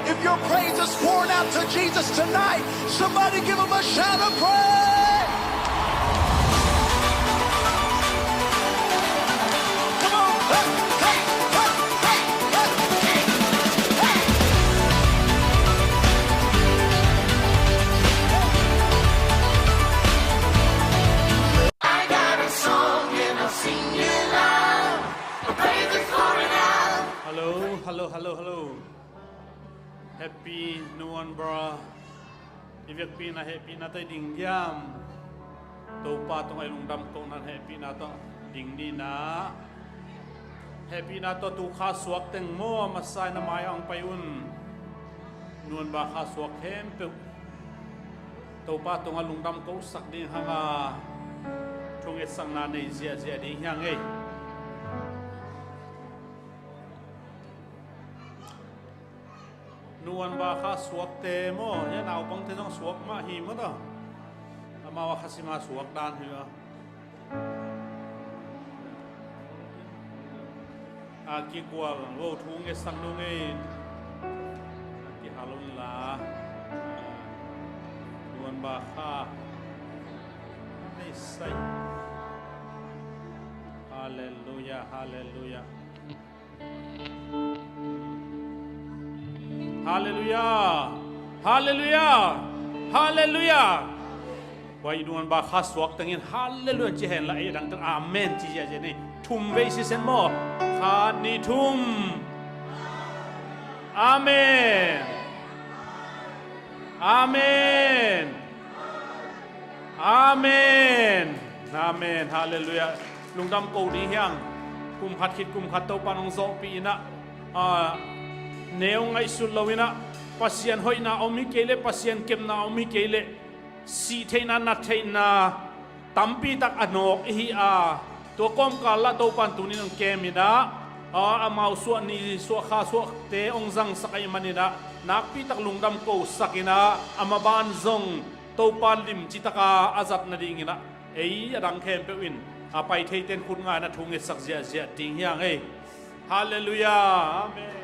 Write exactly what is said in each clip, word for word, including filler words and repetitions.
If your praise is pouring out to Jesus tonight, somebody give him a shout of praise. Come on. Hey, hey, hey, hey, hey, hey. I got a song and I'll sing it loud. The praise is pouring out. Hello, hello, hello, hello. Happy November. I vekpi-in ah hehpihna tawh i ding diam? Topa tungah i lungdam kohna hehpihna tawh ding ni in ah. Hehpihna tawh tu kha suak teng maw, masa-in a mai-ah hong pai un. November kha suak khempeuh Topa tungah lungdam kohsak ding hang a, thungetsakna nei ziahziah ding hi hang ei. November kha suakte maw, hih naupangte zong suak mah hi maw ta. Amau a kha sima suak dan hi a. A kikual, wo, thu ngetsak nung ei. A kihal un la. November kha. Nei sai. Halleluiah, halleluiah. Halleluiah. Halleluiah. Halleluiah. Tua i November kha suak tengin halleluiah ci hen la, ei dang teng amen ci ziahziah ni. Thum vei sisen maw. Khat, nih, thum. Amen. Amen. Amen. Amen. Halleluiah. Lungdam ko ding hi hang. Kum khat khit kum khat Topa in hong zawhpih in ah, a, neu ngaihsut lo in ah, Pasian hoihna om hi kei leh, Pasian kepna om hi kei leh, sih theihna, nat theihna tampi tak a nawk i hi a, tua kawmkal ah Topa in tuni in hong kem in ah, a, amau suah ni, suah kha suakte hong zangsak ahih manin ah, nakpi tak lungdam kosak in ah, a maban zong Topa lim citak a a zat nading in ah, ei a dang khempeuh in a pai theite'n khut nga in ah thu ngetsak ziahziah ding hi hang ei. Halleluiah. Amen.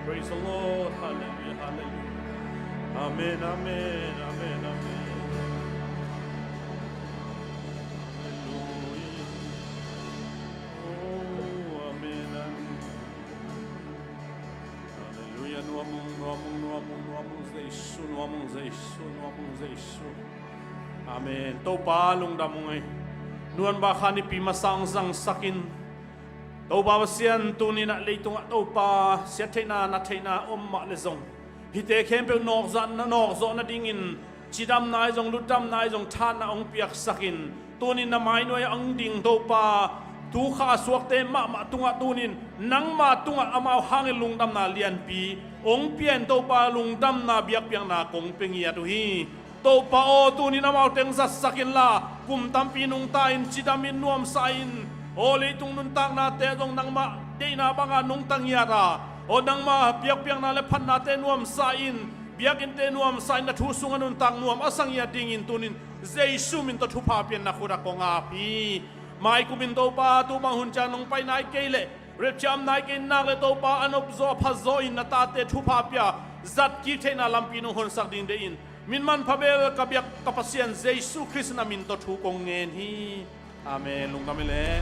Praise the Lord. Hallelujah, hallelujah. Amen, amen, amen, amen. Hallelujah. Oh, amen, amen. Halleluiah. Nuam ung, nuam ung, nuam ung, nuam ung Jesu, nuam ung Jesu, nuam ung Jesu. Amen. Topa lungdam ung ei. November kha nipi masa hong zangsak in, Topa Pasian, tuni in ah leitungah Topa siattheihna, nattheihna om mah leh zong, hihte khempeuh nawkzah, nawkzawh nadingin cidamna ahi zong, lutdamna ahi zong, thahatna hong piaksak in, tuni in na mai nuai-ah hong ding Topa, tu kha suakte mahmah tungah tuni in nangma tungah amau hangin lungdamna lianpi hong pia in Topa, lungdamna biakpiakna kong pia ngiat uh hi. Topa aw, tuni in amau teng zatsak inla, kum tampi nungta in, cidam in, nuamsa in, aw, leitung nuntaknate zong nangmah deihna banga nungta ngiat a, aw, nangma biakpiakna le phatnate nuamsa in, Biakinnte nuamsa in na thu sungah nuntak nuam a sa ngiat dingin tunin Jesu min tawh thupha pian na khut ah kong ap hi. Maikum in Topa, tu bang hun ciang nong pai nai kei leh rapture om nai kei nak leh Topa, a nopzaw a phazaw in na tate thupha pia zat kik theihna lampi nong honsak ding deih in, min manpha bel ka biak ka Pasian Jesu Khrist na min tawh thu kong ngen hi. Amen. Lungdam hi leh.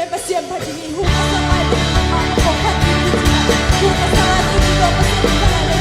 Pasian phat ding hi. Hu ka sa lai, Pasian phat ding hi. Hu ka sa lai, Pasian phat ding hi.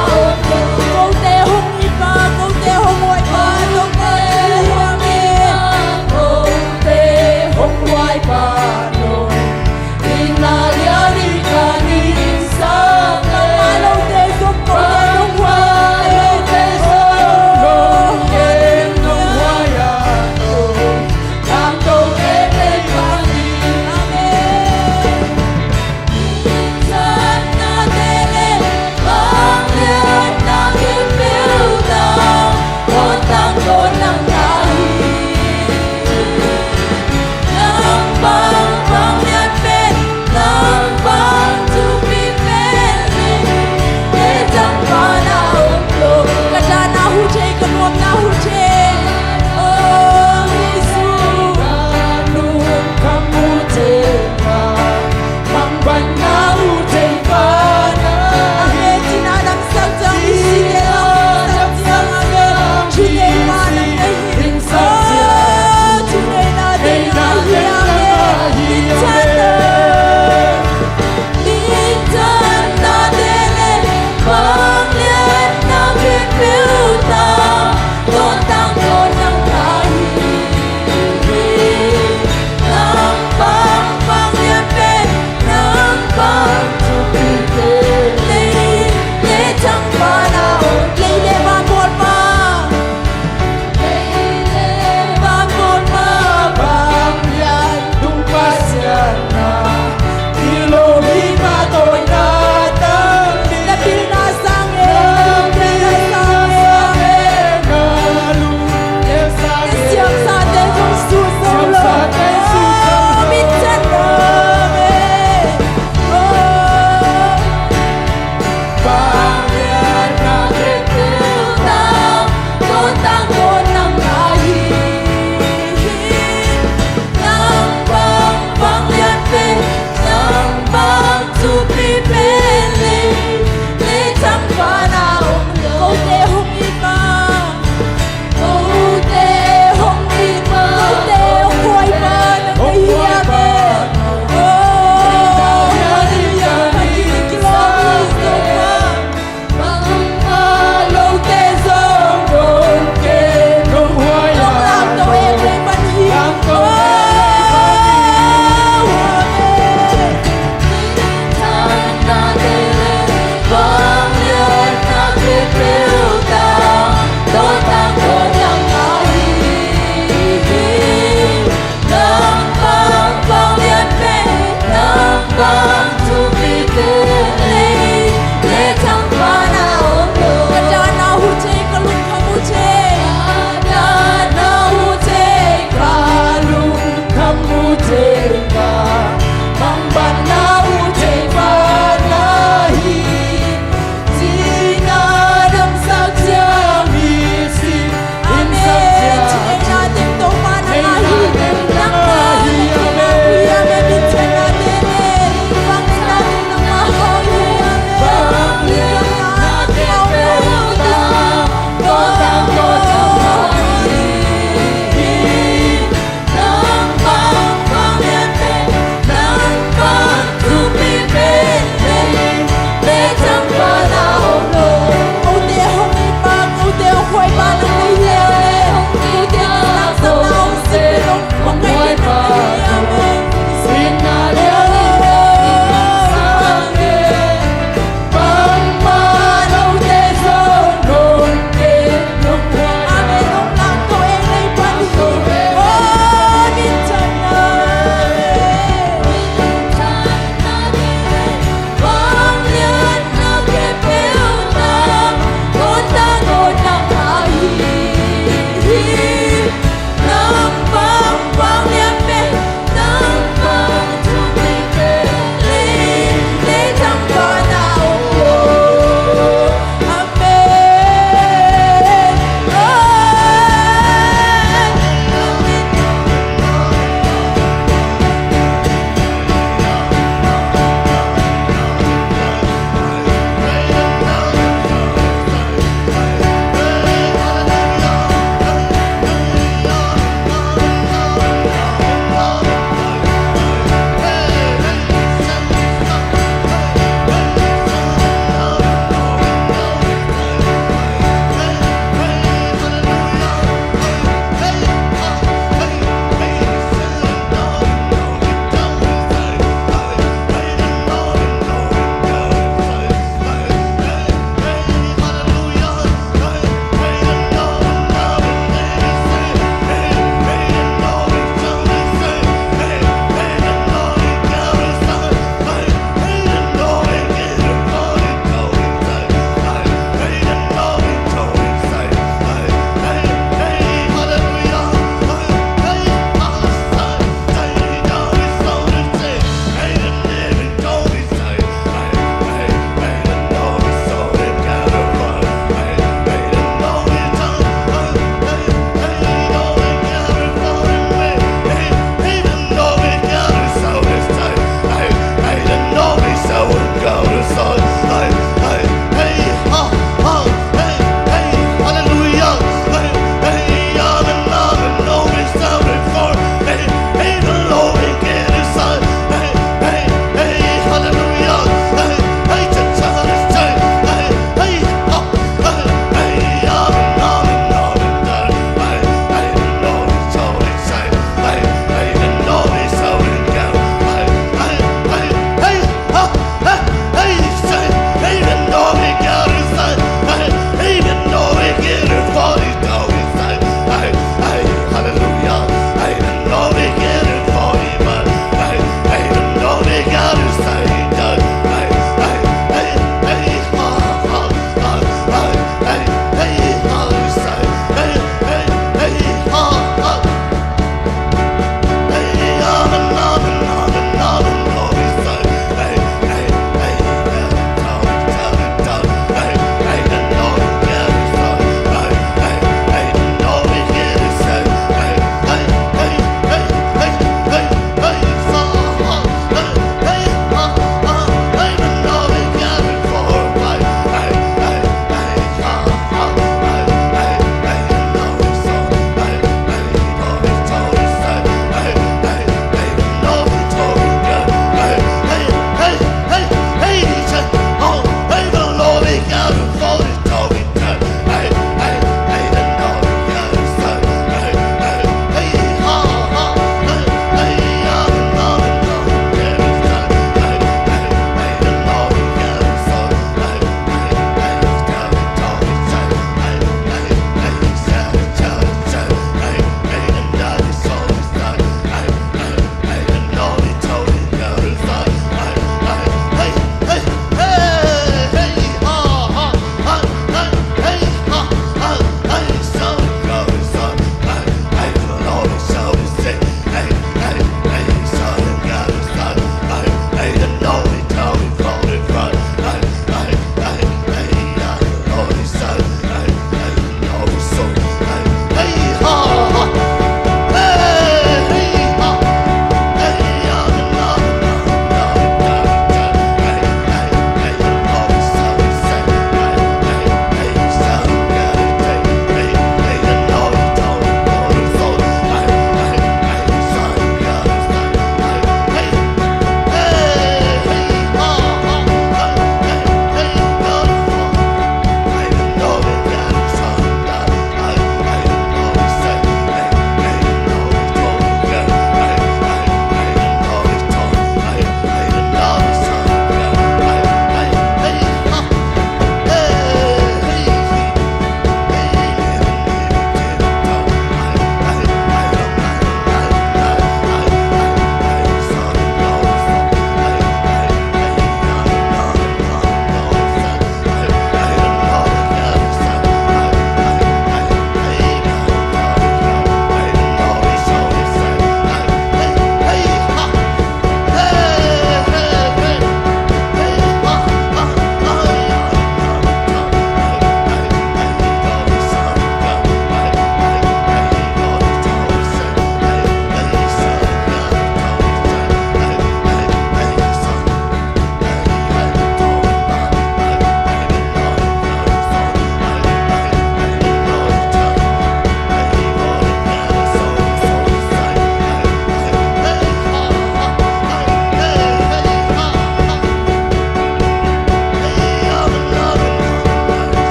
Kote hong i pa, kote hong huai pa, kote hong i pa, kote hong huai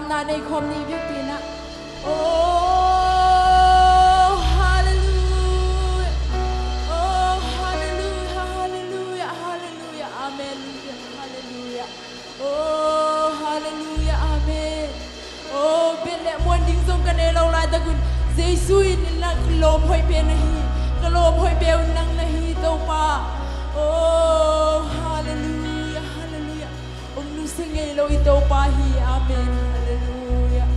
Na nei khawm ni bek pi na. Oh, hallelujah. Oh, hallelujah, hallelujah, hallelujah. Amen. Hallelujah. Oh, hallelujah, amen. Oh, bel le muan ding zong ka nei lo laitak un, Jesu in na ka lawm hoih pen na hi. Ka lawm hoih pen nang na hi, Topa. Oh, hallelujah, hallelujah. Om nusia ngei lo i Topa hi. Amen. Hallelujah.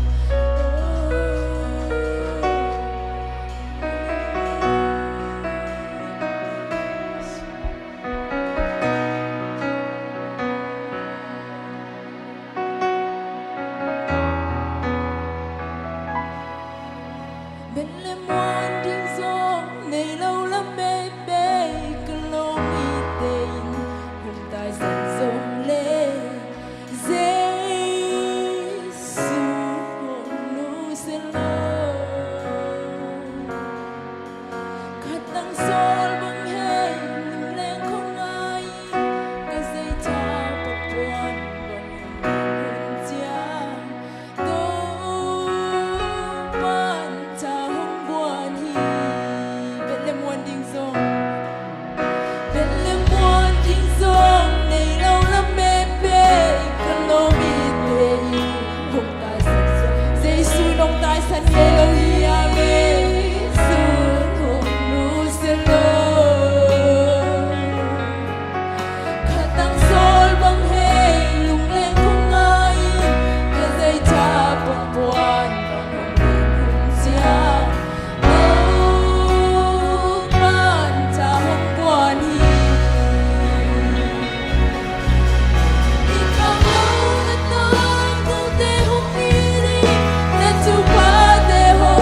Bel le muan ding zong nei lo lam beibei ka lawm i te in hong taisan zong le Jesu hong nusia lo. Khatang sawl bang hei lungleng khong ngai, ka zeitha pakpuan bang hong ciang Topa'n tha hong guan hi. Bel le muan ding zong, bel le muan ding zong nei lo lam beibei ka lawm i te in hong taisan zong, Jesu hong taisan ngei lo hi. Amen. Jesu hong nusia lo. Khatang sawl bang hei lungleng khong ngai, ka zeitha pakpuan bang hong lim hong ciang Topa'n tha hong guan hi. I pang lo na tangkote hong it in, na thuphate hong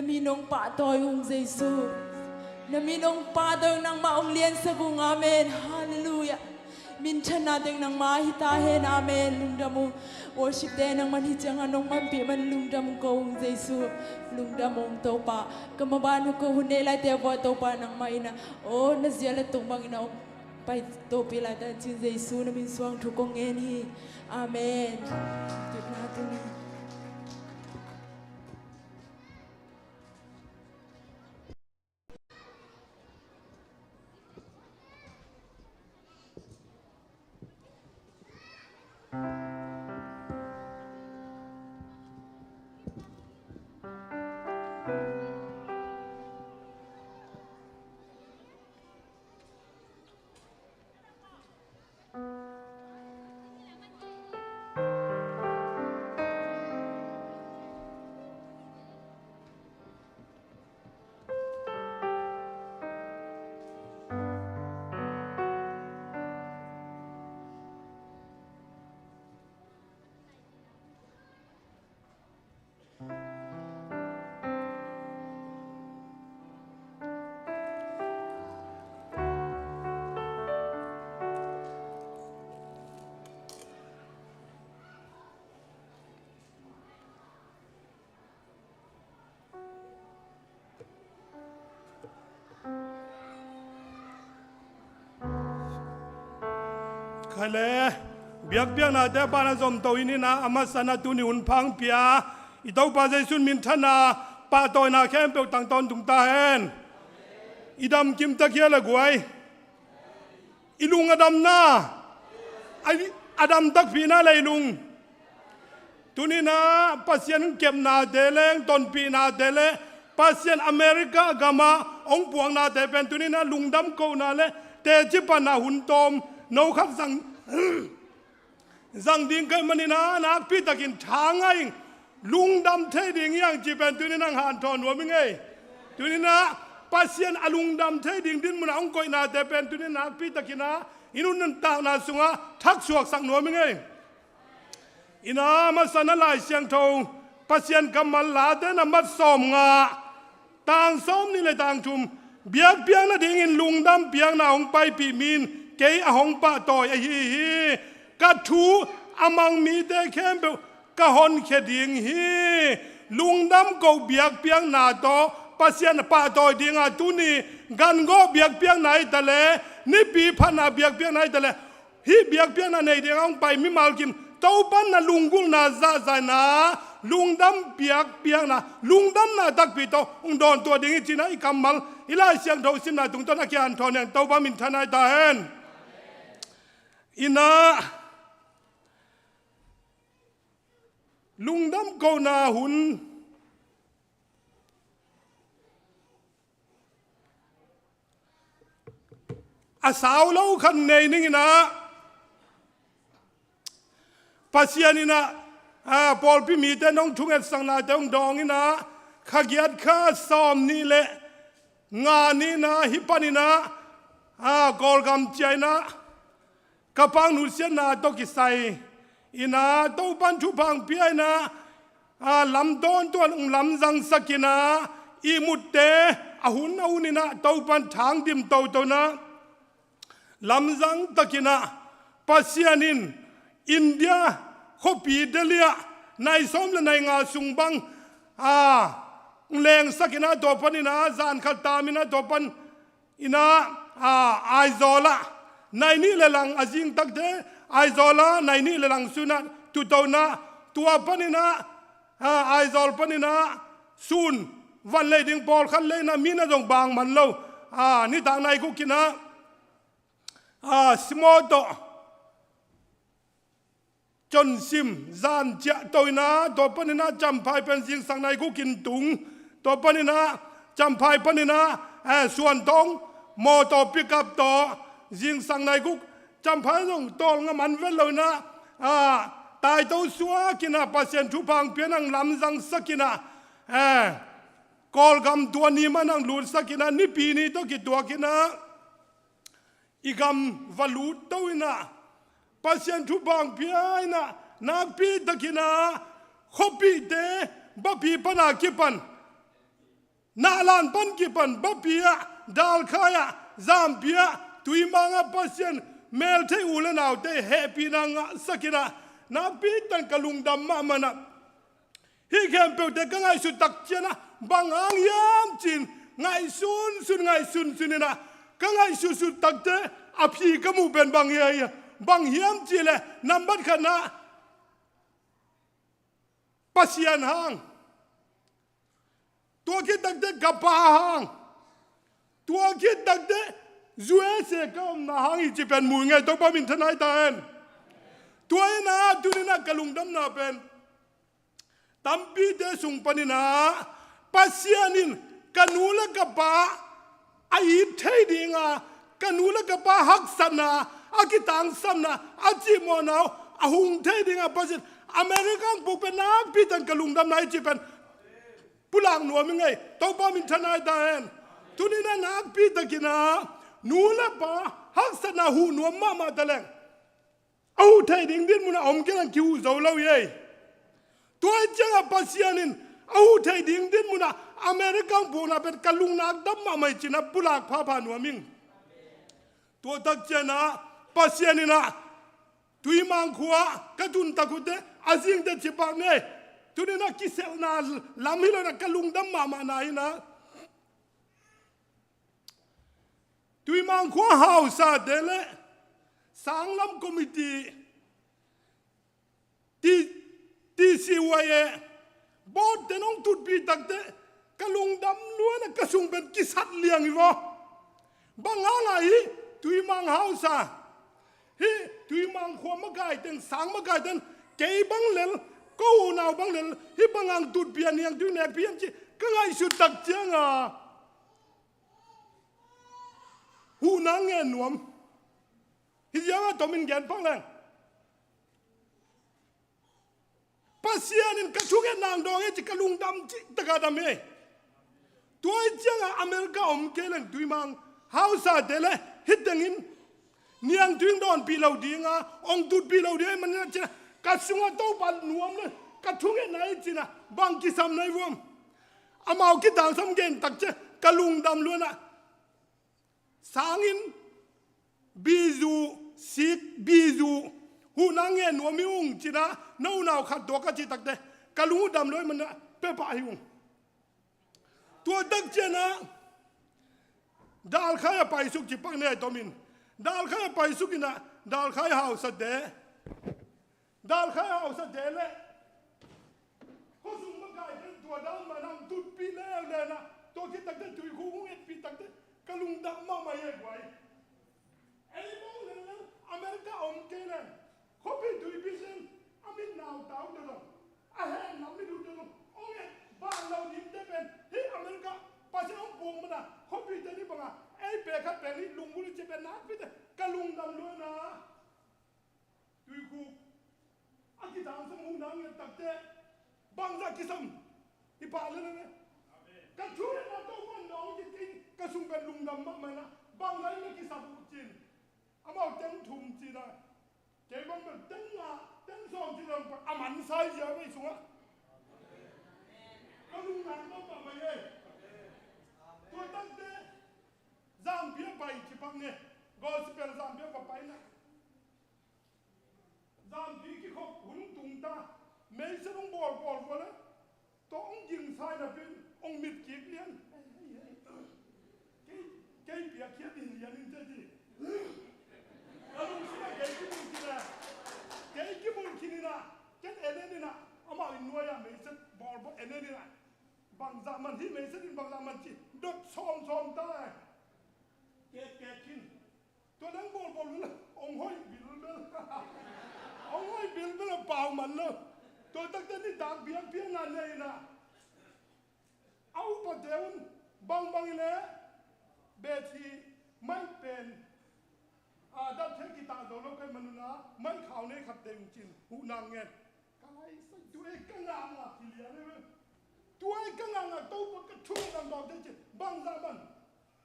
Min hong pahtawi ung Jesu. Na min hong pahtawi ung, nangmah hong liansak ung. Amen. Halleluiah. Minthanna teng nangmah hi ta hen. Amen. Lungdam ung. Worship te nangman hi ciangah nong manpih man lungdam ung ko ung Jesu. Lungdam ung Topa. Ka maban uh ka hun nei laite vua Topa nangmah in ah, aw na zia le tung bangin ah hong pai tawpih lai ta hen ci-in Jesu na min suang thu kong ngen hi. Amen. Tutna tuni. Khaile, biakpiaknate pan a zomto in, in ah, a masa-in ah tuni hun pha hong pia i Topa Jesu in minthanna, pahtawina khempeuh tang tawntung ta hen. I dam kim ta kia le guai. I lung a damna, a, a dam takpi na le i lung. Tuni-in ah Pasian kepnate le tonpihnate le Pasian America gamah hong puaknate pen tuni-in ah lungdam kohna le teci panna hun tawm no khat zang, zang ding ka hih manin ah nakpi takin tha ngah ing. Lungdam thei ding hi hang cih pen tuni-in ah hong hanthawn nuam ing ei. Tuni-in ah Pasian a lungdam thei ding dinmun ah hong koihnate pen tuni-in ah nakpi takin ah i nuntakna sungah thaksuaksak nuam ing ei. In ah, a masa-in ah Lai Siangtho Pasian kammal Late na mat sawmnga, tang sawmnih le tang thum, biakpiak nadingin lungdam piakna hong paipih mi in kei a hong pahtawi ahi hi. Ka thu a mang mite khempeuh ka honkhia ding hi. Lungdam ko biakpiakna tawh Pasian a pahtawi ding a, tuni gan gawh biakpiakna hi ta le, nipi phatna biakpiakna hi ta le, hih biakpiakna nei dingah hong pai mimal kim Topa in na lunggulhna zahzahna, lungdam biakpiakna, lungdamna takpi tawh hong dawntuah ding hi ci-in ah i kammal, i Lai Siangtho simna tungtawn a kihanthawn hi hang. Topa minthanna hi ta hen. In ah, lungdam kohna hun a sau lo khat nei ning in ah, Pasian in ah, a, pawlpi mite nong thungetsaknate hong dawng in ah, kha giat kha sawmnih le nga ni-in ah, hih panin ah, a, Kawlgam ciah in ah, ka pang nusiatna tawh kisai in ah, Topa in thupha hong pia in ah, a, lam tawntung hong lamzangsak in ah, ihmutte a hun a hun in ah Topa in thang dim toto in ah, lamzang takin ah Pasian in India khuapi Delhi ah nai sawm le nai nga sung bang, a, hong lengsak in ah, tua panin ah zan khat tam in ah, tua pan in ah, a, Aizawl ah nai nih le lang a zing takte, Aizawl ah nai nih le lang sun ah tuto in ah, tua panin ah, a, Aizawl panin ah sun van lei ding pawlkhat lei in ah, mi na zong bang man lo, a, nitak nai guk in ah, a, simawh tawh consim zan ciah to in ah, tua panin ah Champhai pen zingsang nai guk in tung. Tua panin ah Champhai panin ah, eh, Suantawng mawtaw pickup tawh zingsang nai guk, Champhai zong tawlnga man vet lo in ah, ah, taito suak in ah, Pasian thupha hong pia in ah, hong lamzangsak in ah, eh, Kawlgam tua ni mah in ah hong lutsak in ah, Nipi ni tawh kituak in ah, i gam va lut to in ah, Pasian thupha hong pia in ah, nakpi takin ah khuapihte bapi pan a kipan Nahlan pan kipan Bapi ah, Dalkhai ah, Zampi ah, Tuimang ah Pasian melthei u le naute hehpihna ngahsak in ah, nakpi takin ka lungdam mahmah in ah, hih khempeuhte ka ngaihsut tak ciangin ah, bang hang hiam ci-in ngaihsunsun, ngaihsunsun in ah, ka ngaihsutsut takte a phi ka muh pen bang hiam, bang hiam cih leh, nambat khatna, Pasian hang. Tua khit takte ka pa hang. Tua khit takte U S A ka omna hang hi cih pen mu ing ei, Topa min thanai ta hen. Tua in ah, tuni in ah ka lungdamna pen, tampite sung panin ah, Pasian in ka nu le ka pa a it thei ding a, ka nu le ka pa haksatna, a kitangsapna, a cihmawhna uh a hong thei ding a Pasian America hong puk pen nakpi takin ka lungdamna hi cih pen pulak nuam ing ei, Topa min thanai ta hen. Tuni in ah nakpi takin ah nu le pa haksatna huh nuam mahmah ta leng, a huh theih ding dinmun ah om kei leng kihuh zo lo hi ei. Tua hi ciangin Pasian in a huh theih ding dinmun ah America hong pukna pen ka lungdam mahmah hi ci-in ah pulak phapha nuam ing. Tua tak ciangin ah Pasian in ah Tuimang khua ka tun tak uh teh, a zing teh cipak ni ei. Tuni in ah kiselhna lam hi lo in ah ka lungdam mahmahna hi in ah, Tuimang khua hausate le sanglam committee, T-, T C Y A board ten hong tutpih takte ka lungdam lua in ah ka sung pen kisat liang hi vaw. Bang hang a hih Tuimang hausa, hih Tuimang khua makai ten, sang makai ten, kei bang lel, ko unau bang lel, hih bang hang tutpih a niangtui nekpih hiam cih ka ngaihsut tak ciangin ah huhna ngen nuam. Hih ciangin ah tomin gen pak leng, Pasian in ka thungetna hong dawng hi ci-in ka lungdam cih takin a dam hi. Tua hi ciangin ah America om kei leng Tuimang hausate le hih tengin niangtui hong dawnpih lo ding a, hong tutpih lo ding ahih manin ah ci-in ah ka sungah Topa nuam le ka thungetna hi ci-in ah bang kisam na hi vuam. Amau kitangsam gen tak ciang ka lungdam lua in ah, sangin bizu, sik bizu, huhna ngen nuam hi ung ci-in ah na unau khat tua ka cih takte ka lung uh dam lua ahih manin ah pia pah hi ung. Tua tak ciangin ah Dalkhai a paisuk ci pak ni ei tomin. Dalkhai a paisuk in ah Dalkhai hausate, Dalkhai hausate le khuasung makaite tua dan mah in ah hong tutpih leuleu in ah, tua khit takte Tuikhuk hong etpih takte ka lungdam mahmah hi ei guai. Ei bang lel lel America om kei leng, khuapi Tuipi ten a mit nau tau te zong, a hen lam mit uh te zong hong et ban lo dingte pen hih America Pasian hong puak man a, khuapite ni bang a ei pek khat pen hih lunggulh hi ci pen nakpi takin ka lungdam lua in ah. Tuikhuk a kitangsam huhna ngen takte bangzah kisam hi pah lel lel. Ka thungetna Topa'n dawng hi ci-in ka sung pen lungdam mahmah in ah, bangzah in na kisam uh ci-in, amau teng thum ci-in ah, kei bang bel teng nga, teng sawm ci-in a man sa hi zia vei sungah. Ka lungdam mahmah hi ei. Tua takte Zampi a pai ci pak ni ei. Gospel Zampi a va pai in ah, Zampi kikhop hun tung ta, meisen hong bawlbawl vua leh, tua hong gingsa in ah pen hong mit kik lian. Kei, kei piakkhiat in lian in ci ci. Ka lungsim ah kei kibulh khin a, kei kibulh khin in ah, ken en en in ah, amau inn nuai ah meisen bawlbawl en en in ah, bangzah man, hih meisen in bangzah man ci dot sawmsawm ta e. Kek kek khin. Tua dang bawlbawl uh leh hong hoih bilbel. Hong hoih bilbel a pau man lo. Tua takte nitak biakpiakna nei in ah, a upate un bangbang hi leh, bethi maih pen a dat thei, kitah zo lo ka hih man un ah, maih khau nei khat deih un ci-in huhna ngen. Ka lai sai, tua ei ka ngakngak hi lian ei ve. Tua ei ka ngakngak, Topa ka thungetna hong dawng teh ci-in bangzah man,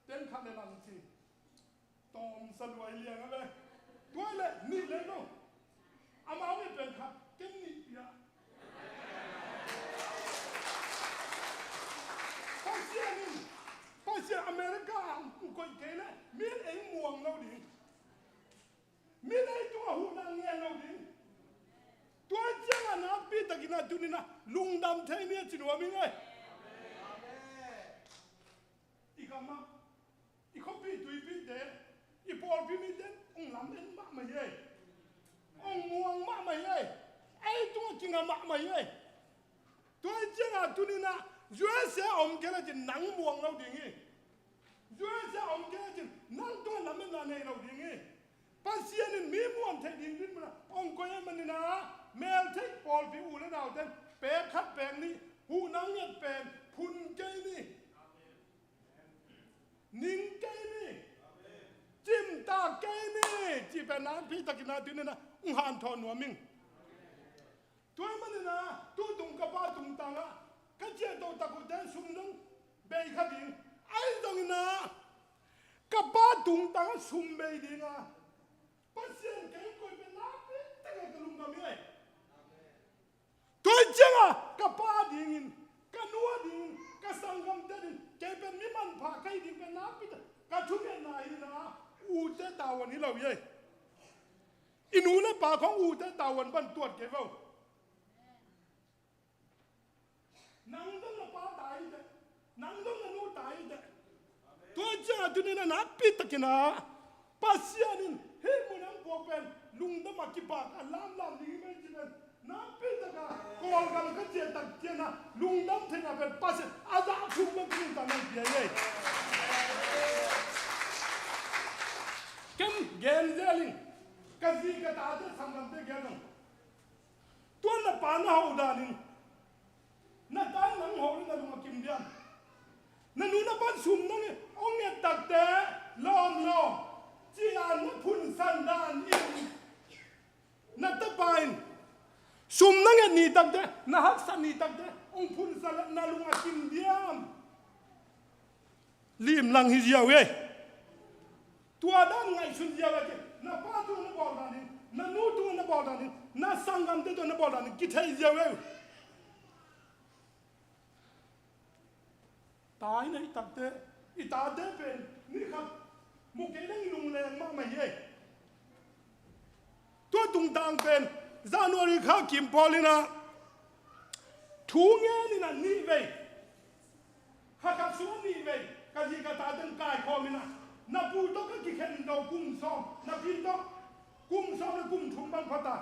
teng khat leh lang ci. Tawmsa lua hi liang a ve. Tua leh nih leh no. Amau nih pen khat, ken nih pia. Pasian in Na tuni-in ah lungdam thei ni a ci nuam ing ei. I gamah, i khuapi tuipite, i pawlpi mite hong lam en mahmah hi ei. Hong muang mahmah hi ei. Ei tungah kinga mahmah hi ei. Tua hi ciangah tuni-in ah U S A a om kei le cin nang muang lo ding hi. U S A a om kei le cin nang tungah lametna nei lo ding hi. Pasian in mi muang theih ding dinmun ah hong koih ahih manin ah, meltheih pawlpi u le naute in pek khat pek nih huhna nget pen phun kei ni. Ning kei ni. Cimtak kei ni. Cih pen nakpi takin ah tuni-in ah hong hanthawn nuam ing. Tua ahih manin ah tu tung ka pa tungtang ah ka ciah tohtak uh teh sum dong bei kha ding. Ahi zongin ah ka pa tungtang ah sum bei ding a Pasian kei koih pen nakpi takin ka lungdam hi ei. Tua hi ciangah ka pa dingin, ka nu a dingin, ka sanggamte dingin kei pen mi manpha ka hi ding pen nakpi tak ka thungetna hi-in ah, ute tavuan hi lo hi ei. I nu le pa khawng ute tavuan bang tuat kei vo. Nang zong na pa ta hi teh, nang zong na nu ta hi teh. Tua ciangah tuni-in ah nakpi takin ah Pasian in hih mun ah hong puak pen lungdam a kipak a lamlam ding hi mah ci pen nakpi takin ah Kawlgam ka ciah tak ciangin ah lungdam theihna pen Pasian a zah thum bang ka lungtang nang pia hi ei. Ken gen zel ing, ka zi ka tate sanggamte gen ung. Tua na pa na ho danin, na ta in nang ho le na lung a kim diam? Na nu na pa in sum na nget, hong nget takte lawm lawm ci-a na phunsan danin, na tapa in sum na nget ni takte, na haksat ni takte hong phunsan le na lung a kim diam? Limlang hi ziau ei. Tua dan ngaihsun ziau ei. Na pa tungah na bawl danin, na nu tungah na bawl danin, na sanggamte tungah na bawl danin kithei ziau ei. Ta i neih takte, i tate pen ni khat mu kei leng lungleng mahmah hi ei. Tua tungtang pen January kha kim pawl in ah thu ngen in ah nih vei, kha khat sung ah nih vei ka zi ka tate in kaikhawm in ah, na pu tawh ka kikhen lo kum sawm, na pi tawh kum sawm le kum thum bang pha ta.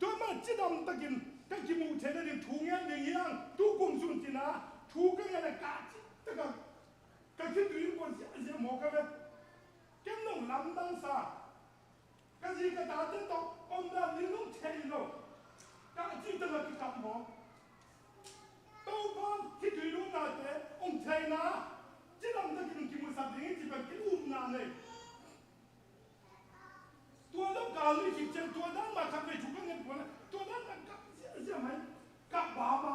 Tua mah cidam takin ka kimuh theihna ding thu ngen ding hi hang, tu kum sung ci-in ah thu ka ngen a kah cih takah ka khitui in kuan ziahziah mawk a ve. Ken nong lamdang sa. Ka zi ka tate tawh omdan ding nong thei lo. Ka cih tawh na kikap maw? Topa khitui lutnate hong theihna cidam takin hong kimusak ding hi ci pen ki upna nei. Tua lo kal ni khit ciang tua dan mah khat vei thu ka ngen kuan a, tua dan mah kap ziahziah mai, kap baba.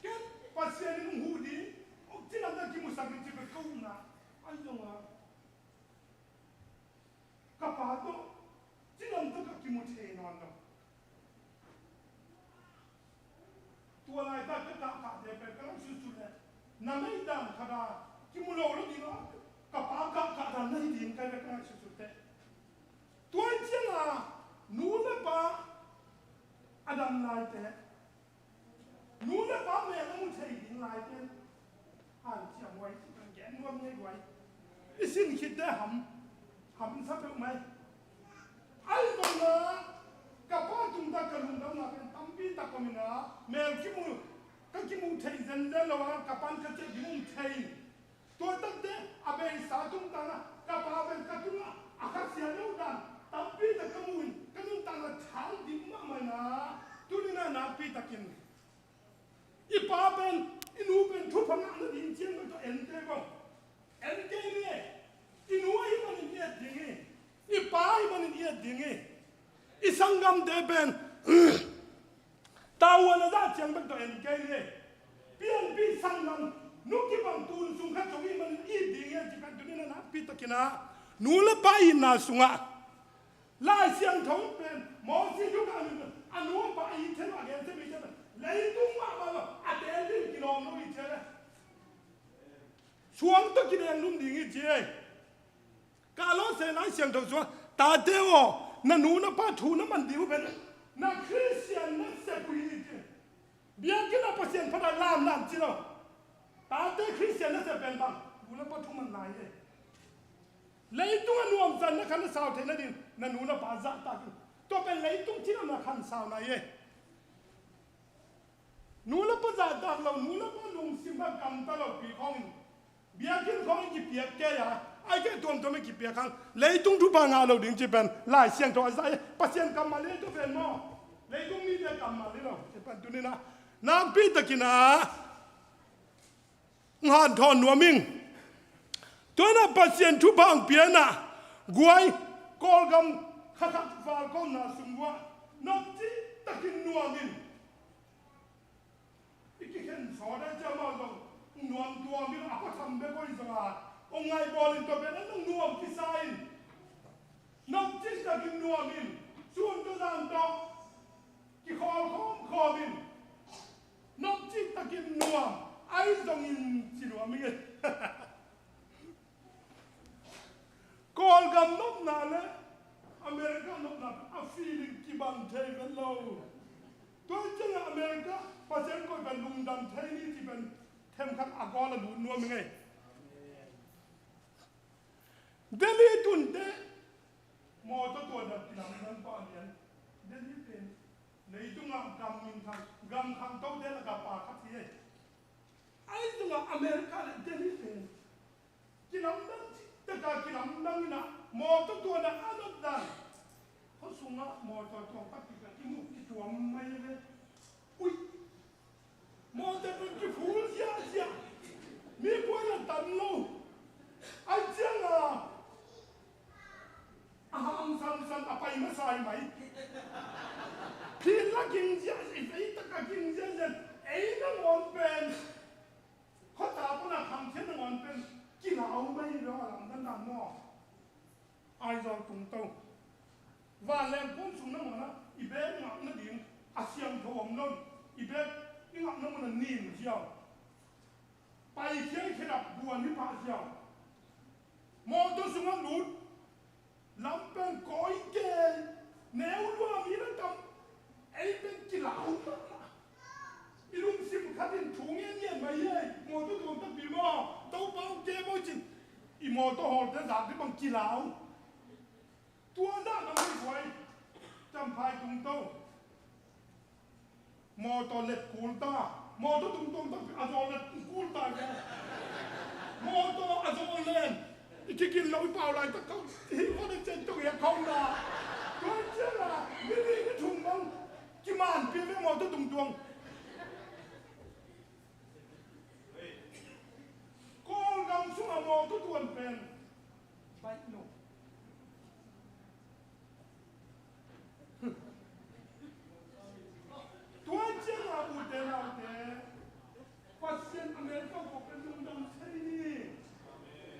Ken Pasian in hong huh ding, hong cidam takin kimusak ding ci pen ka upna. Ahi zongah ka pa tawh cidam tak a kimu thei nawn lo. Tua laitak ka kahkahte pen ka ngaihsutsut leh na ngaihdan khat a kimu lo lo ding a, ka pa kahkah dan na hi ding ka hi ve ka ngaihsutsut teh. Tua hi ciangin nu le pa a dam laite, nu le pa mel a mu thei ding laite, hanciam huai, gen nuam ngei huai. I sin khitte ham, hamsa peuhmah hi. Ahi zongin ka pa tungah ka lungdamna pen tampi tak om in ah, mel kimu, ka kimu thei zenzen lo a, ka pa'n ka ciah ding om thei. Tua takte a beisa tungtang ah ka pa pen ka tungah a khasia lo dan tampi tak ka mu in, ka nuntakna thang dim mahmah in ah, tuni-in ah nakpi takin i pa pen, i nu pen thupha ngah nading ciang bek tawh en kei bang. En kei ni. I nu ahih manin i et ding hi. I pa ahih manin i et ding hi. I sanggamte pen tavuan a zah ciang bek tawh en kei ni. Pianpih sanggam nu kibang tun sung khat zong ahih manin i et ding hi, ci pen tuni-in ah nakpi takin ah nu le pa itna sungah Lai Siangtho in pen Mosi thukam in a nu a pa a it thei lo a gen thei mi te pen leitung mahmah lo a teel ding kilawm lo hi ci a le. Suang tawh kideng lum ding hi ci ei. Ka lawhse Lai Siangtho sungah, tate aw, na nu na pa thu na man ding uh pen Na Khristian nasep uh hi ci. Biakinn ah Pasian phat a lamlam ci lo. Tate Khristian nasep pen bang, nu le pa thuman lai hi. Leitung a nuamsa na khan a sau theih nading na nu na pa zahtak in. Tua pen leitung cinamna khan sau nai hi. Nu le pa zahtak lo, nu le pa lungsim a gamta lo pi khawngin biakinn khawng i kipiak kei a, ai kei tuamtuam i kipiak hang leitung thupha ngah lo ding ci pen Lai Siangtho a zah hi. Pasian kammal hi tua pen maw? Leitung mite kammal hi lo ci pen tuni-in ah nakpi takin ah hanthawn nuam ing. Tua in ah Pasian thupha hong pia in ah guai, Kawlgam kha khat val kawmna sung uah nopci takin nuam in. I kikhen sawt a ciah mah zong nuam tuam in a kua tham bek awi zong a hong ngaihbawl in tua pen a nong nuam kisa in. Nopci takin nuam in. Sun tawh zan tawh kikhawl khawmkhawm in. Nopci takin nuam ahi zongin ci nuam ing e. Kawlgam nopna le America nopna a feeling kibang thei vet lo. Tua ciangah America Pasian koih pen lungdam thei ni ci pen themkhat a gawl a lut nuam ing e. Delhi tunte mawtaw tuan a kilamdang pah lian. Delhi pen leitungah gam minthang, gam khangtote lakah pa khat hi e. Ahi zongah America le Delhi pen kilamdang, cihtaka kilamdang in ah mawtaw tuan a a nopdan. Khua sungah mawtaw tuang taktik a i muh kituam mai ve. Ui, mawtaw tuan kiphul ziahziah. Mi buai a tam lo. Ahi ciangah a hang samsam a pai masa hi mai. Phil la ging ziahziah, i vei taka ging ziahziah. Ei nangawn pen khuata pana khangthian nangawn pen kilau mai hi lo a lamdang dan maw? Aizawl tungto. Vanleng pum sung nangawn ah i bek ngakna ding a siangtho om lo. I bek i ngakna mun a nin ziau. Paikhia i khedap buan hi pah ziau. Mawtaw sungah lut. Lam pen kawi kei, neu lua mi na tam, ei pen kilau mahmah. I lungsim khat in thu ngen ngen mai hi ei, mawtaw tuam takpi maw, Topa hong kem aw cin, i mawtaw hawlte zak ding bang kilau. Tua dah na mei buai, Champhai tungto. Mawtaw let kul ta. Mawtaw tungtuang takpi a zawl let kul ta ve. Mawtaw a zawl len i kigin lo i pau laitak ko. Hi ko na cen tung ya kong na. Tua ciang a mi nih ni thum bang kiman pi ve mawtaw tungtuang. Kawlgam sungah mawtaw tuan pen baih lo. Tua ciangin ute naute, Pasian a mel kawkawk kan lungdam thei ni.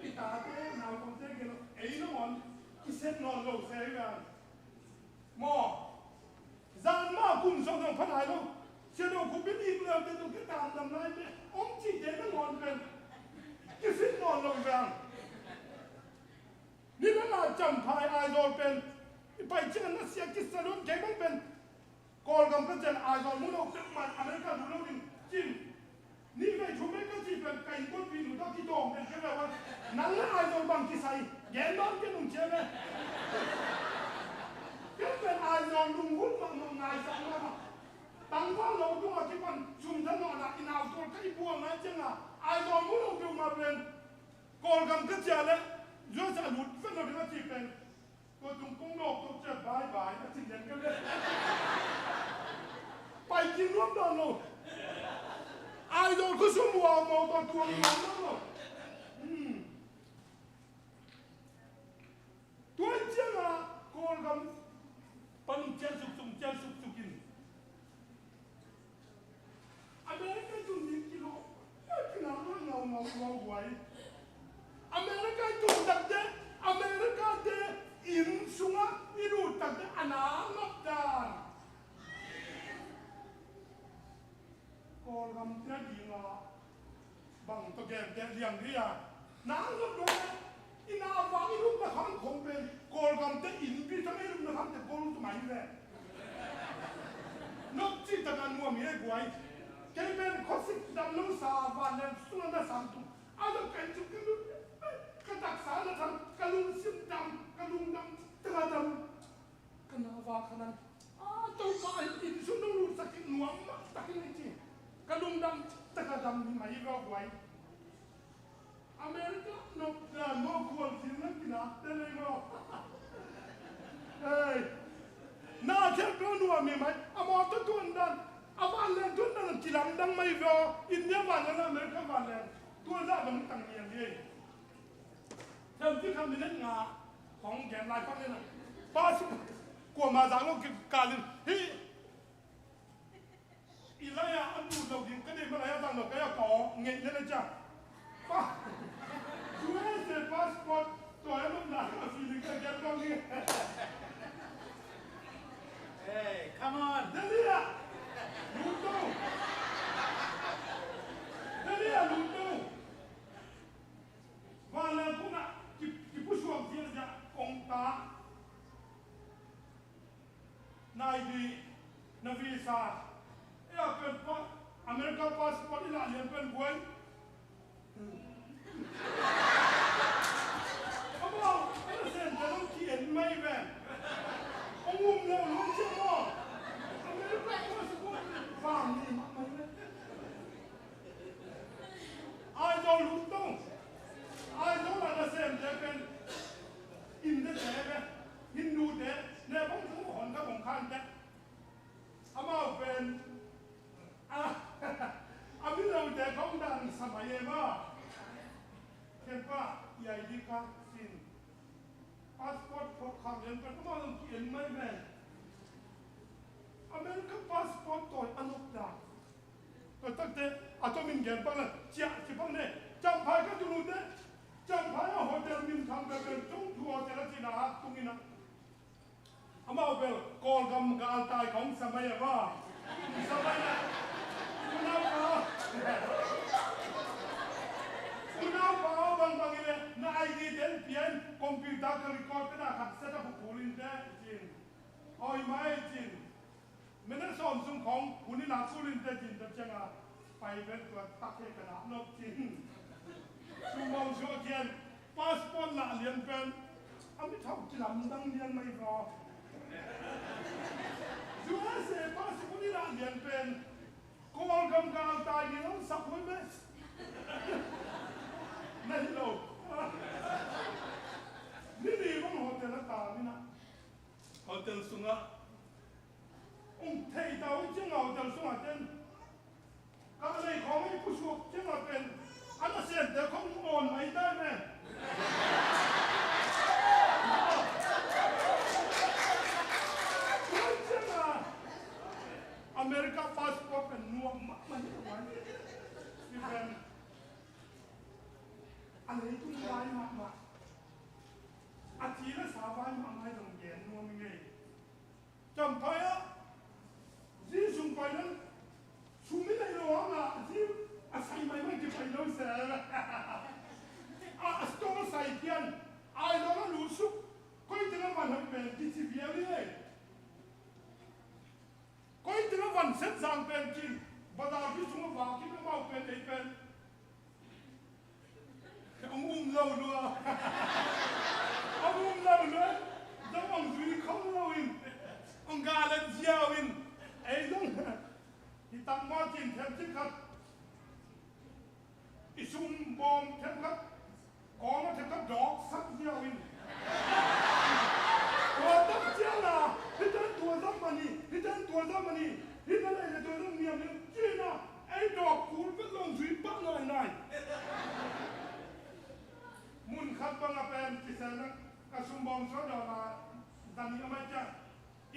I tate naupangte gel ei nangawn kisep nawn lo se hi a. Maw, zan mah kum sawm zong pha nai lo. Sia do khup in ik leute tawh kitamdam nai te om cihte nangawn pen kisep nawn lo hi a. Ni le la Champhai Aizawl pen i pai ciangin na sia kisa lo, kei bang pen Kawlgam ka ciang Aizawl mu lo peuhmah America lut lo ding cin. Nih vei thum vei ka cih pen ka innkuanpih nu tawh kitawng pen kei bang nang le Aizawl bang kisai gen bang ken hong ciam e. Kei pen Aizawl lunghul mahmah, ngaisak mahmah. Tangval lo tungah kipan sum tha nawhna i nau tawl ka i buang nai ciangin Aizawl mu lo peuhmah pen Kawlgam ka ciah leh U S a lut vet lo ding a cih pen tua tung kong nawk tuk ciah bye bye a cih lian ka leh. Pai kik nuam nawn lo. Aizawl khuasung uh a mawtaw tuang nuam nawn lo. Hmm. Tua ciangin Kawlgam pan ciah suksuk, ciah suksuk in America i tun ding kilawm, kilawm ngau ngau ngau huai. America i tun takte, America te inn sungah i lut takte a na ngap dan. Kawlgam te a dingah bang tawh gen te liang ding a. Na ngap dong le, i na vang i lupna khang khong pen Kawlgam te innpi tawh i lupna khang te Kawl tawh mai hi ve. Guai, kei pen khuasik dam lo sa, vanleng sungah na sang tung. A lo pen cu ka lung, ka taksa na thang, ka lungsim dam, ka lungdam, taka dam. Ka na va kha nan, a, Topa in inn sung nong lutsak hi nuam mah takin a ci. Ka lungdam, taka dam hi mai va guai. America nop dan maw, khual thil na kinak te lei maw? Hei, na khempeuh nuam hi mai. A mawtaw tuan dan, a vanleng tuan dan a kilamdang mai vua. India vanleng, America vanleng tuan zah dong tang lian hi. Themcik khat minute nga hong gen lai pak ni na. Pas, kuama zang lo kikal in hi. I lai-ah a lut lo ding ka deih, ma lai-ah zang lo ka ia ka aw ngeih lel a ciang. Pa, U S A passport tua a nopna a feeling ka gen bang hi. Hey, come on. Delhi ah lut to. Delhi ah lut to. Vanleng khun ah ki, kipusuak ciang ciang kong ta. Na I D, na visa. E a pen pa, America passport i lah lian pen buai. Amau, a nasem te lo ki en mai ven. Ong um lo lo ciang maw. America passport vang ni mah mai ven. Aizawl lungtong. Aizawl a nasemte pen India te ve, Hindu te, ne bang thu hon ka bang khan te. Amau pen a, a milote kong dan sa mai e ma. Ken pa, i I D card sin. Passport phuak khak lian pen amau zong ki en mai ve. America passport tawi a nop dan. Tua takte a tomin gen pak le, ciah ci pak ne. Champhai ka tunu te, Champhai a hotel min khang peuh pen Congthu Hotel a cina a tung ina. Amau bel Kawlgam galtai kong sa mai a va. Sa mai a. Unau pa. Unau pa bang bang ile na I D ten pian computer ka record ka na khat set up a kulin te cin. Oi mai cin. Minute sawm sung khawng hun i lak kulin te cin ta cianga pai pen tua tak he ka dah nop cin. Sumawng suak hian passport lah lian pen a mi thau kilamdang lian mai vaw. U S A passport i lah lian pen Kawlgam galtai ni lo sak hoi mes. Na hi lo. Ni ni bang hotel a ta mina. Hotel sungah Ong thei ta uh ciangah hotel sungah ten ka lei khawng i pusuak ciangah pen a nasemte khawng awn mai ta ve. Tua ciangah America passport pen nuam mahmah hi lo ai. Hi pen a leitung vai mahmah, a ci le sa vai mahmah hi zong gen nuam i ngei. Champhai ah zi sung pai nan sum i nei lo hang ah zi a sai maimai kipai lo se. A, a store sai pian ai lo a lusuk koi teng a van hoi pen kici vial i ei. Koi teng a van set zang pen kin bazar zi sung a vak kim a mau pen ei pen. Ong um lo lua. Ong um lo lua. Zong ong zui khong lo in. Ong galet ziau in. Ei zong hi tak maw cin themcik khat. I sum bawm themkhat. Kawng a themkhat dawk sak ziau in. Tua tak ciang a hi tan tua zam mani, hi tan tua zam mani. Hi tan ei le tua zam niam in cin a. Ei dawk kul vet lo zui pah nainai. Mun khat bang a pen kisen a ka sum bawm suah dawn a zani a mai ciang.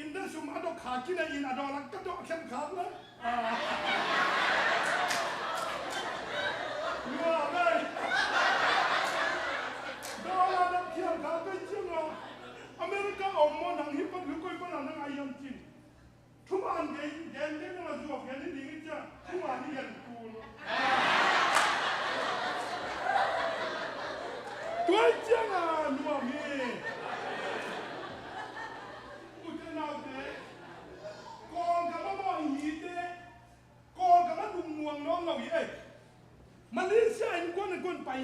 Inn te sum a dawk kha kinei in a dawn a ka dawk khen khak le. Nuam ei. Dawn a dawk khial khak kei ciang a America a om maw nang hi pan hi koi pan a nang a iam cin. Thuman gen, gen ding na zuak gen hi ding hi ciang thuman hi gen kul. Tua hi ciang a nuam hi. Ute naute, Kawlgam a mawh hi te,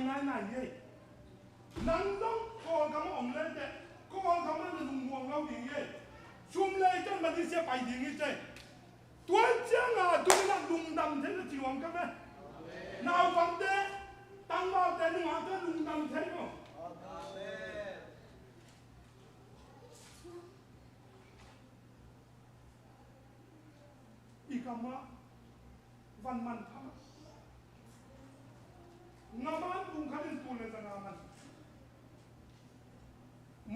ngai nai hi ei. Nang zong Kawlgam a om le teh, Kawlgam a na lungmuang lo ding hi ei. Sum le i tan Malaysia pai ding hi teh. Tua ciangin a tuni na lungdam thei na ci nuam ka ve. Naupangte, tangvalte, nungakte lungdam thei maw? I kam ah van man pha. Nga man kung khat in tul le za nga man.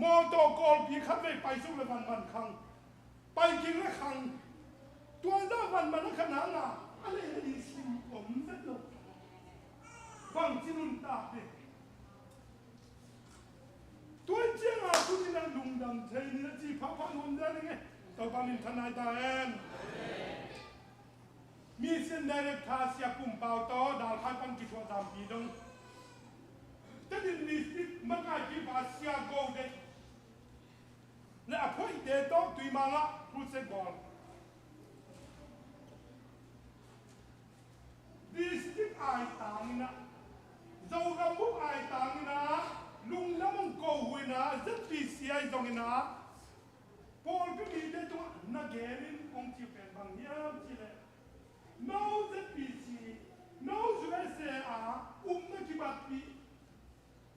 Mawtaw kawlpi khat vei pai suk le van man khang. Pai kik le khang. Tua za van man a khan a nga. A le le i sim om vet lo. Bang ci nuntak ding. Tua ciangin a tuni na lungdam thei ni na ci phapha nuam ding hi. Topa min thanai ta hen. Mission Director Sia Kum Pau tawh Dalkhai pan kithuah zampi dong. Tedim District makaipipa Sia Go Dek le a phoihte tawh Tuimang ah crusade bawl. District aitang in ah, Zogam bup aitang in ah, lungdam hong ko uh in ah, Z P C ahi zong in ah, pawlpi mite tungah na gen in hong ci uh pen bang hiam cih leh, no Z P C, no U S A a upna kibatpih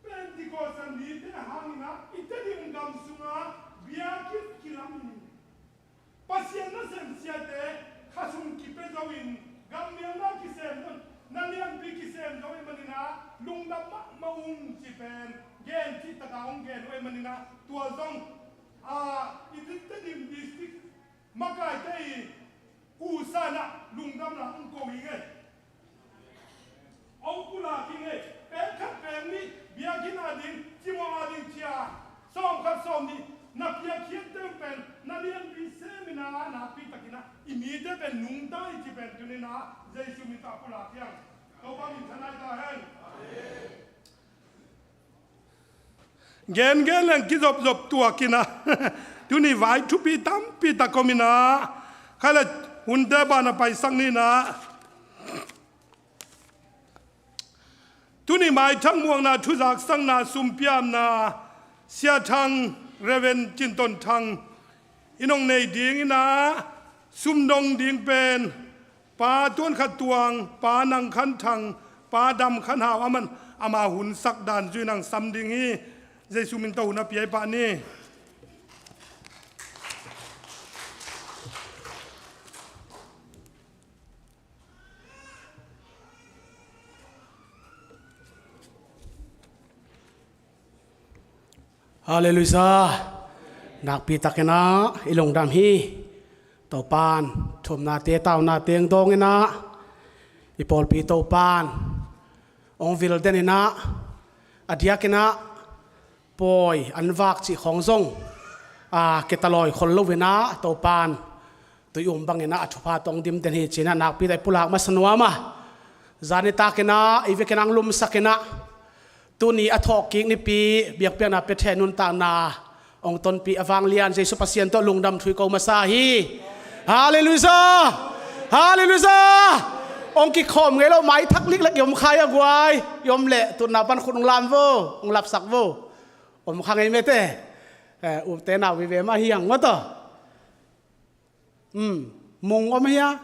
Pentecost a nite hangin ah i Tedim gam sungah biakinn kilam in, Pasian nasem siate khasum kipia zo in, gammialna kisem zo, na lianpi kisem zo ahih manin ah lungdam mahmah ung ci pen gen cih tak a hong gen uh ahih manin ah, tua zong a, i Tedim District makaite i kusa in ah lungdamna hong ko hi ngei. Hong pulak hi ngei. Pek khat pek nih biakinn a ding, cimawh a ding ci a, sawm khat sawm nih na piakkhiat deuh pen na lianpi sem in ah, nakpi takin ah i mite pen nungta hi ci pen tuni in ah Jesu min tawh pulak hi hang. Topa min thanai ta hen. Gengen leng kizopzop tuak in ah, tuni vai thupi tampi tak om in ah, kha le hunte banah paisak ni in ah, tuni maithang muakna, thuzaksakna, sumpiamna, Sia Thang, Reverend Cin Ton Thang in hong nei ding in ah, sum dong ding pen Pa Tuan Khat Tuang, Pa Nang Khan Thang, Pa Dam Khan Hau, aman ama hun sak dan zui in hong sam ding hi. Jesu min tawh hun a pia pah ni. Halleluiah. Nakpi takin ah i lungdam hi. Topan thumnate, taunate hong dawng in ah, i pawlpi Topan hong vil den in ah, a diakin ah pawi an vak cih khawng zong a, kitalawi khol lo in ah, Topan tui um bangin ah a thupha tawh hong dim den hi ci in ah, nakpi tak i pulak masa nuam a, zan nitakin ah i vekin hong lumsak in ah, tuni a thawhkik nipi biakpiakna pia thei nuntakna hong tonpih a vanglian Jesu Pasian tawh lungdam thu i ko masa hi. Halleluiah. Halleluiah. Hong kikhawm ngei lo, mai thak liklek i om kha hia guai? I om leh tutna pan khut hong lam vo, hong lapsak vo. Om kha ngei mete. Eh, upte nau vive mah hi hang maw tawh. Hmm. Mung om hia?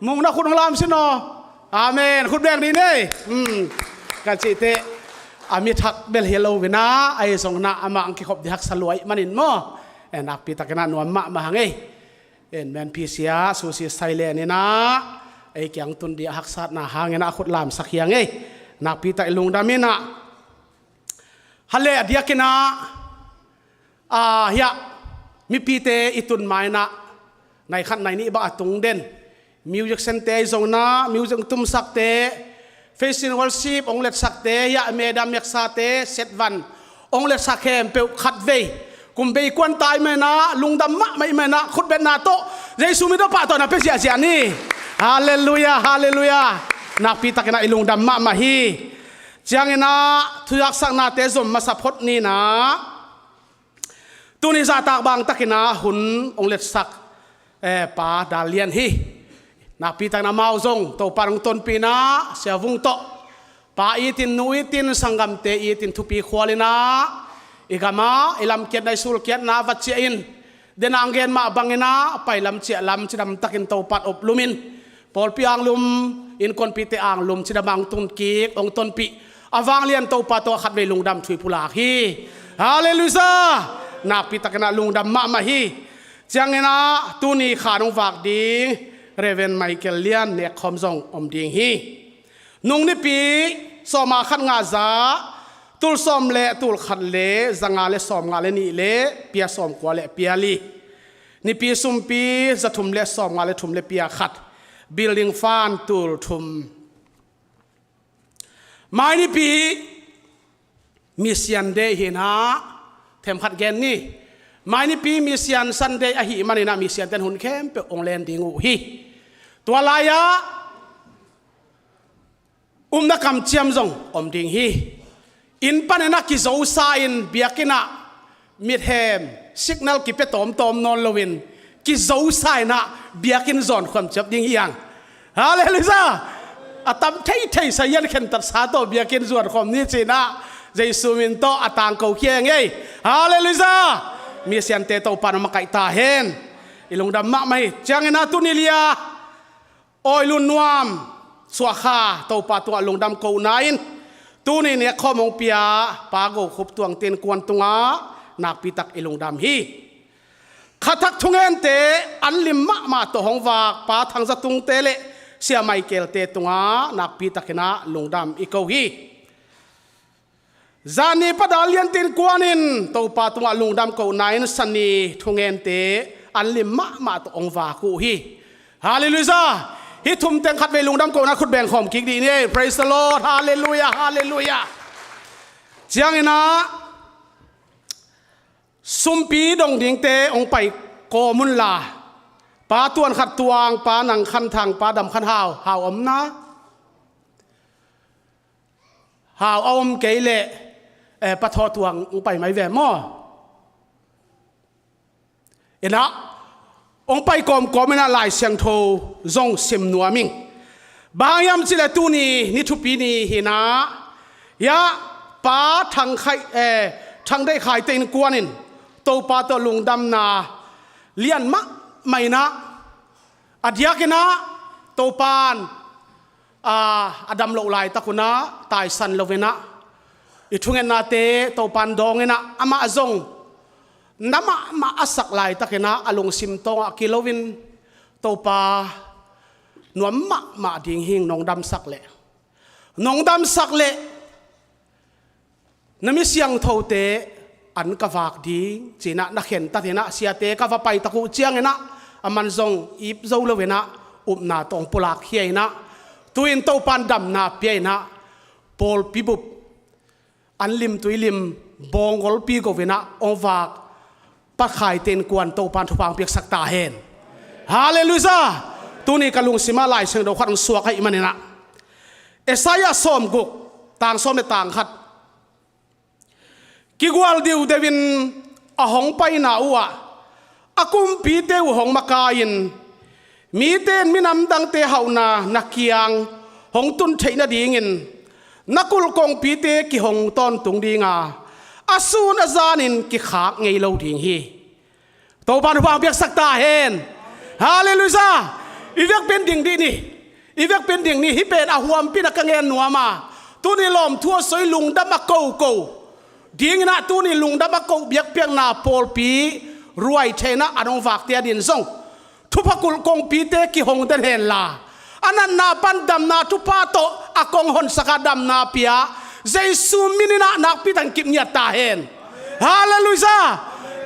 Mung na khut hong lam sin aw. Amen. Khut beng dih nei. Hmm. Ka cih teh a mi thak bel hi lo vina, ahi zongin ah amah hong kikhop ding haksa lua ahih manin maw. Eh, nakpi takin ah nuam mahmah hang ei. En, menpi sia, susi sai len in ah ei kiang tun ding a haksatna hangin ah a khut lamsak hi hang ei. Nakpi tak i lungdam in ah. Hale a diakin ah, ah, hiah mipite i tun ma in ah, nai khat nai nih bang a tung den, musician-te ahi zongin ah, music tumsakte, praise and worship hong letsakte, hiah madam miaksate, set van hong letsak khempeuh khatvei kum bei kuan ta ahih manin ah, lungdam mahmah ahih manin ah, khutbetna tawh Jesu min tawh pahtawina pia ziahziah ni. Halleluiah, halleluiah. Nakpi takin ah i lungdam mahmah hi. Ciangin ah thuzaksaknate zom masa phot ni in ah, tuni zahtak bang takin ah hun hong letsak, eh, Pa Dal Lian hi. Nakpi takin amau zong Topan hong tonpih in ah, Sia Vung tawh Pa itin, nu itin, sanggamte itin thupi khual inah i gamah i lamkiatna, i sulkiatna va ciah in. Denah ang gen mah banginah pailam ciahlam cidam takin Topa tawh oplum in. Pawlpi anglum, innkuanpihte anglum cidam ang tunkik hong tonpih a vanglian Topa tawh a khatvei lungdam thu i pulak hi. Halleluiah! Nakpi takinah lungdam mahmah hi. Cianginah tuni khan hong vak ding Reverend Michael Lian nekkhawm zong om ding hi. Nung nipi sawma khat nga za, tul sawm le tul khat le za nga le sawm nga le nih le pia sawm kua le pia li. Nipi sumpi za thum le sawm nga le thum le pia khat. Building fund tul thum. Mai nipi Mission Day hinah, themkhat gen ni. Mai nipi Mission Sunday ahih maninah Mission ten hun khempeuh hong len ding uh hi. Tua lai-ah upna kamciam zong om ding hi. Inn paninah kizosa in biakinnah mithem signal kipia tawmtawm nawn loin kizosa inah biakinn zawn khuam ciap ding hi hang. Halleluiah! A tam theithei sa hian khentatsa tawh biakinn zuan khawm ni cinah Jesu min tawh a tangko khia ngei. Halleluiah! Mission te Topa na makaih ta hen. I lungdam mahmah hi. Cianginah tuni lia Awi Lun Nuam Suahkha Topa tungah lungdam kohna in tuni nekkhawm hong pia Pa Go Khup Tuang Tin Kuan tungah nakpitak i lungdam hi. Khathak thungente an lim mahmah tawh hong vak Pa Thang Za Tungte le Sia Michael-te tungah nakpitakinah lungdam i ko hi. Zani Pa Dal Lian Tin Kuan in Topa tungah lungdam kohna in Sani thungente an lim mahmah tawh hong vak uh hi. Halleluiah! Hih thum teng khatvei lungdam kohna khut beng khawm kik dih ni. Praise the Lord! Halleluiah! Halleluiah! Cianginah sumpi dong dingte hong pai kawm unla, Pa Tuan Khat Tuang, Pa Nang Khan Thang, Pa Dam Khan Hau, Hau om na? Hau a om kei leh, eh, Pa Thaw Tuang hong pai mai ve maw? Inah hong pai kawmkawm inah Lai Siangtho zong sim nuam ing. Bang hang hiam cihleh tuni ni thupi ni hinah, hiah Pa Thang Khai, eh, Thang Deih Khaite Innkuan in Topa tawh lungdamna lian mahmah inah a diakinah Topan a, a dam loh laitak unah taisan loinah i thungennate Topan dawnginah amah zong na mahmah a sak laitakinah a lungsim tawngah kiloin Topa nuam mahmah ding hing nong damsak leh, nong damsak leh na mi siangthote an ka vak ding cinah na khentat inah siate ka va paitak uh cianginah a man zong ip zo loinah upna tawh hong pulak khia inah tu-in Topan damna pia inah pawlpi bup an lim tui lim bawng golpi go inah hong vak Pa Khaite Innkuan Topan thupha hong piaksak ta hen. Halleluiah! Tuni ka lungsimah Lai Siangtho khat hong suak ahih maninah Isaiah sawmguk, tang sawm le tang khat. Kigual diudeuhin a hong paina uhah a kumpite uh hong makai-in mite in minam dangte hauhna na kiang hong tun theih nadingin na kulh kongpite kihong tawntung dinga a sun a zanin kikhak ngei lo ding hi. Topan hupang piaksak ta hen. Halleluiah! I vekpi-in ding dih ni. I vekpi-in ding ni. Hih pen a huampi-in a ka ngen nuam a, tuni lawmthu a soi lungdam a koko dinginah tuni lungdam a ko biakpiakna pawlpi ruai theinah a nong vakte a din zong thupha kulh kongpite kihong den henla a natna pan damna thupha tawh a kong honsaka damna pia Jesu mininah nakpi tang kip ngiat ta hen. Halleluiah!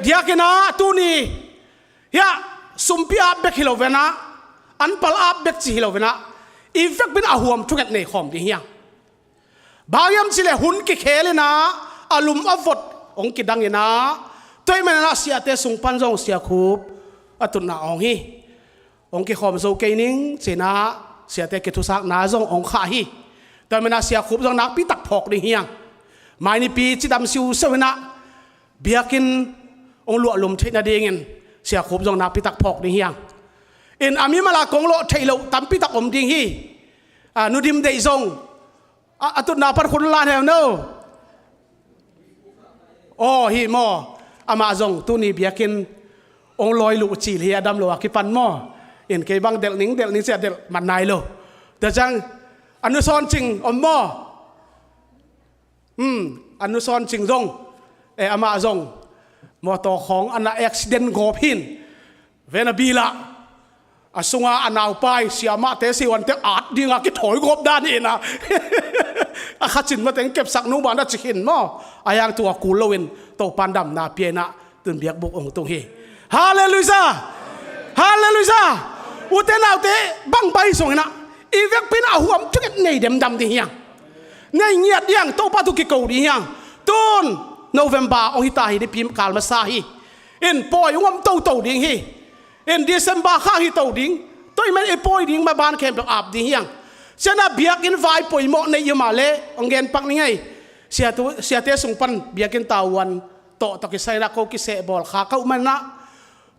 Diakinah tuni hiah sumpi ap bek hi loinah an pal ap bek ci hi loinah i vekpi-in a huam thunget nei khawm ding hiang. Bang hiam cihleh hun kikhel inah a lum a vot hong kidang inah tua ahih maninah siate sung pan zong siakhup a tutna awng hi. Hong kikhawm zo kei ning cinah siate kithusakna zong hong khah hi. Tua ahih maninah siakhup zong nakpitak phawk ding hiang. Mai nipi cidam siusiau inah biakinn hong luahlum theih nadingin siakhup zong nakpitak phawk ding hiang. In a mimal a kong lawh theih loh tampitak om ding hi. A, Nu Dim Deih zong A, a tutna pan khun lan heu no. Aw, hi maw? Amah zong tuni biakinn hong lawi luh cil hi a, dam lo a kipan maw? In kei bang delh ning, delh ning cia delh man nai lo. Tua ciang a nu Sawn Cing om maw? Hmm, a nu Sawn Cing zong, eh, amah zong mawtaw khawng a na accident gawp hin. Ven a bilah a sunga a naupai siamahte siuante at dinga kithawi gawp dan hi na. A khacin mateng kepsak nung bang na ci khin maw? A yang tua kul loin Topan damna pia inah tun biakbuk hong tung hi. Halleluiah! Halleluiah! Ute naute, bang bai zong inah i vekpi inah a huam thunget nei demdam ding hiang. Nei ngiat hiang, Topa thu kiko ding hiang. Tun November hong hita hi, nipi kal masa hi. In pawi hong om toto ding hi. In December kha hito ding. Tua i man i pawi ding ma ban khempeuh ap ding hiang. Siana biakinn vai poimawh nei i mah le hong gen pak ning ei. Siate sung pan biakinn tauan tawh tawh kisai inah ko kiseh bawl kha kauh manah,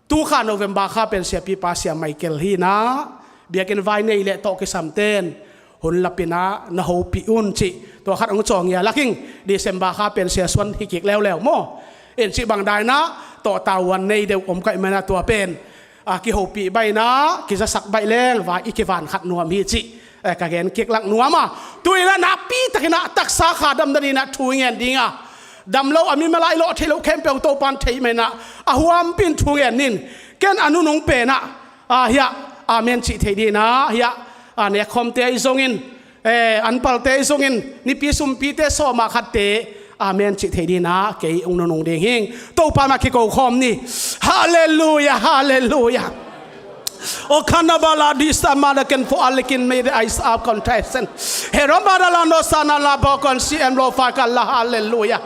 tu kha November kha pen siapipa Sia Michael hi inah, biakinn vai nei le tawh kisamten hun lapinah na hopih un cih tua khat hong cawng ia lak hing. December kha pen Sia Suan hi kik leuleu maw? In cih bang dainah tawh tauan nei deuh om kaih manah tua pen a kihopih baih inah kizasak baih leng vai i kivan khat nuam hi cih, eh, ka gen kik lak nuam a. Tu inah nakpi takinah taksa kha damna dinah thu i ngen ding a, dam lo a mimal a i lawh thei lo khempeuh Topan thei manah a huampi in thu ngen nin. Ken a nunung penah, ah, hiah, amen cih thei dinah hiah, ah, nekkhawmte ahi zongin, eh, anpalte ahi zongin, nipi sumpite sawma khatte amen cih thei dinah kei hong nunung ding hing. Topa mah kiko khawm ni. Halleluiah, halleluiah. O kanabala disa mada ken fo alikin made ice up contestant. Heromada la no sana la bokon si en lo fa kala, halleluiah.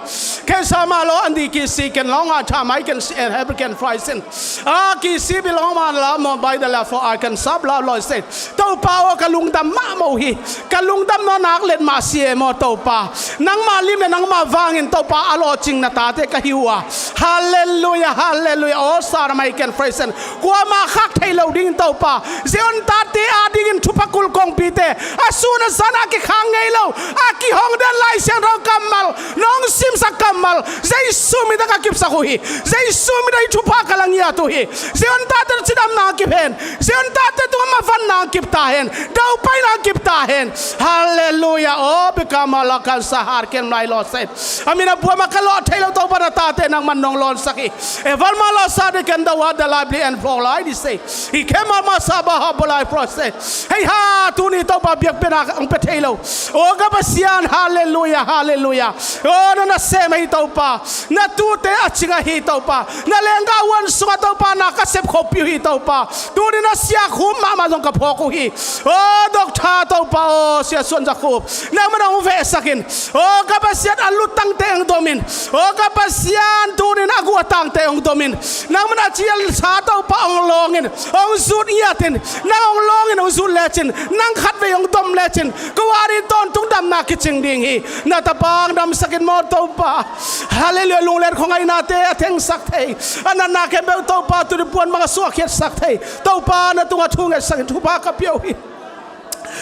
Ken sama lo andi ki si ken long a thamai ken si en hebriken fraisin. A ki si bilong ma la mo bai da la fo I can sap la loi se. Topa aw, ka lungdam mahmah uh hi. Ka lungdam nawn nak let mah si e maw Topa. Nangmah lim le nangmah vangin Topa a lawhcing na tate ka hi uh a. Halleluiah, halleluiah. Aw, Sarah Michael Fraser. Kuamah khak thei lo dingin Topa, Zion tate adingin thupha kulh kongpite a sun a zan a kikhang ngei lo, a kihong den Lai Siangtho kammal, nong simsak kammal Jesu min tawh ka kipsak uh hi. Jesu min tawh hih thupha ka la ngiat uh hi. Zion tate tawh cidamna kip hen. Zion tate tungah mavanna kip ta hen. Daupaina kip ta hen. Halleluiah. Oh, bikama lakan sahar ken lai lo sen. A min a buam a ka lawh thei lo Topa na tate nangman nong lawnsak hi. Evalma lo sa de ken dawa da lai bli en fo lai di se. Hi kemal ma sa ba ha bo lai pro se. Hei ha, tuni Topa biakpiakna ang pe thei lo. O ka Pasian, halleluiah, halleluiah. O na nasem ahi Topa. Na tuute a cing ahi Topa. Na lengga uan sungah Topa na ka sep khopih uh hi Topa. Tuni na siak hum mahmah zong ka phawk uh hi. O Doctor Topa, o Sia Suan Za Khup. Nangmah nong vehsak in. O ka Pasian a lutangte ang domin. O ka Pasian tunin a guatangte ang domin. Nangmah na cial sa Topa ang longin. Ang zut ngiatin. Nang ang longin ang zut lecin. Nang khatvei ang dom lecin. Kawari tawntung damna kicing ding hi. Na tapa ang damsakin maw Topa. Halleluiah, lunglet khuangainate a thengsak thei. A natna khempeuh Topa tuni puan bang a suahkhiatsak thei. Topa na tungah thu ngetsakin thupha ka pia uh hi.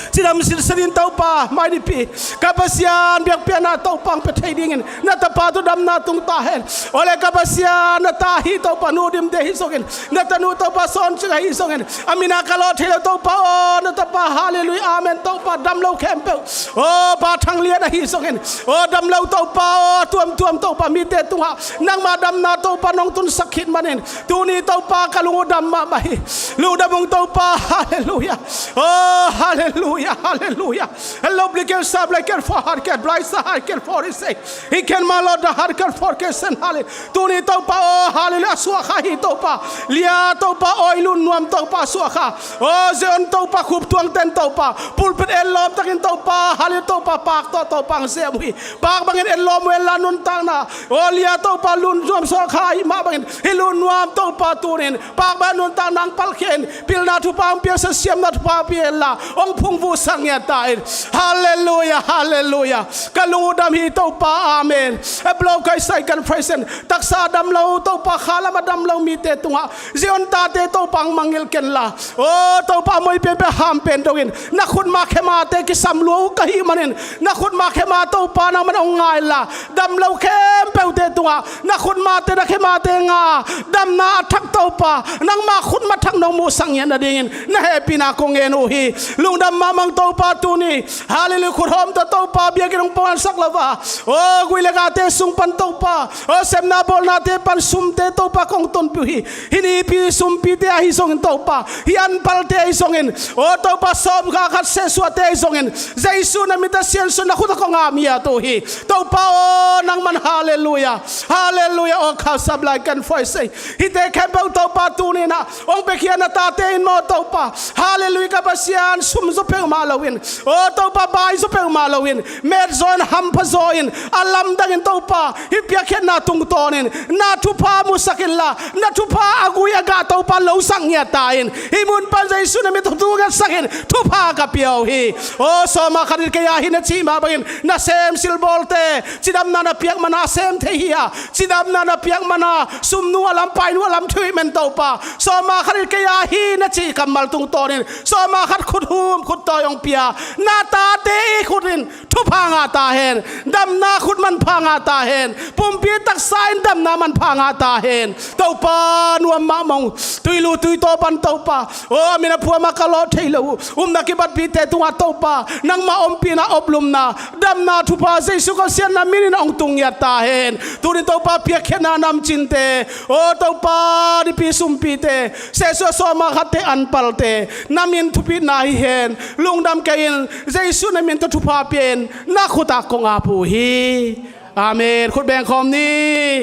Cidam sinsenin Topa, mai nipi. Ka Pasian biakpiakna Topa ang pe thei dingin. Na tapa tawh damna tung ta hen. Ole ka Pasian na ta hi Topa nu dim de hi songin. Na tanu Topa sawn cing ahi zongin. A min a ka lawh thei lo Topa aw, na tapa, halleluiah, amen Topa, dam lo khempeuh. O pa thang lian ahi zongin. O dam lo Topa aw, tuamtuam Topa mite tungah. Nangmah damna Topa nong tunsak khit manin. Tuni Topa ka lung uh dam mahmah hi. Lungdam ung Topa, halleluiah. O halleluiah, halleluiah. Hello, blikel sa, blikel for, harkel, blai sa, harkel for, i sei. Hi ken ma lo da harkel for ke sen hale. Tuni Topa, o halleluiah, suakha hi Topa. Lia Topa, oi lun nuam Topa, suakha. O Zion Topa, khup tuang ten Topa. Pulpit en lawm takin Topa, halleluiah Topa, pak tawh Topa ang sem uh hi. Pak bangin en lawm uh en la nuntakna. O lia Topa lun nuam suakha hi mah bangin. Hi lun nuam Topa tunin. Pak bang nuntakna ang palkhiain. Pilna thupha ang piaksa siamna thupha ang pia en la. Ong phungvu sang ngiat ta in. Halleluia, halleluia. Ka lung uh dam hi Topa, amen. A blow kai sai kan praise in. Taksa dam lo Topa, khalam a dam lo mite tungah Zion tate Topa hong mangngilh ken la. O Topa, moi penpen ham pen dongin na khutma khemate kisam lua uh ka hih manin, na khutma khema Topa nangman hong ngai la. Dam lo khempeute tungah na khutmate na khemate nga damna a thak Topa, nangma khutma thak nong muhsak ngiat nadingin na hehpihna kong ngen uh hi. Lungdam mahmah ung Topa tuni. Halleluia, khut hawm tawh Topa biakinn hong pawlsak lo a, o gui le gate sung pan Topa, o sepna bawlnate pan sumte Topa kong tonpih uh hi. Hih nipi sumpite ahi zongin Topa, hih anpalte ahi zongin, o Topa sawmkha khat sehsuahte ahi zongin, Jesu na min tawh siansuah na khut ah kong ap ngiat uh hi. Topa aw, nangman halleluia, halleluia. Aw khauh sap lai kan phuai sei. Hihte khempeuh Topa tuni-in ah hong piakhia na tate in maw Topa, halleluia, ka Pasian, sum zaw peuhmah loin, o Topa, bai zaw peuhmah loin, met zaw in, hampha zaw in, a lamdangin Topa, hih piakkhiatna tungtawnin na thupha musak inla, na thupha a gui a gah Topa losak ngiat ta in. Hih mun pan Jesu na min tawh thungetsak in, thupha ka pia uh hi. Aw sawma khat in kei a hi na cih mah bangin nasem silbawlte, cidamna na piak mana sem thei hi a, cidamna na piak mana sumnu a lam, painu a lam thuih men Topa. Sawma khat in kei a hi na cih kammal tungtawnin sawma khat khut hum khut tawi hong pia. Na tate i khut in thupha ngah ta hen. Damna khut manpha ngah ta hen. Pumpi taksa in damna manpha ngah ta hen. Topa nuam mahmah ung. Tuilu tuitaw pan Topa, o a min a phuama ka lawh thei lo uh, upna kibatpihte tungah Topa nangma ompihna, oplumna, damna thupha Jesu Khazih siatna minin hong tung ngiat ta hen. Tuni Topa piakkhiatna namcinte, o Topa nipi sumpite, sehsuah sawma khatte anpalte na min thupitna hi hen. Lungdam kei in, Jesu na min tawh thupha pia in, na khut ah kong ap uh hi. Amen. Khut beng khawm ni.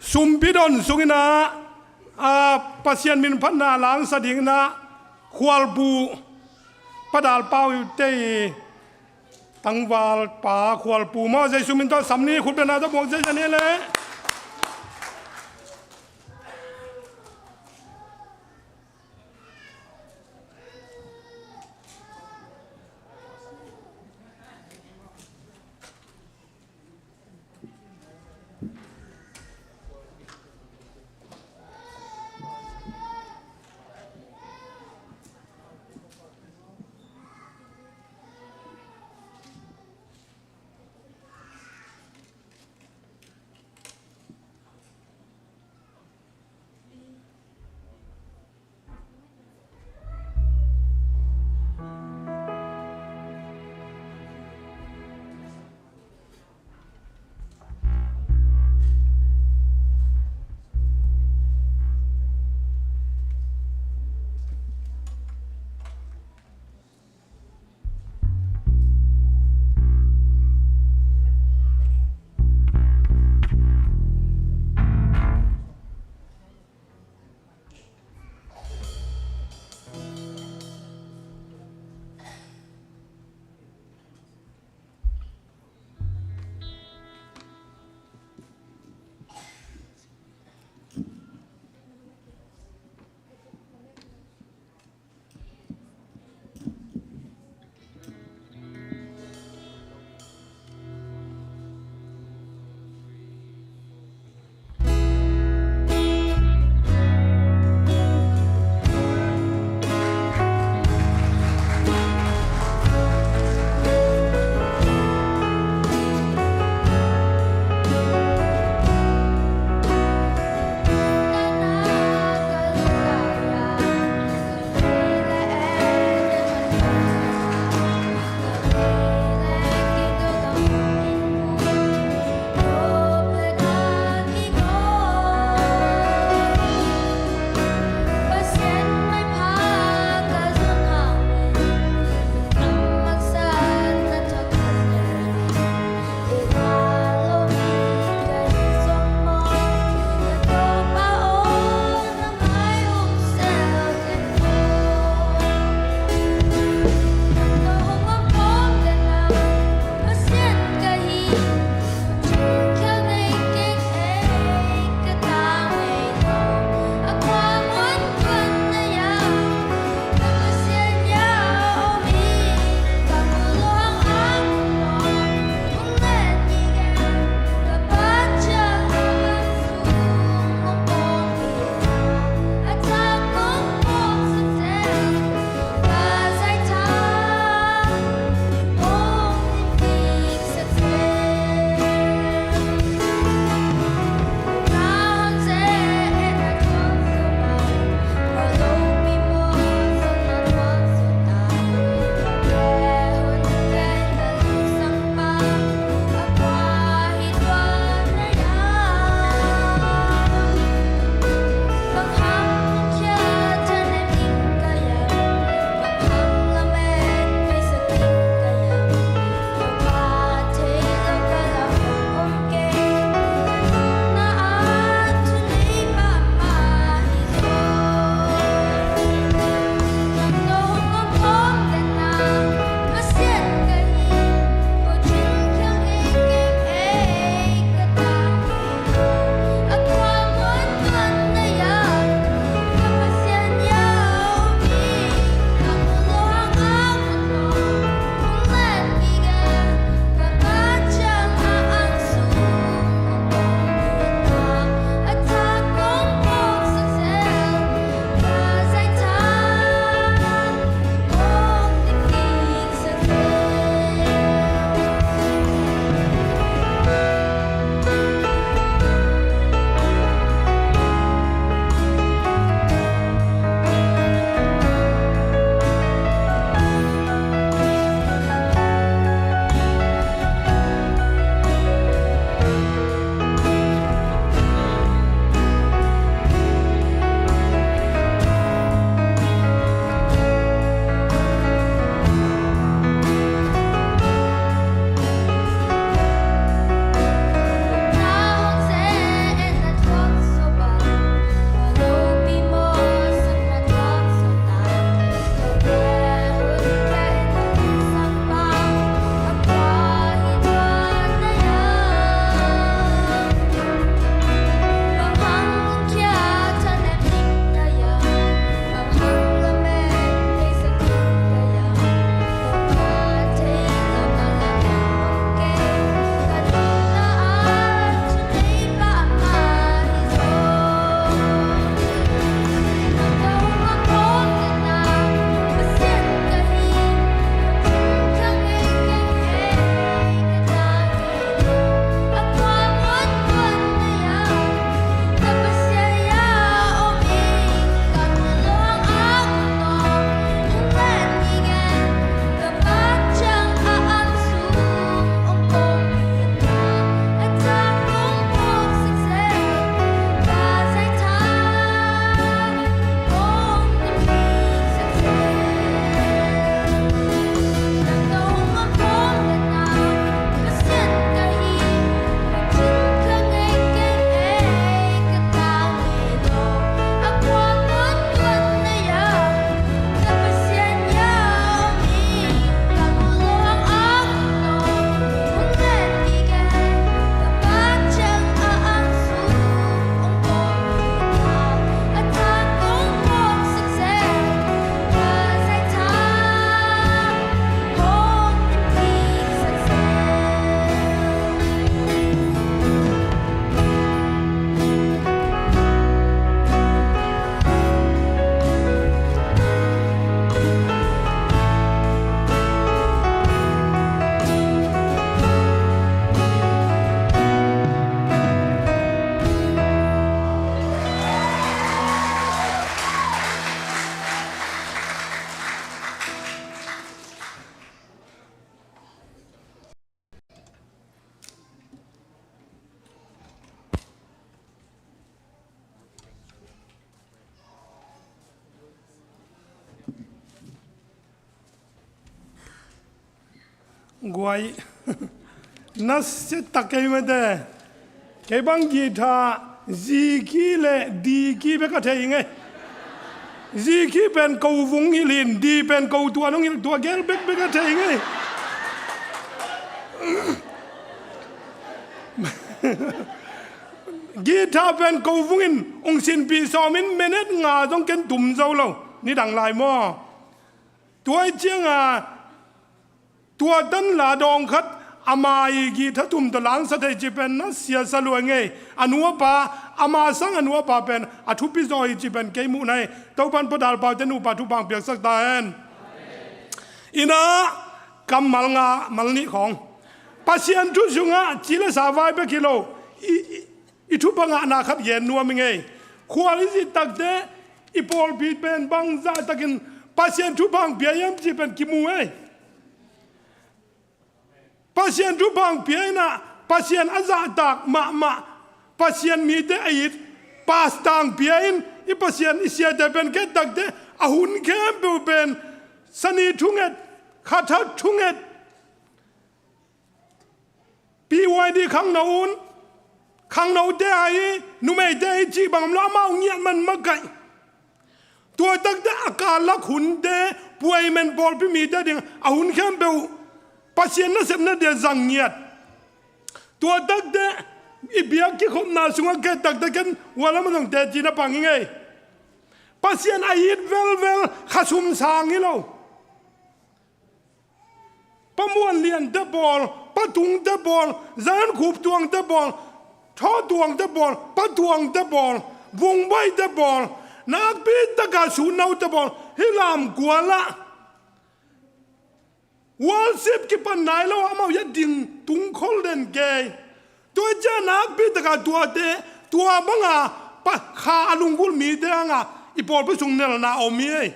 Sumpi don sungin ah, a, Pasian min phatna langsa dingin ah, Khualpu, Pa Dal Pau te i tangvalpa Khualpu maw, Jesu min tawh sam ni, khut bengna tawh buak ziahziah ni le. Guai. Nasia tak kei mate. Kei bang guitar, G key le D key bek a thei ngei. G key pen ko vung hilh in, D pen ko tuan hong hilh, tua gel bekbek a thei ngei. Guitar pen ko vung in hong sinpih sawm in minute nga zong ken tum zo lo. Nidang lai maw? Tua hi cianga tua tan la dawng khat ama i guitar tum tawh langsa thei ci pen nasia sa lua ngei. A nu a pa, ama sang a nu a pa pen a thupi zaw hi ci pen kei muh nai. Topan Pa Dal Pau te nupa thupha piaksak ta hen. Ina kammal nga mal nih khawng. Pasian thu sungah ci le sa vai bek hi lo. I, i, i thupha ngahna khat gen nuam i ngei. Khual i zit takte i pawlpi pen bangzah takin Pasian thupha pia hiam ci pen kimu ei. Pasian thupha pia inah Pasian a zahtak mahmah, Pasian mite a it, pastor pia in i Pasian i siate pen kei takte a hun khempeuh pen sani thunget, khathak thunget, P Y D khangno un, khangnote ahi, numeite ahi cih bang om lo, amau ngiat man makaih. Tua takte a kal lak hunte, puaimen pawlpi mite ding a hun khempeuh Pasian nasepna dia zang ngiat. Tua takte i biak kikhopna sungah kei takte ken ualam a zong teci na pang i ngei. Pasian a it velvel khasum sang hi lo. Pa Muan Lian te bawl, Pa Tung te bawl, Zion Khup Tuang te bawl, Thaw Tuang te bawl, Pa Tuang te bawl, Vung Bai te bawl, nakpi taka Sun No te bawl, hih lam kual ah worship kipan nai lo amau ya ding tung khol den kei. Tua ciang nakpi taka tuate, tua banga pa kha a lunggulh mite hanga i pawlpi sung nelna a om hi ei.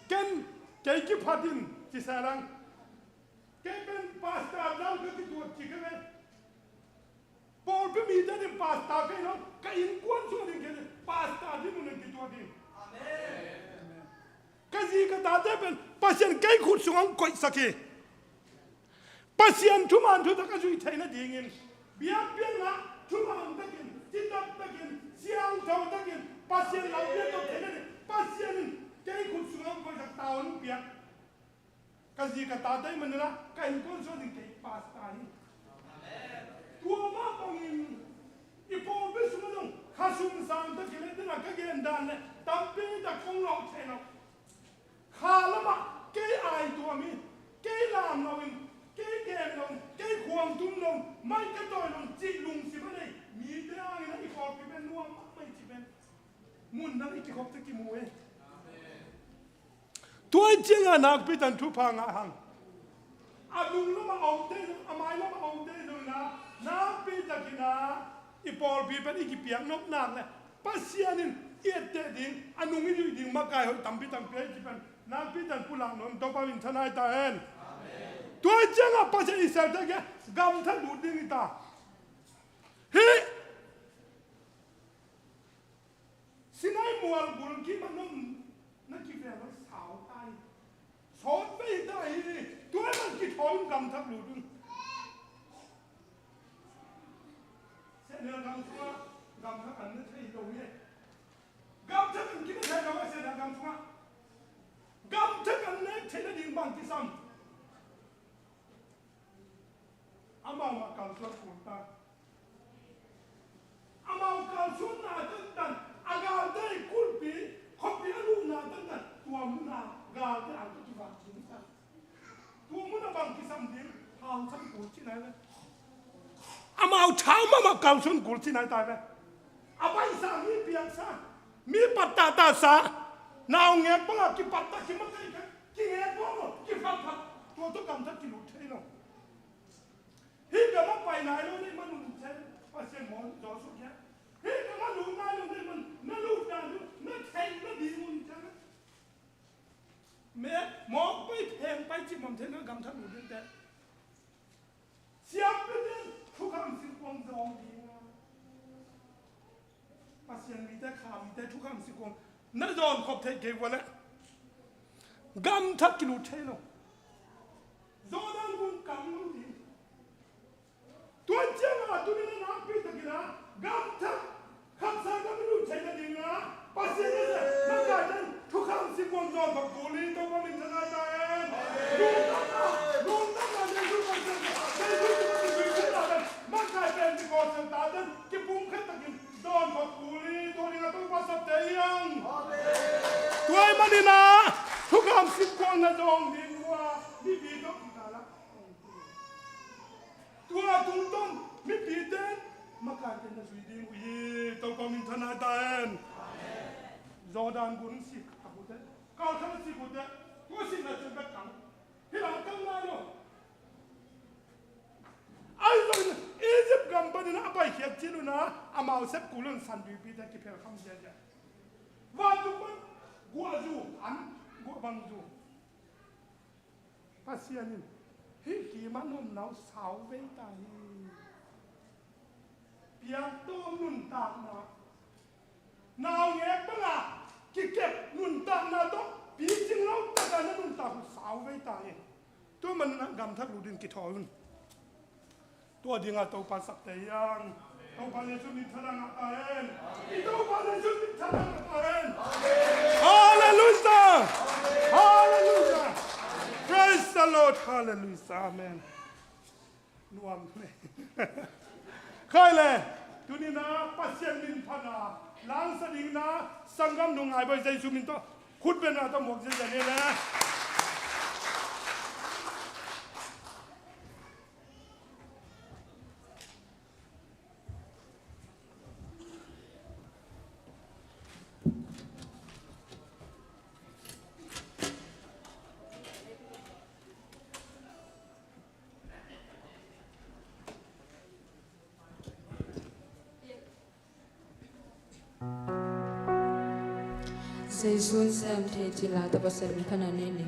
Ken, kei kiphatin ci sa lang. Kei pen pastor dang ka kituat ci kei pen. Pawlpi mite ding pastor kei lo, ka innkuan sung ding kei ding pastor ding mun ding kituat ding. Amen. Ka zi ka tate pen Pasian kei khut sungah hong koihsak hi. Pasian thuman thutak a zuih theih nadingin biakpiakna thuman takin, citak takin, siangtho takin, Pasian lam biak tawh theih nading Pasian in kei khut sungah hong koihsak ta hong piak. Ka zi ka tate i manin ah ka innkuan sung ding kei pastor hi. Tua mah bangin i pawlpi sungah zong khasum sang tak hi leh, dena ka gen dan leh tampi tak kong lawh thei lo. Kha lamah kei aituam hi, kei lam loin, kei gen loin, kei khuang tum loin, mai ka tawi loin cih lungsim a nei mite hangin ah i pawlpi pen nuam mahmah hi ci pen mun dang i kikhop teh kimu hi. Tua hi ciangah nakpi tan thupha ngah hang. A nung lamah a om te zong, a mai lamah a om te zong in ah, nakpi takin ah i pawlpi pen i kipiak nop nak leh Pasian in i etteh ding, a nung i zuih ding makai hoih tampi tampi ahi ci pen nakpi tan pulak nuam, Topa min thanai ta hen. Tua hi ciangah Pasian Israel-te kiang gamthak lut ding hi ta. Hih Sinai mual gul kim a nong na kivel lo sau ta hi. Sawt vei ta hi. Tua hi bang kithawi un gamthak lut un. Sehnel gam sungah gamthak an ne thei lo hi. Gamthak an kim thei lo hi Sehnel gam sungah. Gamthak an ne thei nading bang kisam. Amau mah kalsuan kul ta. Amau kalsuanna tantan, a galte kulhpi, khuapi a luhna tantan, tua munah galte a ka kivak ding ta. Tua munah bang kisam ding, hautham kul ci nai ve. Amau thau mahmah kalsuan kul ci nai ta ve. A baihsa mi piaksa, mi pattahsa, naungek bangah kipattah kimakai kha, kingek bawlbawl, kiphatphat, tua tawh gamtat kilut thei lo. Hih gamah pai nai lo na hih manun ciang Pasian maw Joshua kiang. Hih gamah lut nai lo na hih man, na lut nai lo, na theih nading un ciang. Me, mawk pai, pheng pai cih mawk thei na gamtat lut ding teh. Siampite in thukham singkuang zawng ding a. Pasian mite, kha mite thukham singkuang na zawn khop theih kei vua leh gamthak kilut thei lo. Ni na, thukham simkhuang na zawng ding uh a, mipi tawh kikal ah. Tua tungtawn mipite in makaite na zui ding uh hi. Topa min thang ta hen. Jordan gun sik a kute, kalkhang sik kute, tua sikna cun bek kang. Hi lam kang nai lo. Ahi zongin Egypt gam panin a paikhiat cil un a, amau sep kul un santuipite kiphel kham ziahziah. Vantung pan guah zu an, guah bang zu. Pasian in hih kim a nunna uh sau vei ta hi. Piaktawm nuntakna, naungek banga kikep nuntakna tawh picing lo taka na nuntak uh sau vei ta hi. Tua manin ah gamthak lutin kithawi un. Tua dinga Topa sakte hiang. Topa Jesu min thang a ta hen. I Topa Jesu min thang a ta hen. Hallelujah. Hallelujah. Praise the Lord. Hallelujah. Amen. Nuam. Khai le. Tuni na Pasian min thang a langsa ding na sanggam nung ai bai Jesu min tawh khut beng na tawh muak ziahziah ni le. Jesu'n sem thei cila tapa sem khana nene.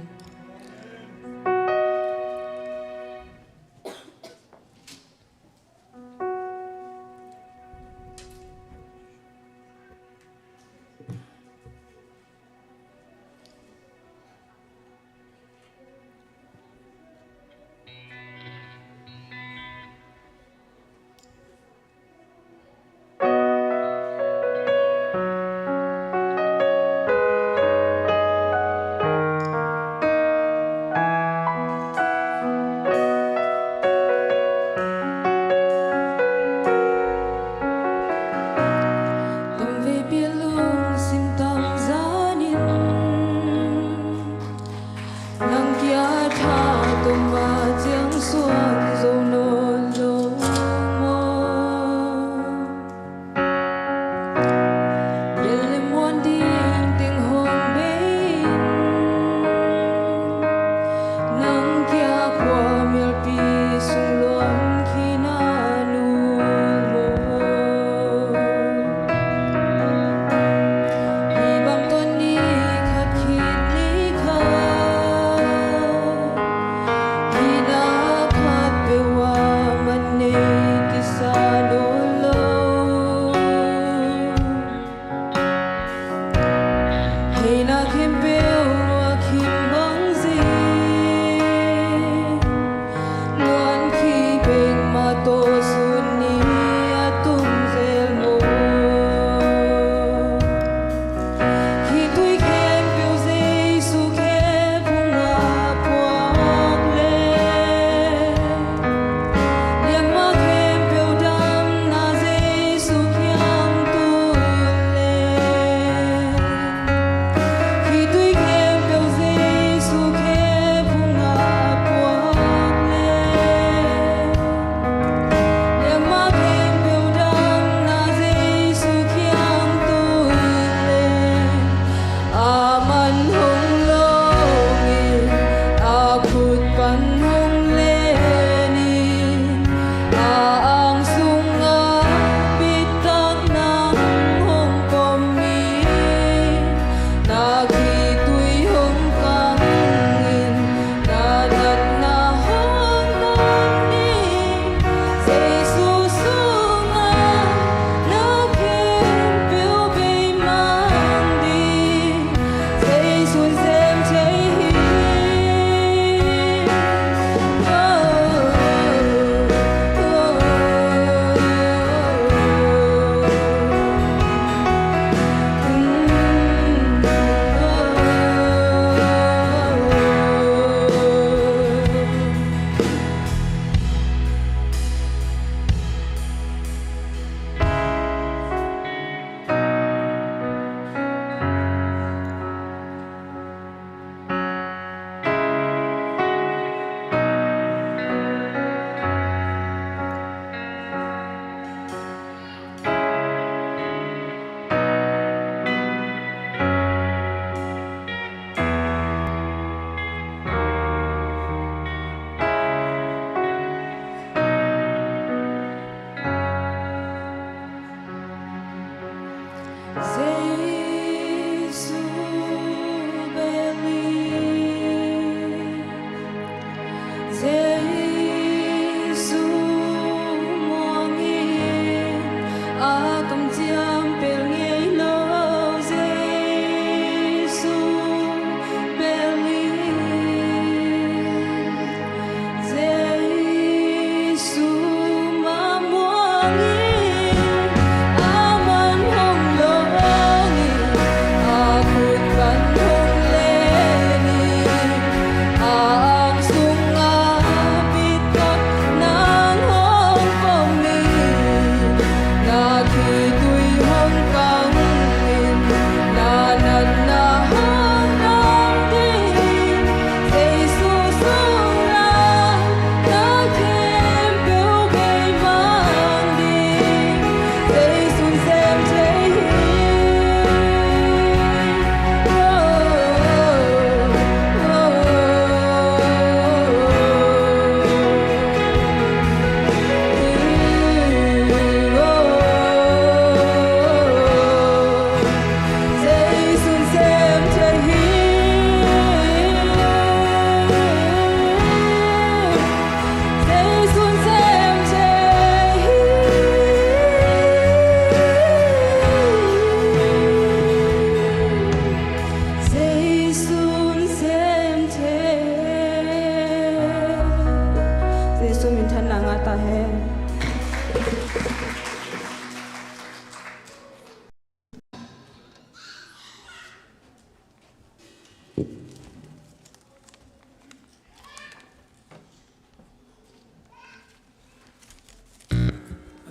Minthanna ngah ta hen.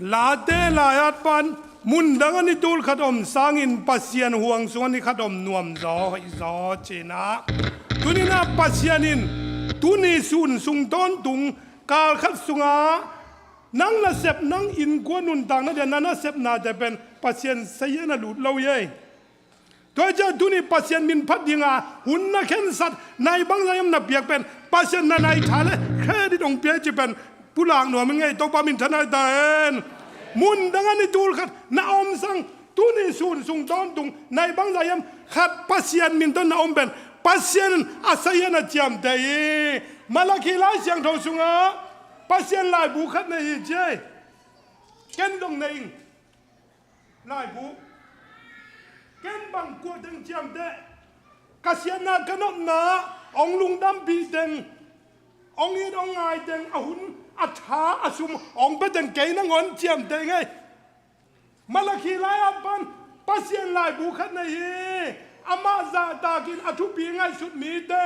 Late lai-at pan mundang a ni tul khat om sangin Pasian huang sung a ni khat om nuam zaw hoih zaw cinah, tuninah Pasian in tuni sun sung tawntung kal khat sungah nang nasep, nang innkuan nuntakna dia na nasepnate pen Pasian sazian a lut lo hi ei. Tua hi ciah tuni Pasian min phat dinga hun na khensat, nai bangzah hiam na piak pen Pasian na nai tha le credit hong pia hi ci pen pulak nuam hi ngei. Topa minthanna hi ta hen. Mundang a ni tul khat na om sang, tuni sun sung tawntung nai bangzah hiam khat Pasian min tawh na om pen Pasian in a sazian a ciamteh hi. Malakhi Lai Siangtho sungah Pasian laibu khat nei hi ci ei. Ken dong nei ing. Laibu. Ken bang kua teng ciamteh, ka siatna ka nopna hong lungdampih teng, hong it hong ngai teng, a hun a tha a sum hong pia teng kei nangawn ciamteh ing ei. Malakhi lai-at pan Pasian laibu khat nei hi. Amah zahtakin a thupi ngaihsut mite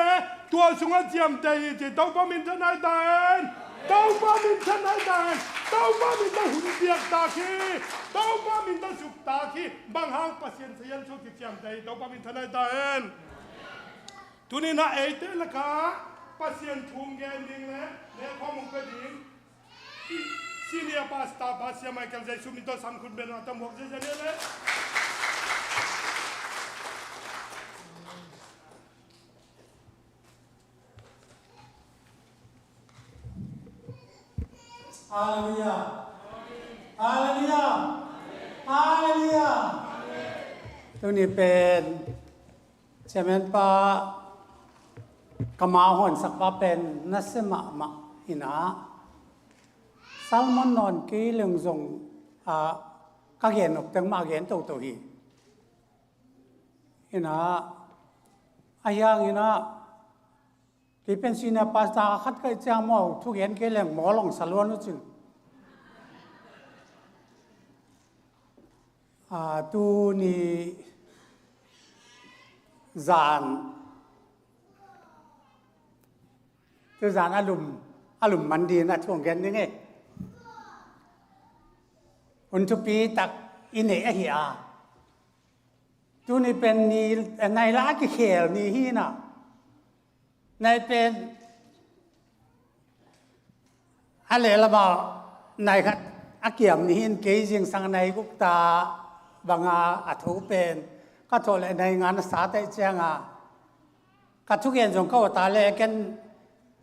tua sungah ciamteh hi ci. Topa minthanna hi ta hen. Topa minthanna hi ta hen. Topa min tawh hun piaktak hi. Topa min tawh suktak hi. Bang hang Pasian sazian suak ci ciamteh hi. Topa minthanna hi ta hen. Tuninah eite lakah Pasian thu gen ding le nekhawm hong pia ding Senior Pastor Pastor Michael Jesu min tawh sam khut beng a tamuak zezen le. Halleluiah. Halleluiah. Halleluiah. Tuni pen Chairman pa, ka mau honsak pa pen nasia mahmah inah, sermon nawn kei leng zong, ah, ka gen nop teng mah gen toto hi. Inah, ahi hang inah, kei pen senior pastor khat ka hih ciang maw, thugen kei leng maw long sa luan uh cin. Ah, tuni zan, tu zan a lum, a lum man ding a thu hong gen ding e. Hun thupi tak i neih ahi a. Tuni pen ni, nai la a kikhel ni hi na. Nai pen a lehlamah nai khat a kiam ni hi in, kei zingsang nai guk ta banga a tho pen ka thawh leh nai nga na sa teh cianga ka thugen zong ka awta leh ken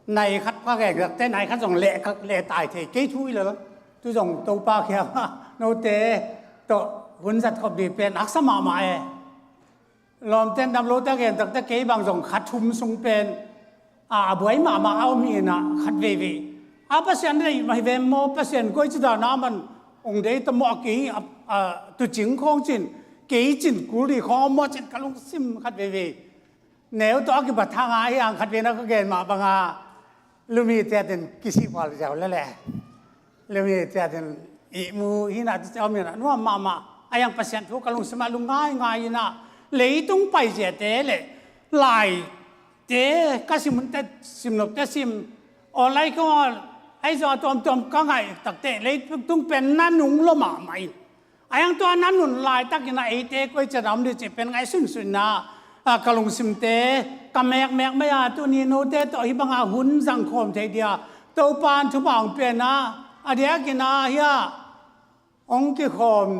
nai khat ka gen takte nai khat zong leh ka leh tai thei kei thu hi lo. Tu zong Topa kiangah note tawh hun zat khop ding pen haksa mahmah e. Lawmten dam lote a gen takte kei bang zong kha thum sung pen a, a buai mahmah a om hi inah khat veivei a Pasian deih mah hi ve maw, Pasian koici dana man hong deih ta maw, a kei a, a tucing khawng cin, kei cin kul ding khawng om maw cin ka lungsim khat veivei. Neu tawh a kibat hanga ahi hang khat veina ka gen mah banga lumi tiatin kisih pal ziau lele. Lumi tiatin ihmu hina ti om hina nuam mahmah. A yang Pasian thu ka lungsimah lung ngaingai ina leitung pai ziate le laite ka sim hunte sim nopte sim online khawng ahi zong a tuamtuam ka ngaih takte leitung pen na nung lo mahmah in. A yang tua na nun laitakin a eite koi ciat a om ding cih pen ngaihsunsun ina, a, ka lungsimte ka mekmek mai a tuni note tawh hih banga hun zangkhawm thei dia Topan thupha hong pia ina, a diakin a hia hong kikhawm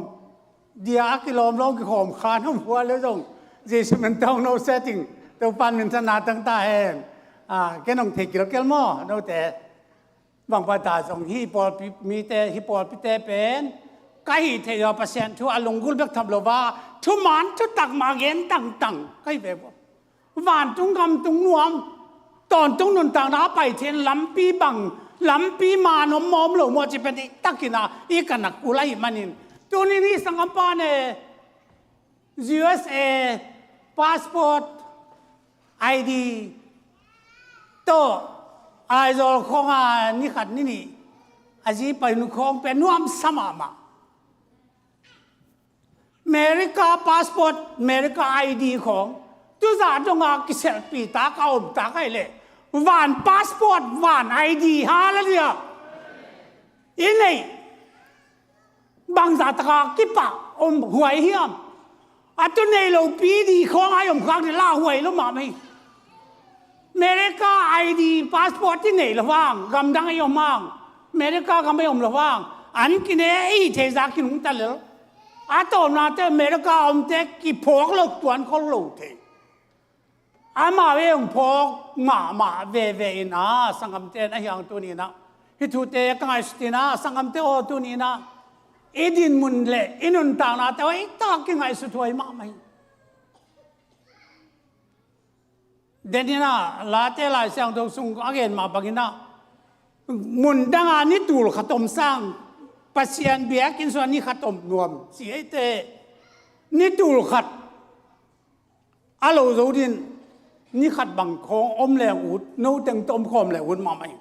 dia a kilawm lo hong kikhawm khan hong hua le zong Jesu min tawh hong no setting Topan minthanna tang ta hen. A, ken hong thei kilkel maw note? Bangpata zong hih pawlpi mite, hih pawlpite pen ka hih theih uh a Pasian thu a lunggulh bek tham lo va, thuman thutak mah gen tangtang ka hi ve. Vantung gamtung nuam tawntung nuntakna a pai theih lampi bang, lampi man om mawm lo maw ci pen i takin a i ka nak ul ahih manin tuni ni sanggampa ne U S A passport I D tawh Aizawl khawnga ni khat ni nih A zi pai nu khawng pen nuamsa mahmah. America passport, America I D khawng tuzah donga kiselhpih tak a om tak ahih leh van passport, van I D, hallelujah, i neih bangzah taka kipah om huai hiam? A tu nei lo P D khawng a i om khak dih lah huai lo mahmah hi. America I D passport i neih lo hang, gamdang i om hang, America gam i om lo hang, an kine i hih theih zah kinungta lel. A tawpnate America a omte kiphawk lo tuan khol lo thei. Amau i hong phawk mahmah veve in a, sanggamte in a hiang tuni in a, hih thute ka ngaihsut in a, sanggamte aw, tuni in a i dinmun le i nuntaknate aw, i tak kingaihsut huai mahmah hi. Denin a, Late Lai Siangtho sung a gen mah bangin a, mun danga ni tul khat om sang, Pasian biakinn sungah ni khat om nuam ci eite. Ni tul khat a lo zo din, ni khat bang khawng om leng ut, no teng tawh om khawm leng ut mahmah hi.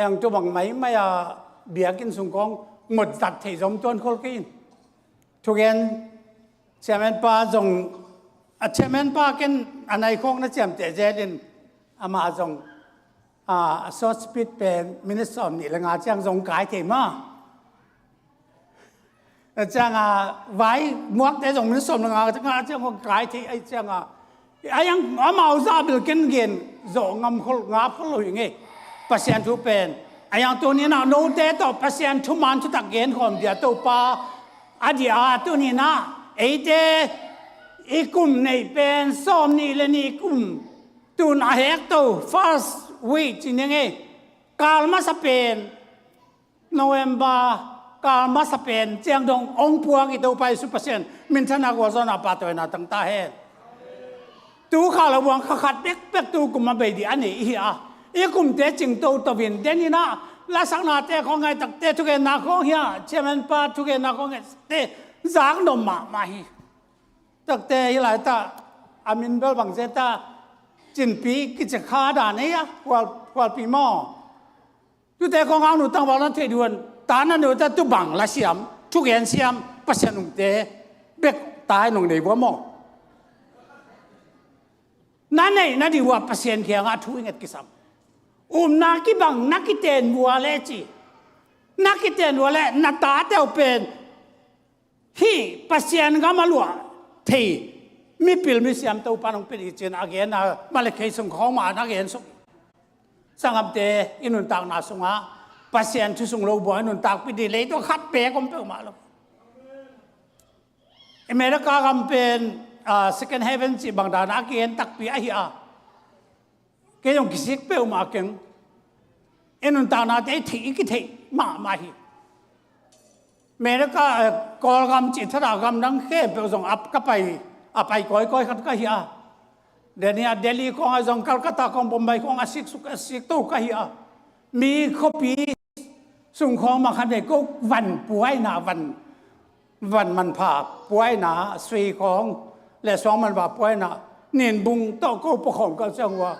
Eng tu bang maimai a biakinn sung khawng mawtzat thei zom tuan khol kei in. Thugen chairman pa zong, a chairman pa ken a nai khawng na ciamteh zel in, amah zong a, a short speech pen minute sawm nih le nga ciang zong kai thei ma. A ciang a, vai muakte zong minute sawm le nga, nga ciang zong kai thei, ai ciang a, ai ang amau zah bel ken gen zawh ngam khol, ngap khol lo hi ngei. Pasian thu pen, ai ang tuni in a note tawh Pasian thuman thutak gen khawm dia Topa a dia, tuni in a eite i kum neih pen sawm nih le nih kum tun a hek to, first week ci ning ei. Kal masa pen November, kal masa pen ciang dong hong puak i Topa Jesu Pasian minthanna gualzawhna pahtawina tang ta hen. Tu kha lo buang kha khat bekbek tu kum a bei dih a nei i hi a, i kumte cing toto in, den in a, lasaknate khawng, ngaitakte thugenna khawng hi a, chairman pa thugenna khawng, ngaitakte zak nop mahmah hi. Takte hi lai ta, a min bel bang zia ta, Cinpi kici kha dan ei a, Khual, Khualpi maw. Tute khawng a nu tangval na theih duan, ta na nu ta tu bang la siam, thugen siam, Pasian umte bek ta i nong nei bua maw. Na neih na dih bua Pasian kiangah thu i nget kisam. Umna kibang na kiten bua le ci. Na kiten bua le na tate uh pen hih Pasian gam a luah thei mipil misiam Topa nong pia dih cin a gen a, Malakhi sung khawng mah na gen suk. Sanggamte i nuntakna sungah Pasian thu sung lo bua i nuntakpih dih leitung khat pek om peuhmah lo. America gam pen, ah, second heaven cih bang dan a kigen takpi ahi a. Kei zong kisik peuhmah keng. I nuntaknate i theih, i kitheih mahmah hi. America, eh, Kawlgam cih thadah gamdang khempeuh zong a ka pai, a pai kawikawi khat ka hi a. Delhi, a Delhi khawng a zong, Calcutta khawng, Bombay khawng a sik suk, a sik to ka hi a. Mi khuapi sung khawng mah khat nei ko van puaina, van van manpha puaina, sui khawng le suang manpha puaina, ninbung tawh ko pawkhawm ka ciang uh a.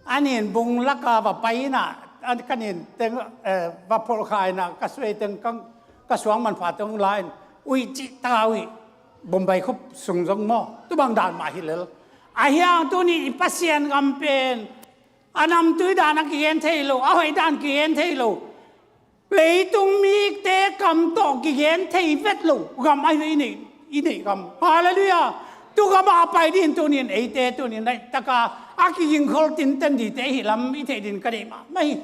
A ninbung laka va pai ina, a ka nin teng, eh, va pholh kha ina, ka sui teng ka, ka suang manpha teng la in, uih cih taka uih, Bombay khuap sung zong maw, tu bang dan mah hi lel. A hiang tuni i Pasian gam pen, a namtui dan a kigen thei lo, a hoih dan kigen thei lo. Leitung mite kam tawh kigen thei vet lo gam ahi ve i neih, i neih gam. Halleluiah. Tu gam ah a pai dih in tuni in eite tuni in laih taka a kigingkhol tinten dihte i hih lam i theih dih in ka deih mahmah hi.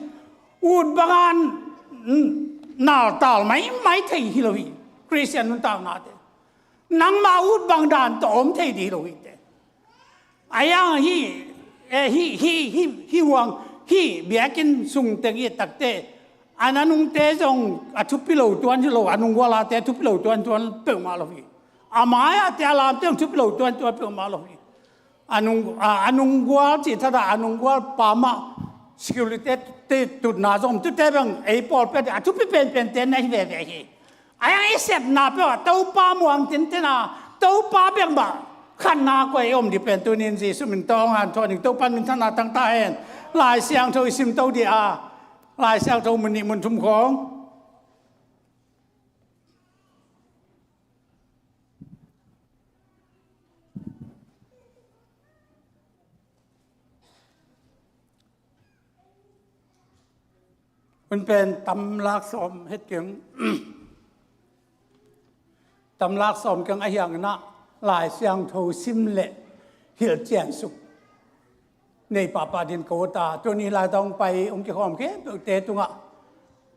Ut banga, mm, naltal maimai thei hi lo hi. Khristian nuntaknate. Nangmah ut bang dan tawh om thei dih hi lo hi te. A yang hi, eh, hi, hi, hi, hi huang, hi biakinn sung teng i takte, a nanungte zong a thupi lo tuan hi lo, a nunggualate a thupi lo tuan tuan peuhmah lo hi. A mai-ahte a lamte zong thupi lo tuan tuan peuhmah lo hi. A nung, a, a nunggual cih thadah, a nunggual pa mah security te tutna zong tute bang ei pawlpi a thupi penpente na hi veve hi. A yang i sepna peuh ah Topa muang tinten a, Topa bek mah khatna kua i om dih pen tuni in Jesu min tawh hong hanthawn ing. Topa in minthanna tang ta hen. Lai Siangtho i sim to dih a, Lai Siangtho mun nih mun thum khawng. Hun pen tam lak sawm het keng. Tam lak sawm keng a hiang inah Lai Siangtho sim le hilh cian suk nei pahpah din ko ta. Tuni lai tawng pai hong kikhawm khempeuhte tungah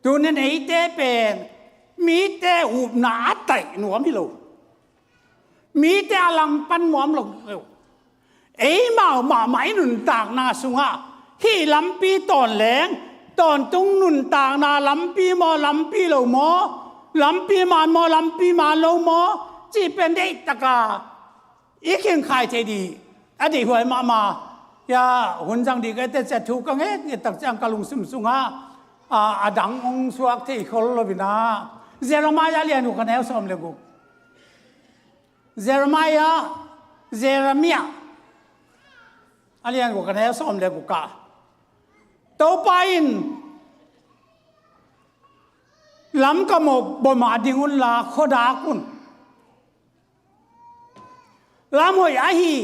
tunin eite pen mite upna a taih nuam hi lo. Mite a langpan nuam lo. Eimau mahmah i nuntakna sungah hih lampi tawn leng, tawntung nuntakna lampi maw, lampi lo maw, lampi man maw, lampi man lo maw, cih pen deihtaka i khingkhai thei dih a deihhuai mahmah. Ya, hun zang dih ka ete ciat thu ka nget nget tak ciang ka lungsim sungah a, a dang hong suak thei khol lo inah Jeremiah lian uh ka neu sawm le guk. Jeremiah, Jeremiah a lian uh ka neu sawm le guk ah Topa in lamkam aw bawmah ding unla khuadak un. Lamhoih ahi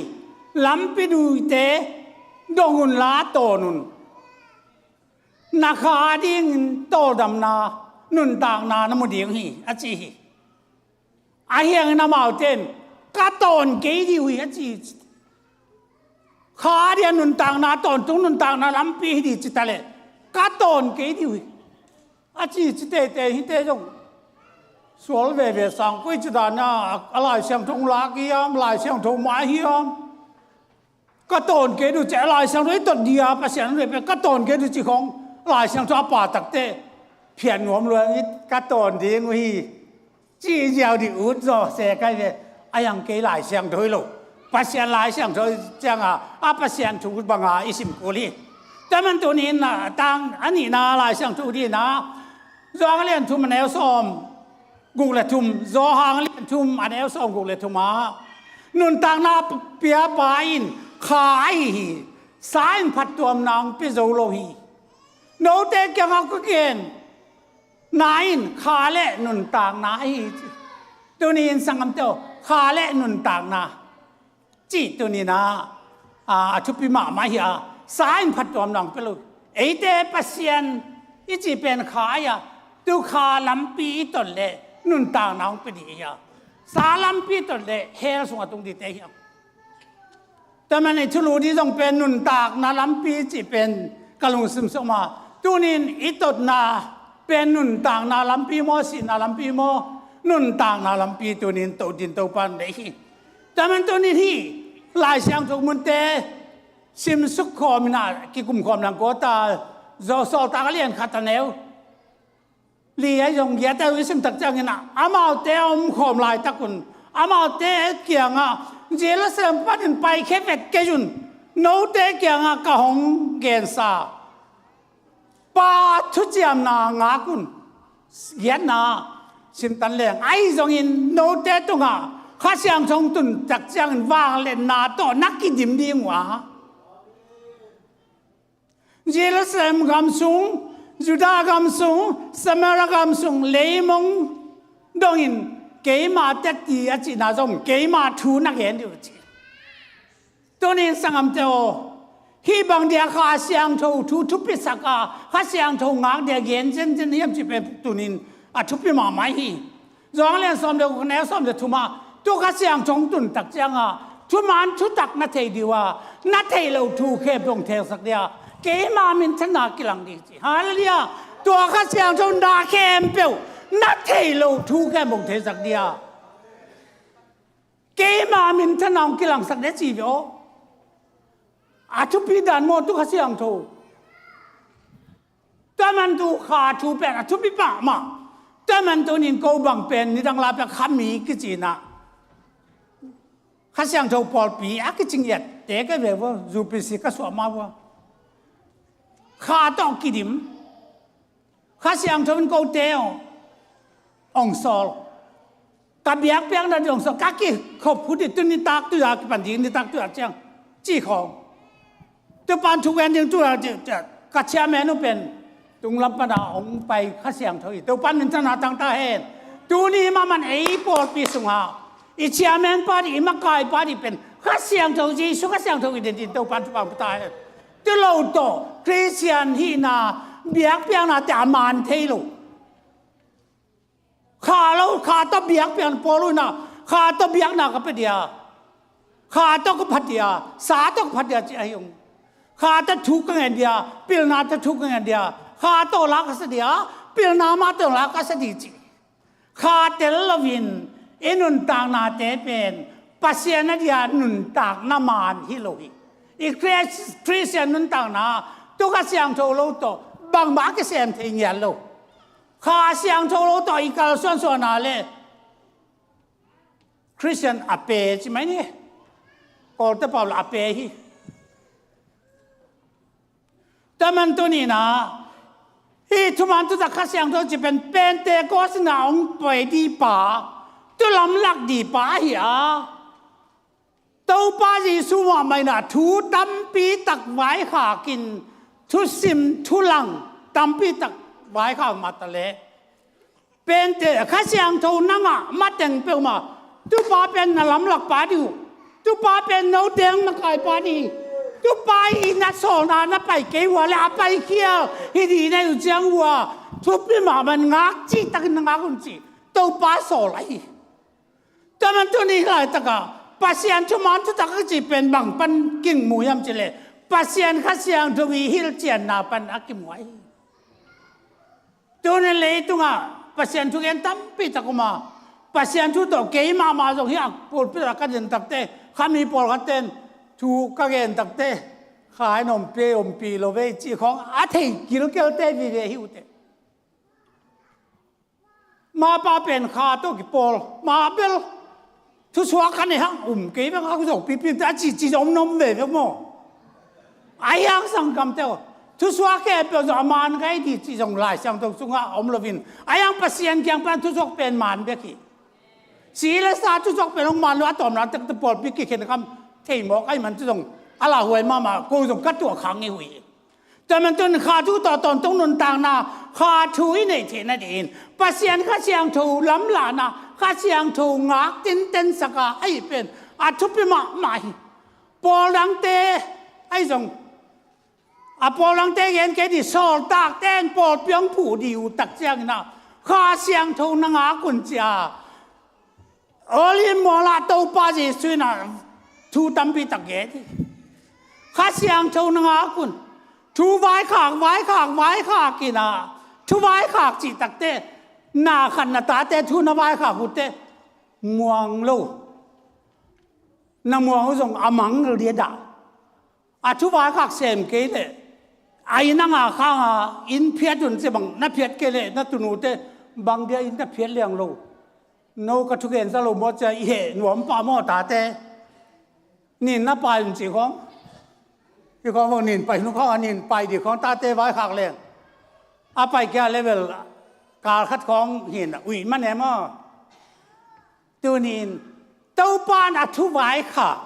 lampi duite dong unla tawn un. Na kha dingin tawldamna nuntakna na mu ding hi a ci hi. A hiangin amaute in ka tawn kei dih uh hi a ci. Kha dia nuntakna, tawntung nuntakna lampi hi dih ci ta leh ka tawn kei dih uh hi a ci, ci teitei hite zong sual veve sang koi ci dana a Lai Siangtho lak hiam, Lai Siangtho mah hiam. Ka tawn kei duh ci a Lai Siangtho i tot dia Pasian an veve ka tawn kei duh ci khong Lai Siangtho a pa takte phian nuam luang i ka tawn ding uh hi. Ci ziau dih ut zaw se kai ve. A yang kei Lai Siangtho hi lo. Pasian Lai Siangtho cianga a Pasian thu banga i sim kul hi. Taman tunin a tang a nihna Lai Siangtho dihna Johan a lian thum a neu sawm guk le thum, Johan a lian thum a neu sawm guk le thum ah nuntakna piapa in kha ahi hi. Sa in phattuamna hong pia zo lo hi. Note kiangah ka gen na in kha le nuntakna ahi hi ci. Tuni in sanggamte aw, kha le nuntakna cih tuni in ah, a thupi mahmah hi a, sa in phattuamna hong pia lo. Eite Pasian i cih pen kha ahi a, tu kha lampi i tot leh nuntakna hong pia dih hi a, sa lampi i tot leh hell sungah tung dihte hi a. Tua man i thulu dih zong pen nuntakna lampi cih pen ka lungsim sungah tunin i totna pen nuntakna lampi maw, sihna lampi maw, nuntakna lampi tunin to din Topa in deih hi. Tua man tunin hih Lai Siangtho munte simsuk khawm inah kikum khawm lang kawta, Sawltak a lian khat a neu li ahi zong giat ahi uh i sim tak ciangin ah amaute a om khawm laitak un amaute kiangah Jerusalem panin paikhia vek kei un, note kiangah ka hong gensa Pa thuciamna ngak un. Giatna simtan leng ahi zongin note tungah Kha Siangtho hong tun tak ciangin vangliatna tawh na kidim ding uh a, Jerusalem gam sung, Judah gam sung, Samaria gam sung leimong dongin keima tetti a cihna zong keima thu na gen dih uh ci. Tunin sanggamte aw, hih bang dia Kha Siangtho thu thupisak a, Kha Siangtho ngak dia gen zenzen hiam cih pen tunin a thupi mahmah hi. Johan lian sawm le guk neu sawm le thum ah, tu Kha Siangtho hong tun tak ciangah thuman thutak na thei dih uh a, na theih loh thu khempeuh hong theisak dih a, keima minthanna kilang dih ci. Hallelujah. Tua Kha Siangtho na khempeuh na theih loh thu khempeuh hong theisak dih a, keima minthanna hong kilangsak dih ci ve aw. A thupi dan maw tu Kha Siangtho. Tua man tu kha thu pen a thupi pah mah. Tua man tunin ko bang pen nidang la pek khami kici inah Kha Siangtho pawlpi a kicing iat te ka ve vua, U P C ka suah mah vua. Kha tawh kidim. Kha Siangtho in kote aw hong sawl. Ka biakpiakna ding hong sawl, ka kikhop khut dih, tu nitak tu-a kipan ding, nitak tu-a ciang ci khawng. Tu pan thuk en ding tu-a ci, ci, ka chairman uh pen Tunglam pana hong pai Kha Siangtho hi. Topa minthanna tang ta hen. Tuni mahmah ei pawlpi sungah i chairman pa dih, i makai pa dih pen Kha Siangtho, Jesu Kha Siangtho i den din Topa thupha ta hen. Tu lo tawh Khristian hihna biakpiakna te a man thei lo. Kha lo, kha tawh biakpiakna pawl uh na, kha tawh biakna ka pia dia, kha tawh ka phat dia, sa tawh ka phat dia ci ahi ung. Kha tawh thu ka ngen dia, pilna tawh thu ka ngen dia, kha tawh la ka sa dia, pilna mah tawh la ka sa di ci. Kha tel loin i nuntaknate pen Pasian a dia nuntakna man hi lo hi. I Khris-, Khristian nuntakna tu Kha Siangtho lo tawh bangmah a kisem thei ngiat lo. Kha Siangtho lo tawh i kalsuansuahna le Khristian a pe ci mai ni. Kawlte pau la a pe hi. Tua man tuni-in ah hih thuman thutak Kha Siangtho ci pen Pentecost in ah hong pai dih pa, tu lamlak dih pa ahi a, Topa Jesu mahmah in ah thu tampi tak vaikhak in, thusim thulang tampi tak vaikhak mah ta leh, Pente, Kha Siangtho na ngah mateng peuhmah, tupa pen na lamlak pa dih uh, tupa pen no teng makai pa dih, tupa i na sawlna na pai kei uh a leh a pai khial hi dih na hi uh ciang uh a, thupi mahmah in ngak cihtakin na ngak un ci, Topa sawl ahi. Tua man tuni laitakah Pasian thuman thutak a kici pen bang pan kimu hiam cih leh Pasian Kha Siangtho i hilhcianna pan a kimu ahi. Tuni leitungah Pasian thugen tampi tak om a, Pasian thu tawh kei mahmah zong hih a pulpit ah ka din takte, kha mi pawlkhatte in thu ka gen takte, kha in ompih, ompih lo ve cih khawng a thei kilkelte vive hi uh teh. Mapa pen kha tawh kipawl, ma bel thusuak kha nei hang um kei veng, a zong pipi ta ci ci zong nom veve maw. A hiang sanggamte aw, thusuak khempeuh zong a man kai dih ci zong Lai Siangtho sungah a om loin, a hiang Pasian kiang pan thusuak pen man bek hi. Si le sa thusuak pen hong man lo, a tawmna tekte pawlpi kikhen kham thei mawk ahih man ci zong a lauhuai mahmah, ko zong ka tuah khang hi uh hi. Tua man tun kha thu tawh tawntung nuntakna, kha thu i neih theihna dingin Pasian Kha Siangtho lamlahna, Kha Siangtho ngak tinten saka ahi pen a thupi mahmah hi. Pawl dangte ahi zong, a pawl dangte gen kei dih, sawltakte in pawlpi hong phuh dih uh tak ciangin ah Kha Siangtho na ngak un ci a, Olive mualah Topa Jesu in ah thu tampi tak gen hi. Kha Siangtho na ngak un. Thu vaikhak, vaikhak, vaikhak in ah, thu vaikhak cih takte, na khat na tate thu na vaikhak uh teh muang lo. Na muang uh zong a mang liadah. A thu vaikhak sem kei leh, a inn a ngak hang a inn phiat un ci bang, na phiat kei leh na tunute bang dia inn na phiat liang lo. No ka thugen za lo maw ci a i heh nuam pah maw tate. Nin na pai un ci khawng. Hi khawng bang nin pai nu khawng a nin pai dih khawng tate vaikhak leng. A pai kia level kal khat khawng hin a uih man e maw. Tunin Topa in a thu vaikhak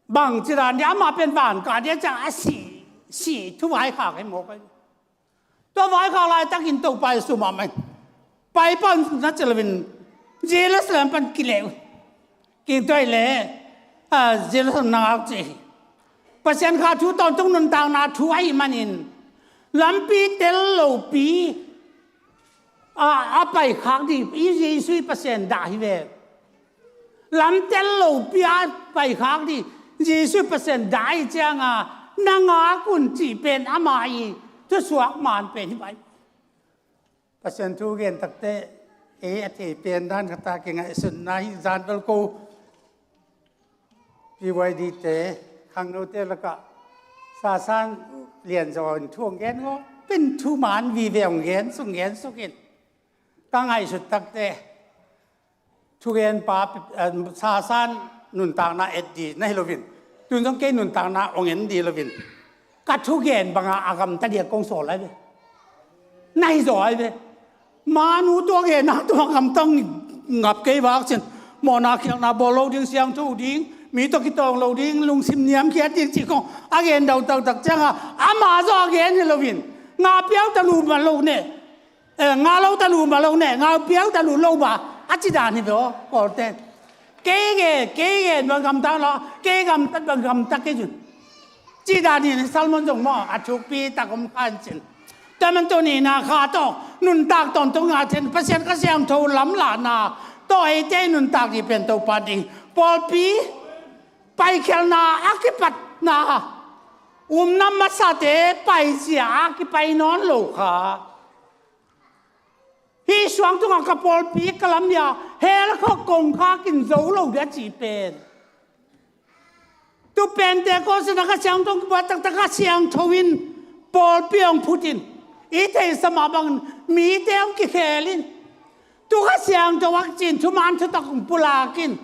bang ci dan dia, amah pen van kah dia ciang a sih, sih thu vaikhak hi mawk ahi. Tua vaikhak laitakin Topa Jesu mahmah in pai pan na ci loin Jerusalem pan kileh uh. Kingtuai le, a, Jerusalem na ngak ci hi. Pasian kha thu tawntung nuntakna thu ahih manin lampi tel lopi a, a paikhak dih, i Jesu i Pasian dah hi ve. Lam tel lopi a paikhak dih, Jesu i Pasian dah hi cianga na ngak un cih pen amah i thusuak man pen hi pai. Pasian thu gen takte ei a thei pen dan khat a kingaihsutna hi. Zan bel ko P Y D te, khangnote lakah Sasan Lianzaw in thu hong gen ngawh, pen thu man vive hong gen suk, gen suk in. Ka ngaihsut takte thugen pa, eh, Sasan nuntakna et dih na hi loin, tun zong kei nuntakna hong en dih loin, ka thugen banga a gamta dia kong sawl lai ve. Na hi zaw ai ve. Manu tua genna tua gamtang ngap kei vak cin. Mawhna khialhna bawl lo ding, siangtho ding, Mi tawh kitawng lo ding, lungsim niamkhiat ding cih khong a gen dau taktak ciangah, ama zawh a gen hi loin, nga piau ta lu mah lo ne, eh, nga lo ta lu mah lo ne, nga piau ta lu lo mah, a ci dan hi ve aw, Kawlte. Kei gen, kei gen bang gamta lo, kei gamtat bang gamta kei cun. Cih dan hi, Salmon zong maw, a thukpi tak om kha in cin. Tua man tuni-in ah kha tawh nuntak tawntung ngah thei in, Pasian Kha Siangtho lamlahna tawh eite i nuntak ding pen Topa ding. Pawlpi paikhialhna a kipatna, umna masate paizia a kipai nawn lo kha. Hih suang tungah ka pawlpi ka lam dia, hell khawk kong kha kin zo lo dia cih pen. Tu Pentecost in a Kha Siangtho kibuak taktak, Kha Siangtho in pawlpi hong phut in, i theihsa mah bangin mite hong kikhel in. Tu Kha Siangtho a kicin thuman thutak hong pulak in.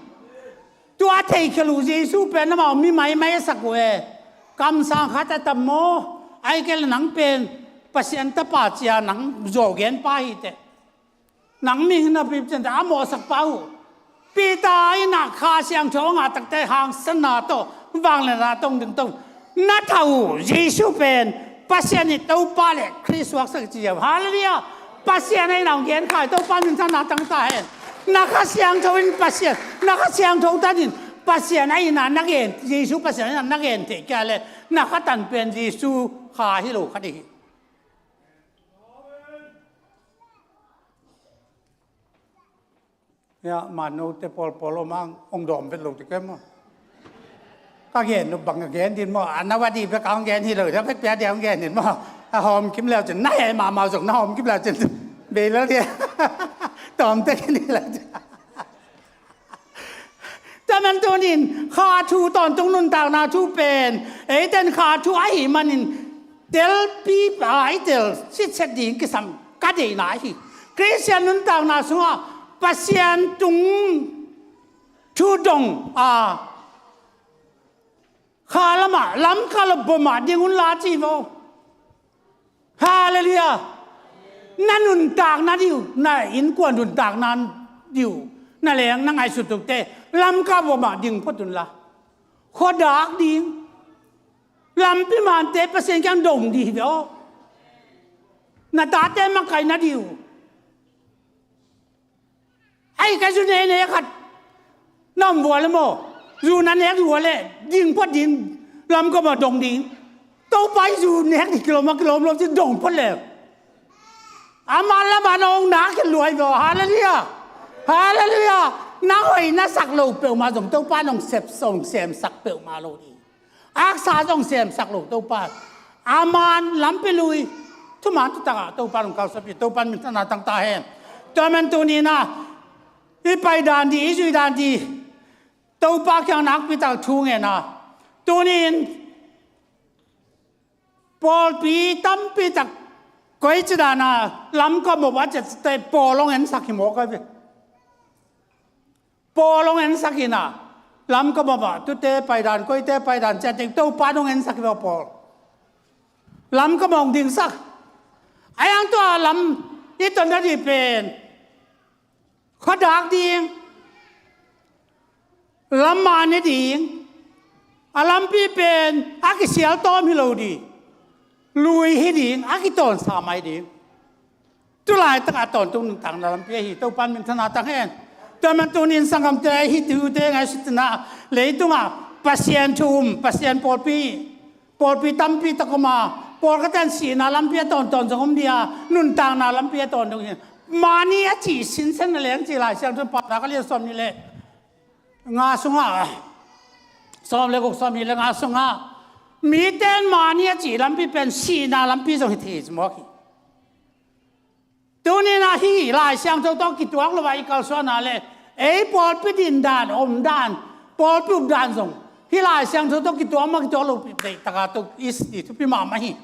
Tua theikhel uh Jesu pen amau mi maimai a sak uh e. Kamsang khat a tam maw? Ahih kei leh nang pen Pasian Tapa ci-a nang zawh genpa hi teh. Nang mihing napi cin teh a mawhsakpa uh. Peter in ah Kha Siangtho a ngah takte hangsanna tawh, vangliatna tawh ding tawh na thah uh Jesu pen Pasian i Topa le Khrist suaksak ci uh. Halleluiah. Pasian a inn ah hong gen kha hi, Topa minthanna tang ta hen. Na Kha Siangtho in Pasian, na Kha Siangtho tan in Pasian a inn ah na gen, Jesu Pasian a inn ah na gen theih kei leh na kha tan pen Jesu kha hi lo kha ding hi. Ya, manote pawlpawl om ang, hong dawm vet lo ti kei maw? Ka gen uh bang a gen din maw? A na va di bek a hong gen hi lo, a vekpi a dia hong gen din maw? A hawm kim leu cin, na heh mahmah zong na hawm kim leu cin, bei lel dia. Tawm tek in hi lo cin. Tua man tunin kha thu tawntung nuntakna thu pen, eiten kha thu ahih manin telpi a i tel sitset ding kisam ka deihna ahi. Khristian nuntakna sungah Pasian tung thu dong a, kha lamah lamkal bawmah ding unla ci vo. Halleluiah. Na nuntakna ding uh, na innkuan nuntakna ding uh, na leng na ngaihsut tukte lamkal bawmah ding phot unla, khuadak ding, lampi mante Pasian kiang dong ding hi ve aw. Na tate makaihna ding uh. Ahih kei leh zu nek nek khat na om vua le maw? Zu na nek vua le ding phot ding, lamkal bawmah dong ding. Topa in zu nek ding kilawm a kilawm lo ci dong phot le, ama lamah na hong nak khin lua hi ve aw. Halleluiah. Halleluiah. Na hoih na sak loh peuhmah zong Topa in hong sem, hong semsak peuhmah lo ding. Aksa zong semsak lo Topa. Aman lampi lui, thuman thutak ah Topa in hong kalsuanpih, Topa in minthanna tang ta hen. Tua man tuni-in ah i pai dan ding, i zuih dan ding, Topa kiang nakpi tak thu ngen a, tuni-in pawlpi tampi tak koici dan a lamkal bawmah a ciat ciatte Paul hong ensak hi mawk a ve. Paul hong ensak in ah, lamkal bawmah tute pai dan, koite pai dan ciat teng Topa in hong ensak hi ve aw Paul. Lamkal bawmah hong dingsak. Ahi hang tua lam i ton nading pen khuadak ding, lamah ne ding, a lampi pen a kisial tawm hi lo ding, lui hi ding, a kitawnsa mai ding. Tu laitak a tawntung nuntakna lampi ahi, Topa in minthanna tang hen. Tua man tuni-in sanggamte, ahi tute ngaihsutna, leitungah Pasian thu um, Pasian pawlpi, pawlpi tampi tak om a, pawlkhat in sihna lampi a tawntawn zong om ding a, nuntakna lampi a tawntung hi. Mani a cih sinsen na leng ci Lai Siangtho Paunak a lian sawm nih le nga sungah, sawm le guk, sawm nih le nga sungah, mite in mani a cih lampi pen sihna lampi zong hi thei ci mawk hi. Tuni-in ah hih Lai Siangtho tawh kituak lo a i kalsuanna le ei pawlpi din dan, om dan, pawlpi up dan zong hih Lai Siangtho tawh kituak mah kituak lo pi, deih tak a tuk i thupi mahmah hi.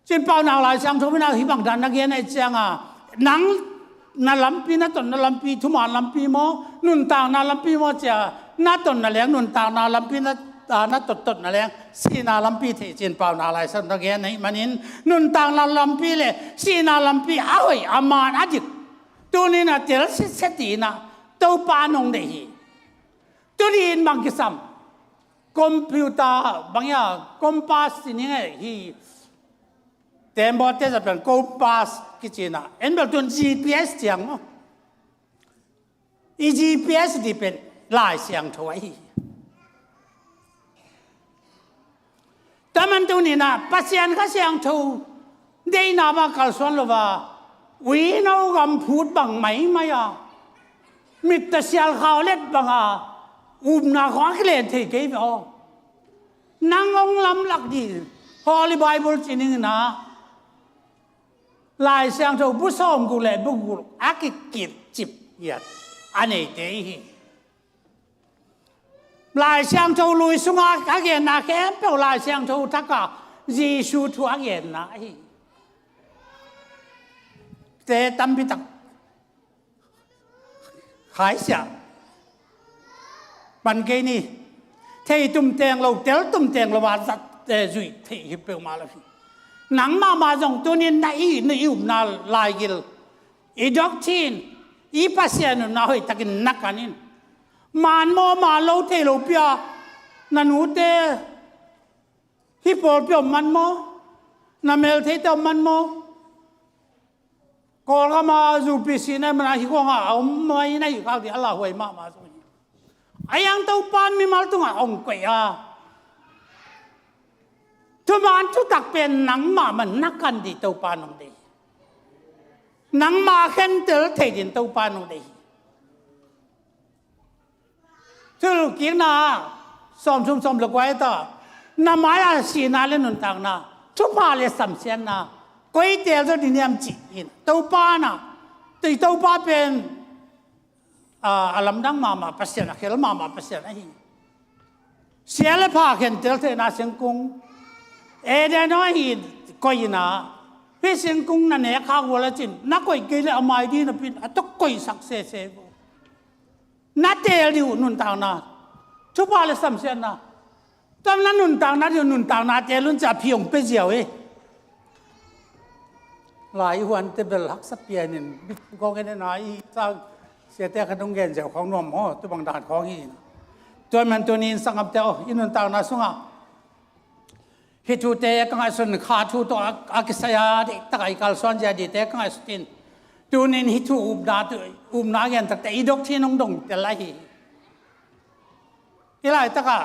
Cin Paunak Lai Siangtho in ah hih bang dan na gen ahih ciangin, nang na lampi, na totna lampi thuman lampi maw, nuntakna lampi maw ci a, na totna leng nuntakna lampi, na, ah, na tot totna leng sihna lampi thei, Cin Paunak Lai Siangtho na gen ahih manin, nuntakna lampi le sihna lampi a hoih, a man, a dik, tuni-in ah tel sitset ding in ah Topa in hong deih hi. Tuni in bang kisam? Computer bang ia, compass ci ning ei hi. Tembaw te za pen compass kici na, en bel tun G P S ciang maw. I G P S di pen Lai Siangtho ahi. Tua man tuni na Pasian Kha Siangtho deihna bang kalsuan lo va, uino gam phut bang maimai a, mit ta sial khau let bang a, upna khong a kilen thei kei ve aw. Nang hong lamlak di Holy Bible ci ning na, Lai Siangtho bu sawm guk le bu guk a kikit cip hiat a neite hi. Lai Siangtho lui sunga a genna khempeuh Lai Siangtho thak a Jesu thu a genna ahi. Te tampi tak khaisia pan kei ni. Thei tum teng lo, tel tum teng lo a zat, eh, zuih thei hi peuhmah lo hi. Nang mahmah zong tunin na i, na i upna laigil, i doctrine, i Pasian upna hoih takin na kan in. Manmaw, man lo thei lo pia, na nute hih pawlpi om man maw? Na meltheite om man maw? Kawlgam a zu P C na mana hi khuanga a om mai na hi khak di a lauhuai mahmah zo hi. A iang Topa mimal tungah hong koih a, thuman thutak pen nangmah man na kan di Topa nong deih hi. Nangmah khentel thei din Topa nong deih hi. Thulkikna sawmthum sawm le kua ta, na mai-a sihna le nuntakna, thupha le samsiatna koi teel zo ding hiam ci-in Topa na, tei Topa pen, a, a lamdang mahmah Pasian, a khel mahmah Pasian ahi. Sia le pha khentel theihna singkung Eden ahi koihna, hih singkung na nek khak uh a le cin na koih kei le a mai ding na pin a tok koihsak sese uh. Na teel dih uh nuntakna, thupha le samsiatna. Tua na nuntakna dih uh, nuntakna teel un cia phi hong pia ziau hi. Lai i huante bel haksa pianin bit kong en ena i sang siate khat hong gen ziau khong nuam maw, tu bang dan khong hi. Tua man tunin sangapte aw, i nuntakna sungah hih thute ka ngaihsun, kha thu tawh a, a kisai a, dih taka i kalsuan zia dihte ka ngaihsun in. Tunin hih thu upna, tu, upna gen takte i doctrine hong dong tel ahi. I laitakah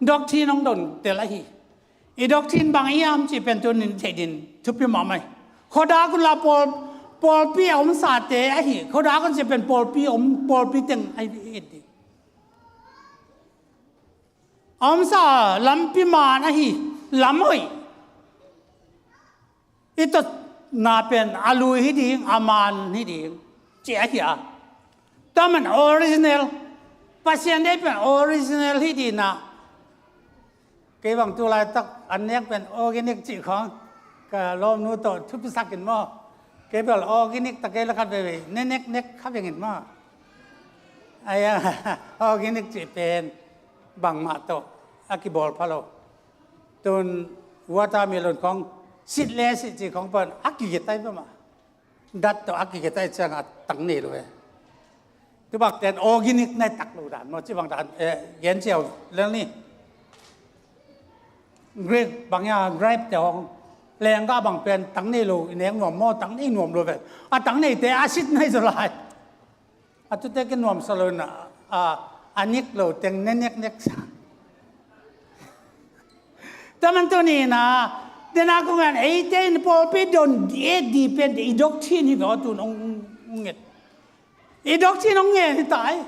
doctrine hong dong tel ahi. I doctrine bang hiam cih pen tunin theih din thupi mahmah hi. Khuadak un la pawl, pawlpi a omsate ahi. Khuadak un cih pen pawlpi om, pawlpi teng ahi hi. A omsa lampi man ahi, lam hoih. I totna pen a lui hi ding, a man hi ding, ci ahi a. Tua man original, Pasian deih pen original hi ding na. Kei bang tu laitak an nek pen organic cih khong ka lawmnu tawh thupisak in maw. Kei bel organic ta kei la khat veve, nenek nek kha veng in maw. Aia, organic cih pen bangmah tawh a kibawl pha lo. Tun watermelon khong, seedless cih khong pen a kigetai peuhmah. Dat tawh a kigetai ciangah tang nei lo e. Tu bang ten organic nai tak lo dan maw, ci bang dan, eh, gen ciau lel ni. Grape bang ia, grape te hong, lenggah bang pen tang nei lo, i nek nuam maw, tang nei nuam lo ve. A tang neite a sit nai zaw lai. A tute kinuamsa lo in a, a, a nik lo teng ne neknek sa. Tua man tuni na, dena kong an eite in pawlpi don di e di pen i doctrine hi ve aw, tun hong, hong nget. I doctrine hong ngen hi ta ai.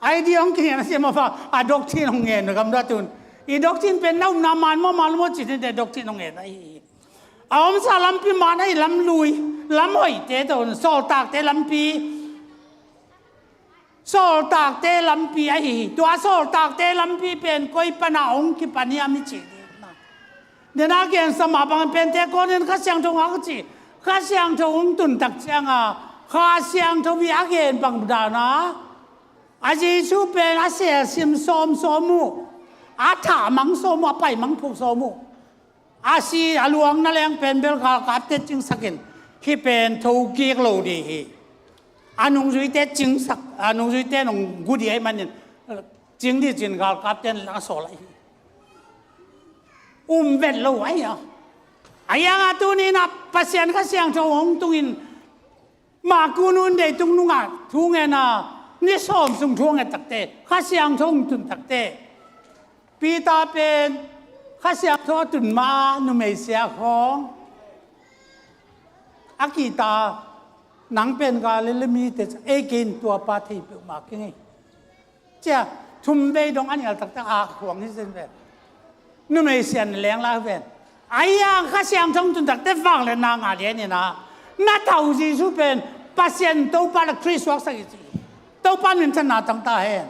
Idea hong kingen a siam a fa, a doctrine hong ngen gamda tun. I doctrine pen na upna man maw, man maw cih ni te doctrine hong ngen ahi hi. A omsa lampi man ahi, lam lui, lam hoihte tawh, sawltakte lampi, sawltakte lampi ahi hi. Tua sawltakte lampi pen koi pana hong kipan hiam i cih ding na. Dena gensa mah bang Pentecost in Kha Siangtho ngak ci. Kha Siangtho hong tun tak cianga Kha Siangtho i a gen bang dana, a Jesu pen a selsim sawm sawm uh, a thah mang sawm uh, a pai mang phuk sawm uh. A si a luang na leng pen bel galkapte cingsakin, hih pen thokik lo dih hi. A nungzuite cingsak, a nungzuite nong gu dih ahih manin, Cingdi cin galkapte in lang sawl ahi. Um vet lo ahi a. A hiangah tuni-in ah Pasian Kha Siangtho hong tungin Maku nun deitung nungah thu ngen a, ni sawm sung thu a nget takte, Kha Siangtho hong tun takte, Peter pen Kha Siangtho a tun ma a numei sia khawng a kihta, nang pen Galilee mite, ei kei in tua pa thei peuhmah keng ei. Cia, thum vei dong a nial taktak a khuang hi zen ven. Numei sian leng la ven. A hiang Kha Siangtho tun takte vangliatna ngah lian in ah, na tau Jesu pen Pasian Topa le Khrist suaksak hi ci. Topa minthanna tang ta hen.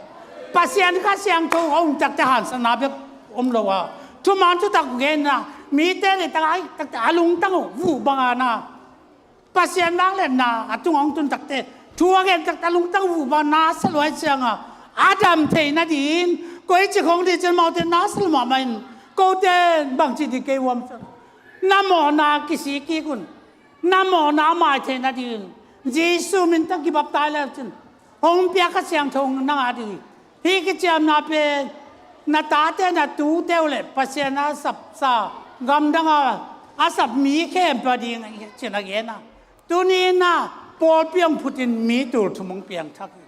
Pasian Kha Siangtho a um takte hansatna bek om lo a, thuman thutak gen a, mite le tang a, takte a lungtang uh vuh bang a na Pasian vangliatna a tung hong tun takte, thu a gen takte a lungtang vuh bang na sa luai ciangah, a dam theih nadingin, koici khong dih cian amaute na sa lua mahmah in, kote bangci dih kei uam ciang, na mawhna kisik kik un, na mawhna a mai theih nadingin Jesu min tang kibaptai le cin, hong piak Kha Siangtho na ngah ding hi. Hih kiciamna pen na tate na tute uh le Pasian a sapsa, gamdang a a sap mi khempeuh a ding hi cin a gen a. Tuni-in ah pawlpi hong phutin mi tul thum hong piangthak hi.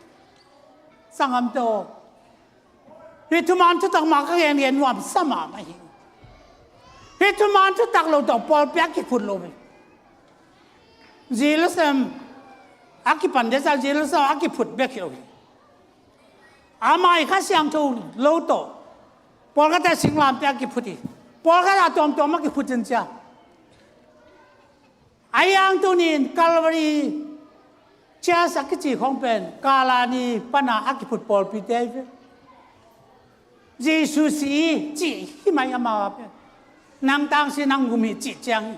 Sanggamte aw, hih thuman thutak mah ka gengen nuamsa mahmah hi. Hih thuman thutak lo tawh pawlpi a kiphut lo hi. Jerusalem a kipan desa Jerusalem a kiphut bek hi lo hi. Amah i Kha Siangtho lo tawh pawlkhatte singlamteh a kiphut hi. Pawlkhat a tuamtuam a kiphut in cia. A hiang tuni-in Calvary Church a kici khawng pen Kalani pana a kiphut pawlpite hi ve. Jesu si hi cih hi mai amau a pen. Nang tangsi nang gum hi cih ciang hi.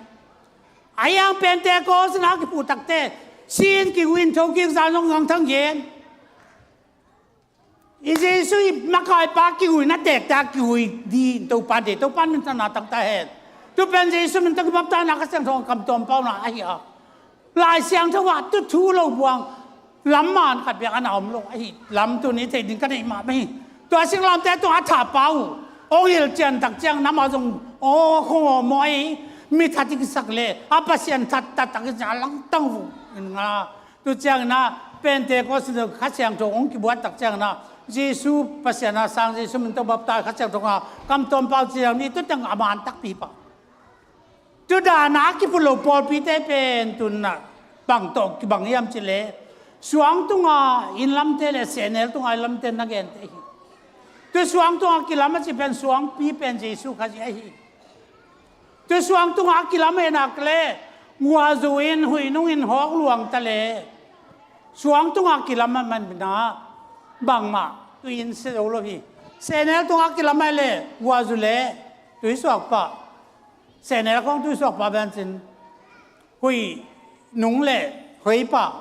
A hiang Pentecost na a kiphut takte si in kigui in thokik zan zong gangthang gen. I Jesu i makaipa kiguina tekte a kigui dih in Topa de, Topa minthanna tang ta hen. Tu pen Jesu min tang kibaptaina Kha Siangtho kam tuam pauna ahi a. Lai Siangtho ah tu thu lo buang lam man khat biak ana om lo ahi lam tuni thei ding ka neih mahmah hi. Tua singlamte tua a thah pa uh hong hilh cian tak ciang namah zong aw khong aw maw ahi. Mi that i kisak le a Pasian that taktak i ciang a langtang vung in nga. Tu ciangin ah Pentecost Kha Siangtho hong kibuat tak ciangin ah Jesu Pasian a sang Jesu min tawh baptai Kha Siangtho nga kam tuam pau ciang ni tu teng a man takpi hi pah. Tu dana a kiphut lo pawlpite pen tunna bang tawh kibang hiam cih leh suang tunga inn lamte le sehnel tunga inn lamte na gente hi. Tu suang tunga kilam a cih pen suangpi pen Jesu Khazih ahi. Tu suang tunga a kilam e nak le guazu in huih nungin hawk luang ta le suang tunga kilam a man bina bangmah tu in se zo lo hi. Sehnel tunga kilam a le guazu le tuisuak pah, sehnel khawng tuisuak pah bencin huih nung le huih pah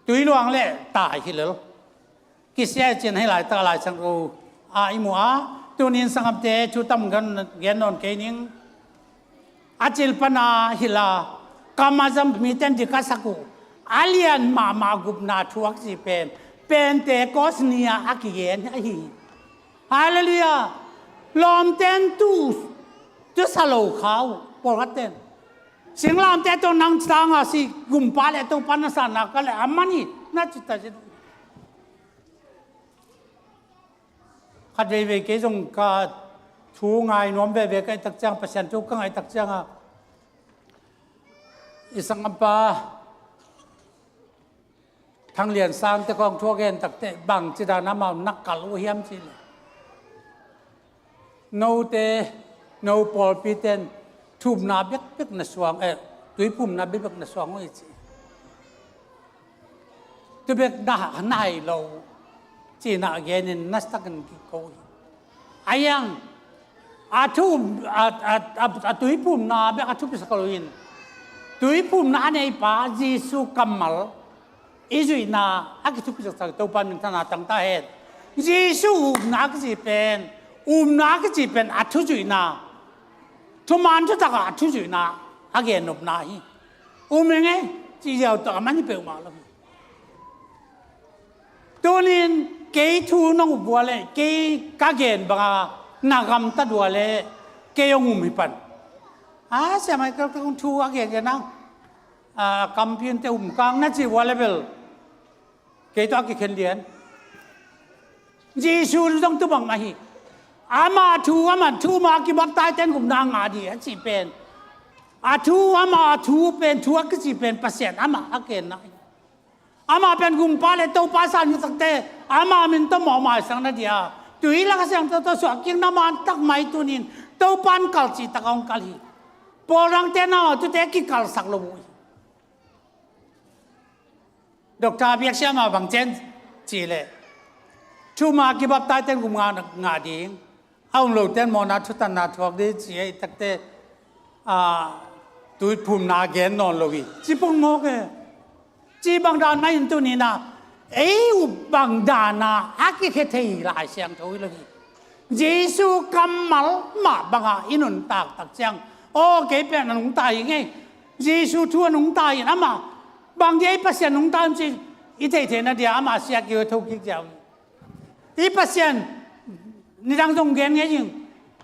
tuiluang le tai hi lel. Kisia i cin hei laitak a Lai Siangtho a i mu a, tunin sanggamte thu tam gen nawn kei ning. A cil pana hila kam a zam miten dik a sak uh a lian mahmah gupna thu a kici pen Pentecost ni-a a kigen ahi. Halleluiah. Lawmten tu tu sa lo kha uh pawlkhatten singlamte tawh nang tanga si gumpa le Topa na sanna ka le a mani na ci ta zin. Khat veivei kei zong ka thu ngai nuam veve ka i tak ciang Pasian thu ka ngai tak cianga i sanggampa Thang Lian Sangte khawng thu a gen takte bang ci dan amau nak kal uh hiam cih leh note no pawlpiten thumna bekbek na suang eh tuiphumna bekbek na suang uh hi ci. Tu bek na na hai lo cihna a genin nasakin kiko hi. A hiang a thu a, a, a, a tuiphumna bek a thupisak lo in tuiphumna a neipa Jesu kammal i zuihna a kithupisaksak Topa minthanna tangta hen. Jesu upna a kici pen upna a kici pen a thuzuihna thuman thutaka a thuzuihna a gennopna hi. Um eng ei cih ziau tawh a man hi peuhmah lo hi. Tunin kei thu nong up uh leh, kei ka gen banga na gamtat uh leh, kei hong um hi pan. A, siamah, ka, ka kong thu a gen gen ang. A, kampiunte um kang na ci uh leh bel, kei tawh a kikhen lian. Jesu zong tu bang mah hi. Ama thu, ama thu ma kibaptaite'n gupna a ngah ding a ci pen, a thu, ama thu pen, thu a kici pen Pasian ama a genna hi. Ama pen gumpa le Topa sa ni takte, ama min tawh mawh maisak na dia, tui lak a siangtho tawh suahkikna man tak mai tunin Topa'n kal cih tak a hong kal hi. Paul dangte na tute kikalsak lo uh hi. Doctor biaksia ma bang ci hiam cih leh, thu ma kibaptaite'n gupna a ngah ding, a um lote'n mawhna thutanna thuak ding ci hi takte, a, tuiphumna gen nawn lo hi. Ci pong mawk e. Ci bang dan mah in tunin a, ei up bang dan a a kikhia thei Lai Siangtho hi lo hi. Jesu kammal mah banga i nuntak tak ciang, aw, kei pen a nungta hi ing ei. Jesu thu a nungta hi in, ama bang dia i Pasian nungta hiam cih i theihtheihna dia ama siak i thokik ziau hi. I Pasian, nidang zong gen ngei ing,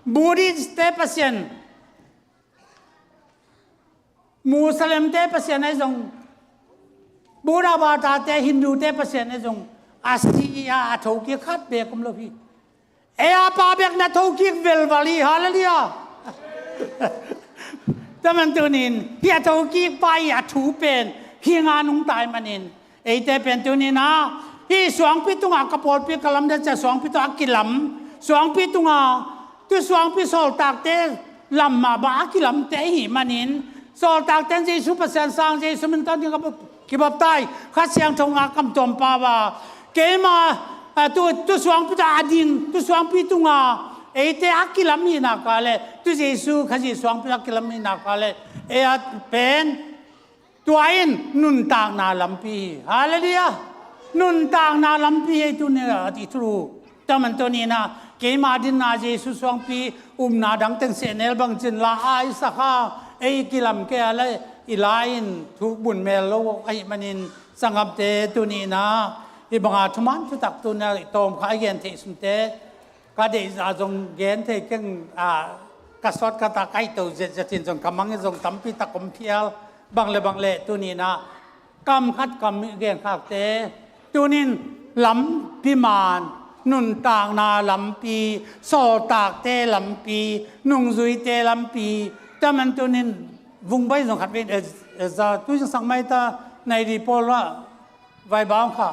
Buddhist-te Pasian, Muslim-te Pasian ahi zong, Buddha batate, Hindu-te Pasian ahi zong, a si a, a thokik khat beek om lo hi. Ei a pa bek na thokik velval hi, hallelujah. Tua man tunin hih a thokik pa i a thu pen hih nga nungta ahih manin, eite pen tunin a, hih suangpi tunga ka pawlpi ka lam ding cia suangpi tawh a kilam, suangpi tunga, tu suangpi sawltakte lam mah bang a kilamte ahih manin, sawltakte'n Jesu Pasian sang, Jesu min tawh ding ka bap-, kibaptai, Kha Siangtho nga kam tuam pa ba, keima, a, tu, tu suangpi tawh a ding, tu suangpi tunga eite a kilam hi nak leh, tu Jesu Khazih suangpi a kilam hi nak leh, ei a pen tua in nuntakna lampi hi. Hallelujah. Nuntakna lampi hi, tu ni a ti thu. Tua man tunin a, keima dinna Jesu suangpi upna dang teng sehnel bangin la a i sak a, ei kilam kei a leh i la in thu bun mel lo ahih manin, sanggamte, tunin a, hih banga thuman thutak tunin a i tawm kha i gen theih sunte, ka deih zah zong gen thei keng, a, ka sawt ka tak aih to zet zet in zong ka mang in zong tampi tak om phial, bang le bang le tunin a kam khat kam gen khakte, tunin lampi man, nuntakna lampi, sawltakte lampi, nungzuite lampi, tua man tunin vung bai zong khat vei, e, e, za, tu zong sang mai ta, nai di pawl la, vai bang kha.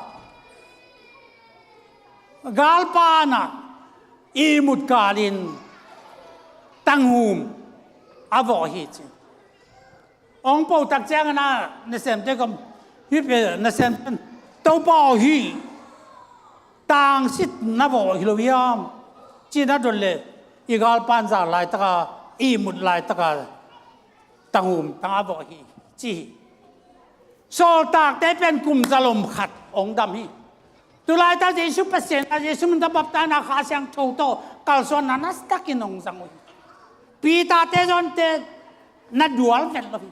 Galpa na ihmut kalin tanghum a vawh hi ci. Ong po tak ciangin a nasemte kom, hih pen nasem pen, Topa aw, hih tangsit na vawh hi lo hiam, ci na dot leh, i galpa'n za laitaka, ihmut laitaka tanghum tang a vawh hi, ci hi. Sawltakte pen kum zalom khat ong dam hi. Tulaitak Jesu Pasian a, Jesu min tawh baptaina, Kha Siangtho tawh kalsuanna nasatak in ong zang uh hi. Peter-te, John-te na dual vet lo hi.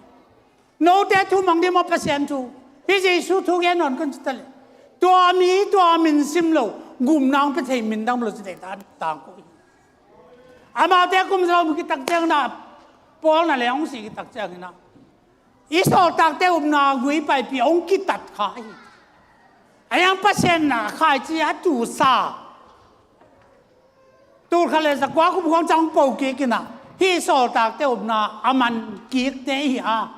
Note thu mang ding maw, Pasian thu? Hih Jesu thu gen nawn kon ci ta leh, tua mi, tua min sim lo, gupna ong pia thei min dang lo ci dei ta, tangko hi. Amaute kum zalom kitak ciangin a, Paul na leh ong si kitak ciangin a, i sawltakte upna gui paipi ong kitat kha hi. A yang Pasian na khaici a tusa, tul khat le zakua kum khawng ciang po kik in a, hih sawltakte upna a man kikte hi a,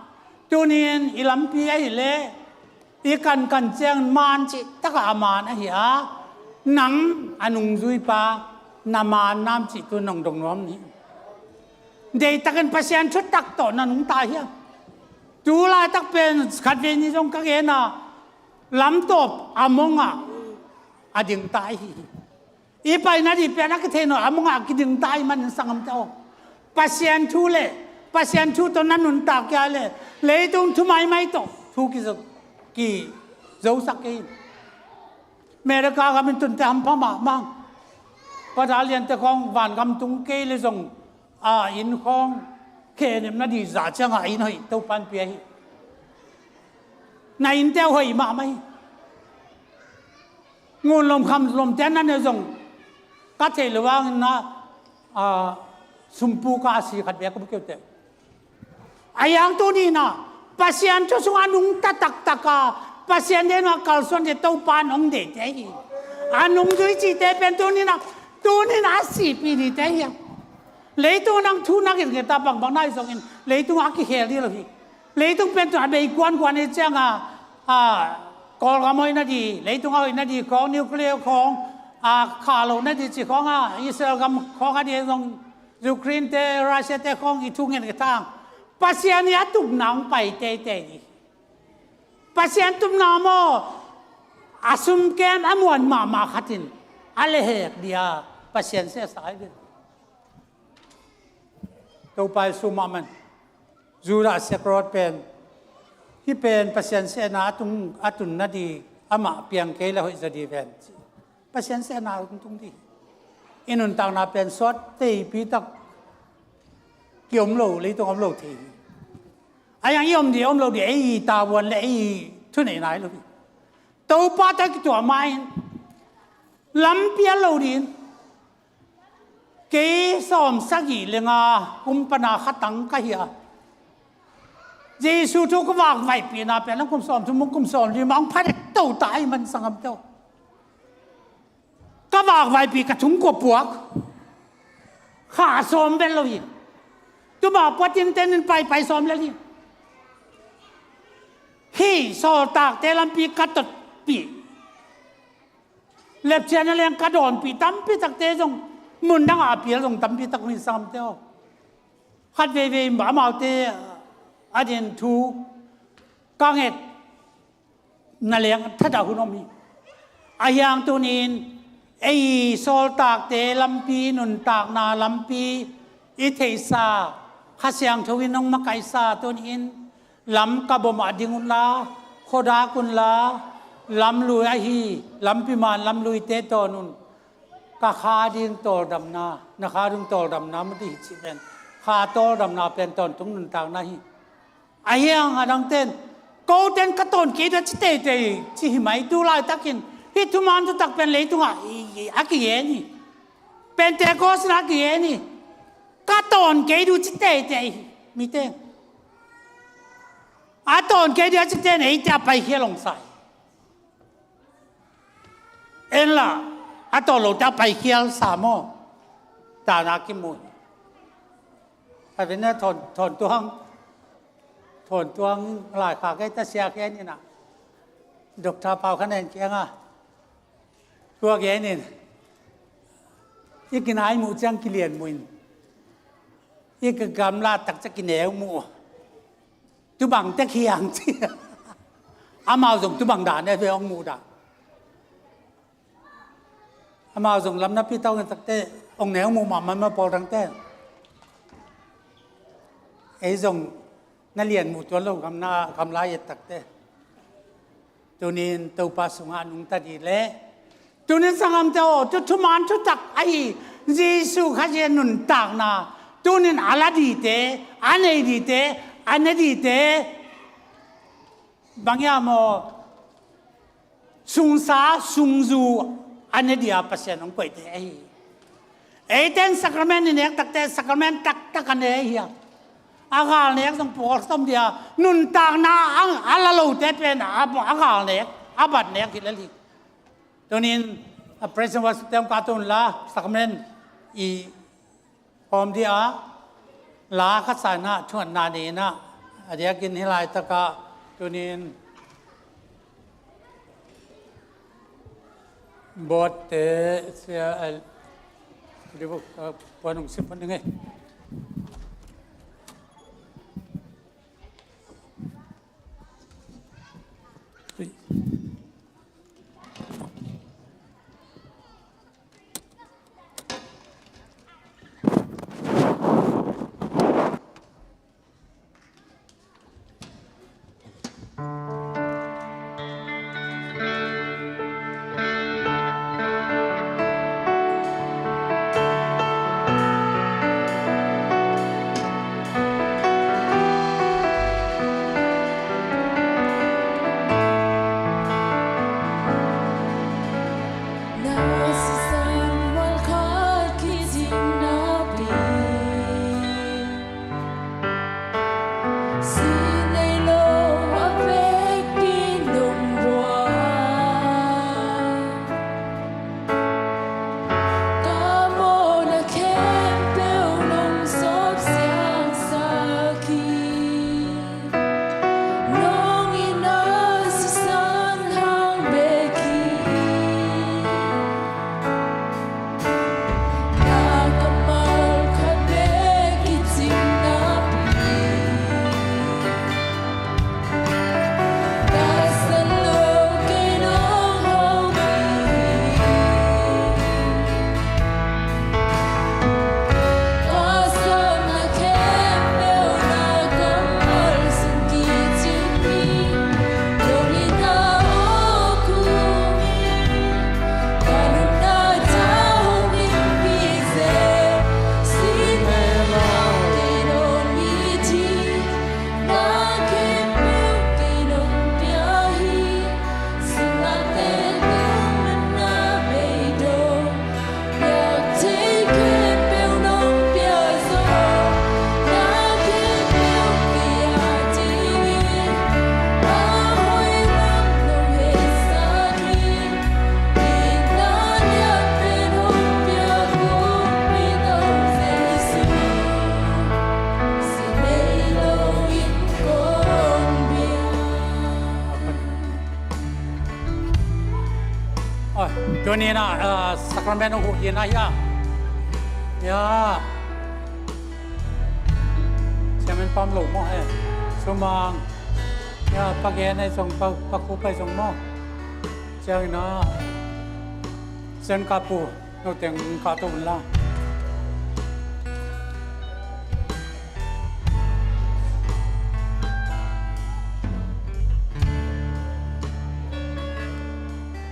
tunin i lampi ahih leh i kankan ciang man cih takah a man ahi a, nang a nungzuipa na man nam cih tu nong dong nuam ni. Deihtakin Pasian thutak tawh na nungta hiam? Tulaitak pen khatvei ni zong ka gen a, lamtawp a mongah a dingta ahi hi. I paina dih pen a kithei nawn a mongah a kidingta ahih manin sanggamte aw, Pasian thu le, Pasian thu tawh na nuntak kei a leh, leitung thu maimai tawh thu kizo, kizosak kei hi. America gam in tunte hampha mahmah. Battalion-te khawng vangam tung kei leh zong, a inn khawng khenepna dih zah ciangah a inn hoih Topa'n pia hi. Na innte uh hoih mahmah hi. Ngun lom kham lom te na ne zong ka thei lo vangin na, a, sumpu ka a si khat bek ka bu keu te. A yang tu ni na, Pasian thu sungah a nungta taktak a, Pasian deih a kalsuan te Topa in hong deih te hi. A nungzui cih te pen tu ni na, tu ni na a sihpih ni te hi. Leitung nang thu na gitgit a bangbang na hi zongin, leitung a kikhel dih lo hi. Leitung pen tu a bei kuankuan hi ciang a, a, Kawlgam hoih na dih, leitung a hoih na dih khawng, nuclear khawng, a, khah lo na dih cih khawng a, Israel gam khawng a dih zong, Ukraine te, Russia te khawng i thu ngen ka thang. Pasian i a tupna hong pai teitei dih. Pasian tupna maw, a sumkem a muan mahmah khat in a lehhek dih a, Pasian sehsa hi ve. Topa Jesu mahmah in Judah Iskariot pen, hih pen Pasian sehna a tung, a tun na dih, amah piang kei le hoih zaw dih ven. Pasian sehna a tung dih. I nuntakna pen suat teipi tak ki om lo, leitung om lo thei hi. A yang i om dih, om lo dih, ei i tavuan le ei i thuneihna hi lo hi. Topa tawh kituah ma-in lampi a lo dih in, kei sawm sagih le nga kum pana khatang ka hi a, Jesu thu ka vakvaihpihna pen lam kum sawm thum, kum sawm li mah hong pha dek to ta ahi man sanggam teuh. Ka vakvaihpih ka thungkua puak. Kha sawm vel lo hi. Tuma puatin tenin paipai sawm lel hi. Hih sawltakte lampi ka totpih. Lepchian a leng ka dawnpih tampi takte zong, mun dangah a pial zong tampi tak mi sam teuh. Khat veivei amaute a din thu ka nget na leng thadah hun om hi. A hiang tunin ei sawltakte lampi, nuntakna lampi i theihsa, Kha Siangtho in hong makaihsa tunin lam ka bom ah ding unla, khuadak unla, lamlui ahi, lampi man lamluite tawn un. Ka kha ding tawldamna, na kha ding tawldamna mu dih hi cih pen, kha tawldamna pen tawntung nuntakna hi. A hiang a dangten, koten ka tawn kei dua ci teitei ci hi mai, tu laitakin hih thuman thutak pen leitungah i, i, a kigen hi. Pentecost in a kigen hi. Ka tawn kei dua ci teitei hi mite. A tawn kei dua ci ten eite a paikhia longsa hi. En la, a tawn lote a paikhial sa maw? Tana kimu hi. A vin a thawn, thawn tuang, thawn tuang laikha kei ta sia kei ni na. Doctor Pau Khan En kianga tua kei ni na. I kinai mu ciang kilian mu in, i ka gamla tak ciang kineu mu. Tubang tek hiang ci. Amau zong tubang dan e ve hong mu dan. Amau zong lam na pi tau ngen takte, hong neu mu mahmah ma pawl dangte. Ei zong na lian mu tuan lo gam na, gam lai et takte. Tunin Topa sungah nungta dih leh, tunin sanggamte aw, tu thuman thutak ahi Jesu Khazih nuntakna tunin a la dihte, a nei dihte, a ne dihte, bang hiam aw, sungsa sungzu a ne dih a Pasian hong koihte ahi. Eiten sacrament i nek takte sacrament taktak a ne hi a. A gal nek zong pawl tom dia, nuntakna a, a la lote pen a, a gal nek, a bat nek hi lel hi. Tunin a praise and worship te hong kah tun la, sacrament i hawm dia, la khat sa in ah thuatna nei in ah, a diakin hih laitakah tunin Board te sia, eh, di bu, eh, puan hong sim pan ding e. Tuni in ah, ah, sacrament hong huh ding ahi a. Ya. Chairman pam lo maw he. Sumang. Ya, pa gen ai zong, pa, pa khu pai zong maw. Ciang in ah. Sen ka pu. No teng ka to la.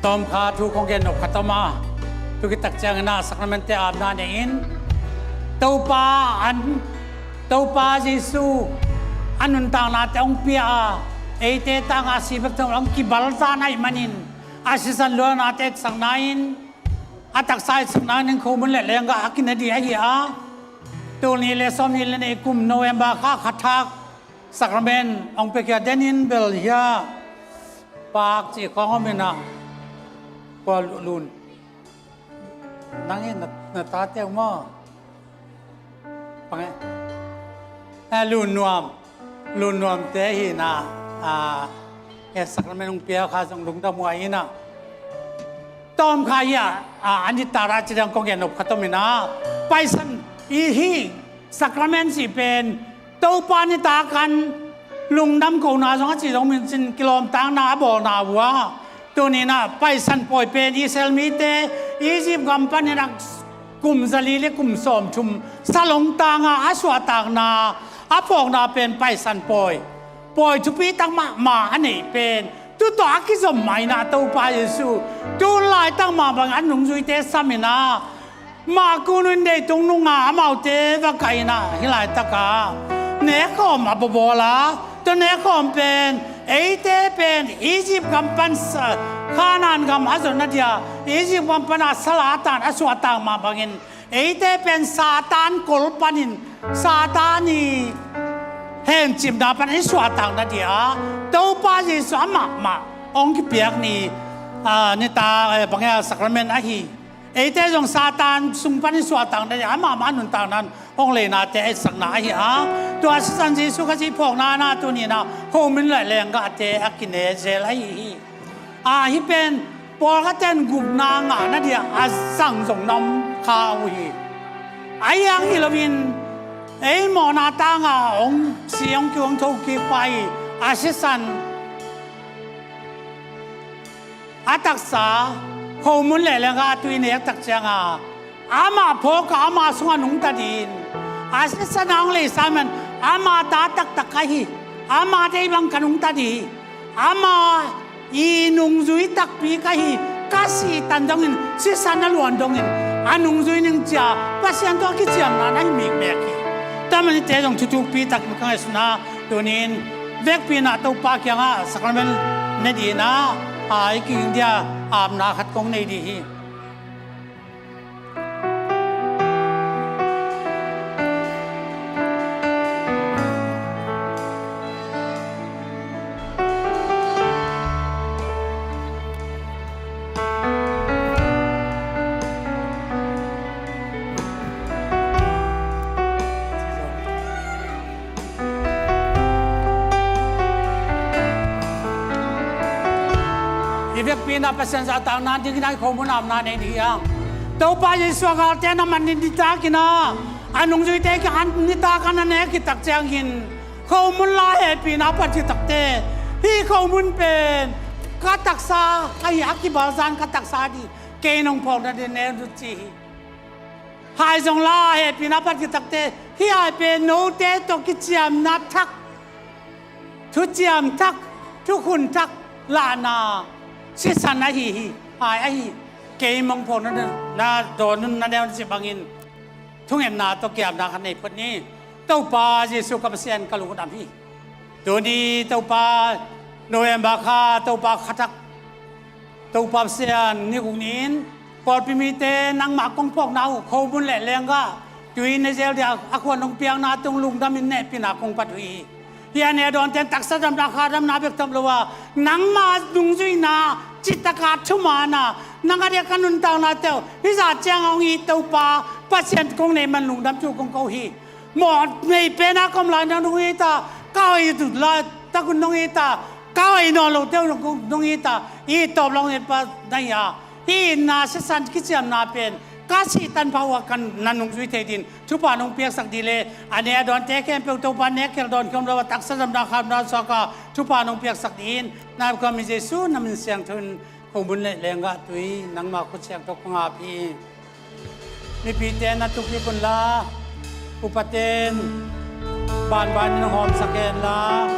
Tawm kha thu kong gen nop khat om a, tu kitak ciangin ah sacrament te apna nei-in Topa an, Topa Jesu a nuntaknate hong pia a, eite tangah si bek thong hong kibalzan ahih manin a sisan luangnate etsakna in, a taksa etsakna in khomun le lenggah a kine ding ahi a, tul nih le sawmnih le nih kum November kha kha thak sacrament hong pia khia den in bel hia pak cih khawng om in ah kua lun nang in na, na tate uh maw? Pang e. Eh, Lun Nuam. Lun Nuam te hi na, ah, eh, sacrament hong pia kha zong lungdam huai in ah. Tawm kha hi a, ah, a nitak a ci dang kong gen nop khat om in ah. Paisan i hi sacrament cih pen Topa nitak an lungdam kohna zong a ci zong min cin kilawmtakna a bawlna uh a. Tuni in ah Paisan pawi pen Israel mite Egypt gam panin a kum zali le kum sawmthum salong tanga a suahtakna a phawkna pen Paisan pawi. Pawi thupitak mahmah a neih pen tu tawh a kizom mah in ah Topa Jesu tu laitak mah bang a nungzuite sam in ah mah kun un deitung nunga amaute va kaih in ah hih laitaka nekkhawm a bawbawl a, tua nekkhawm pen eite pen Egypt gam pan sa, Khanaan gam a zonna dia Egypt gam pana sala a tan a suahtak mah bangin eite pen Satan kol panin Satan i hencipna pan i suahtakna dia Topa Jesu amah mah hong kipiak ni, ah, nitak, eh, bang e, sacrament ahi. Eite zong Satan sung panin suahtakna dia amah mah a nuntakna hong leinate a etsakna ahi a. Tua sisan Jesu Khazih phawkna na tuni in ah khomun le lenggahte a kine zel ahi hi. A, hih pen pawlkhatte in gupna ngahna dia a zang zong na om kha uh hi. Ahi hang hi loin ei mawhna tanga hong si hong kiu hong thokik pa hi. A sisan a taksa khomun le lenggah a tui nek tak cianga amah phawk a ama sungah nungta ding in a sisan a hong leisa man ama ta taktak ka hi. Ama dei bang ka nungta ding hi. Ama i nungzui takpi ka hi. Ka sih tan dongin sisan a luan dongin a nungzui ning cia Pasian tawh a kiciamna na hi mikmek hi. Tua manin te zong thuthukpi takin ka ngaihsun a, tunin vekpi in ah Topa kiangah sacrament ne ding in ah, a, i kiging dia apna khat kong nei ding hi. I vekpi in ah Pasian zahtakna dingin ah i khomun apna nei ding hi hang. Topa Jesu a galte na man in nitak in ah a nungzuite kiangah nitak an a nek khit tak ciangin khomun la hehpihna a phat khit takte hih khomun pen ka taksa ahi a kibalzan ka taksa ding kei nong phawkna ding ne uh ci hi. Hai zong la hehpihna a phat khit takte hih hai pen note tawh kiciamna thak, thuciam thak, thukhun thak lahna sisan ahi hi. Hai ahi kei mong phawkna na dawn un na ne un ci bangin thungetna tawh kiamna khat nei phot ni. Topa Jesu ka Pasian ka lungdam hi. Tuni Topa November kha Topa kha thak Topa Pasian ni guk ni-in pawlpi mite nangmah kong phawkna uh khomun le lenggah tui ne zel dia a khuan hong piakna tung lungdamin nehpihna kong phat uh hi. Hih a ne dawnte in taksa damna kha damna bek tham lo a nangmah nungzuihna cittaka thumaanna nang a dia ka nuntaknate uh hih zah ciang hong it Topa Pasian kong nei man lungdam thu kong ko hi. Mawh nei pena ka om lai nang nong it a, ka hoih lai tak un nong it a, ka hoih nawn lote uh nong it a, i tawp lo nget pa na hi a, Hih itna sisan kiciamna pen ka sih tanpha uh ah ka na nungzui thei dingin thupha nong piaksak dih leh, a nek a dawnte khempeuh Topa nek khial dawn khawm lo a, taksa damna khamna suak a thupha nong piaksak dingin, na biakam Jesu na min siangtho in khomun le lenggah tui nangma khut siangtho kong ap hi. Mipite na tuk kik unla, upate in banbanin hawmsak hen la,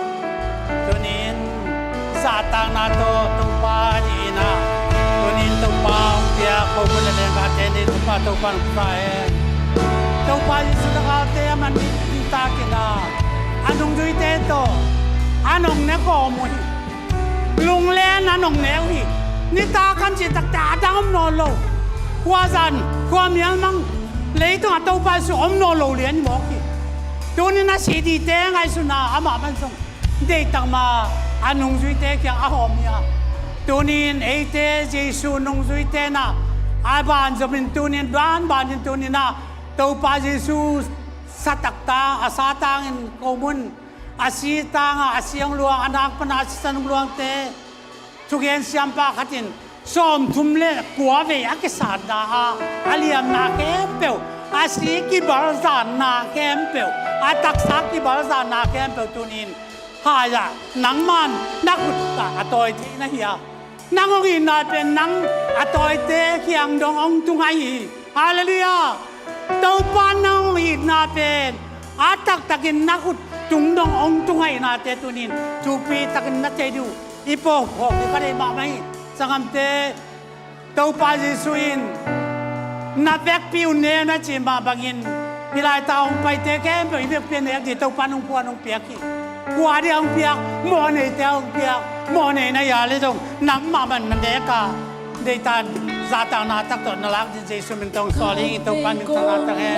tuni-in zahtakna tawh Topa adingin ah, tuni-in Topa hong piak khomun le lenggahte ni Topa, Topa hong pia hen. Topa Jesu, na galte a man nitak in ah, a nungzuite tawh an hong ne khawm uh hi. Lunglen an hong ne uh hi. Nitak an cih takte a dang om nawn lo. Khuazan, khuamial mang, leitungah Topa Jesu om nawn lo lian mawk hi. Tuni-in a sih dingte ngaihsutna amah man zong deihtak ma a nungzuite kiang a hawm hi a, tuni-in eite Jesu nungzuite in ah a banzomin tuni-in, banbanin tuni-in ah Topa Jesu satak tang, a sa tangin khomun, a si tangah a si hong luang, a nak pana a sisan hong luangte thugen siampa khat in sawmthum le kua vei a kisatna ah a liamna khempeuh, a si kibalzanna khempeuh, a taksa kibalzanna khempeuh tuni-in hai-ah nangman na khut ah a tawi thei na hi a, nang hong itna pen nang a tawite kiang dong hong tung ahi hi. Halleluiah. Topa nang hong itna pen a taktakin na khut tung dong hong tung ahihnate tuni-in thupi takin na thei ding uh i phawk phawk ding ka deih mahmah hi. Sanggamte, Topa Jesu in na vekpi un ne na cih mah bangin hih laitak hong paite khempeuh i vekpi a nek ding Topa in hong phuan hong piak hi. Kua ding a hong piak, mawhneite a hong piak, mawhnei na hia leh zong nangmah man na nek a, deihtak zahtakna tak tawh na lak ding Jesu min tawh hong sawl ing. Topa min tawh na tak hen.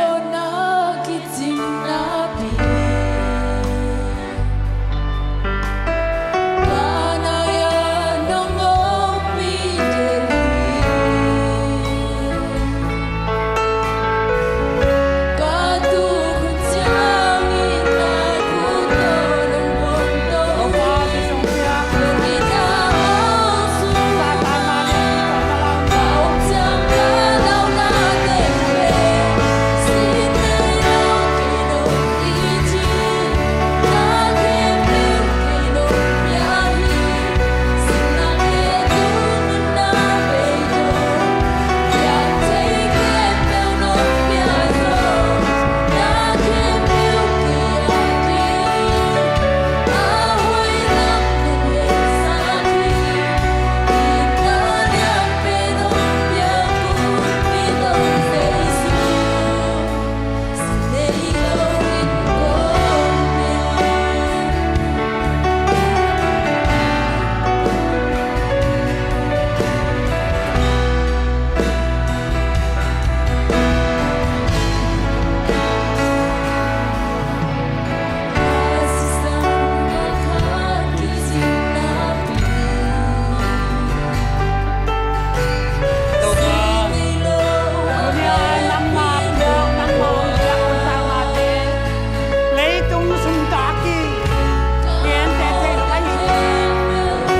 Leitung sung tawh a kigente thei lo ahi hi.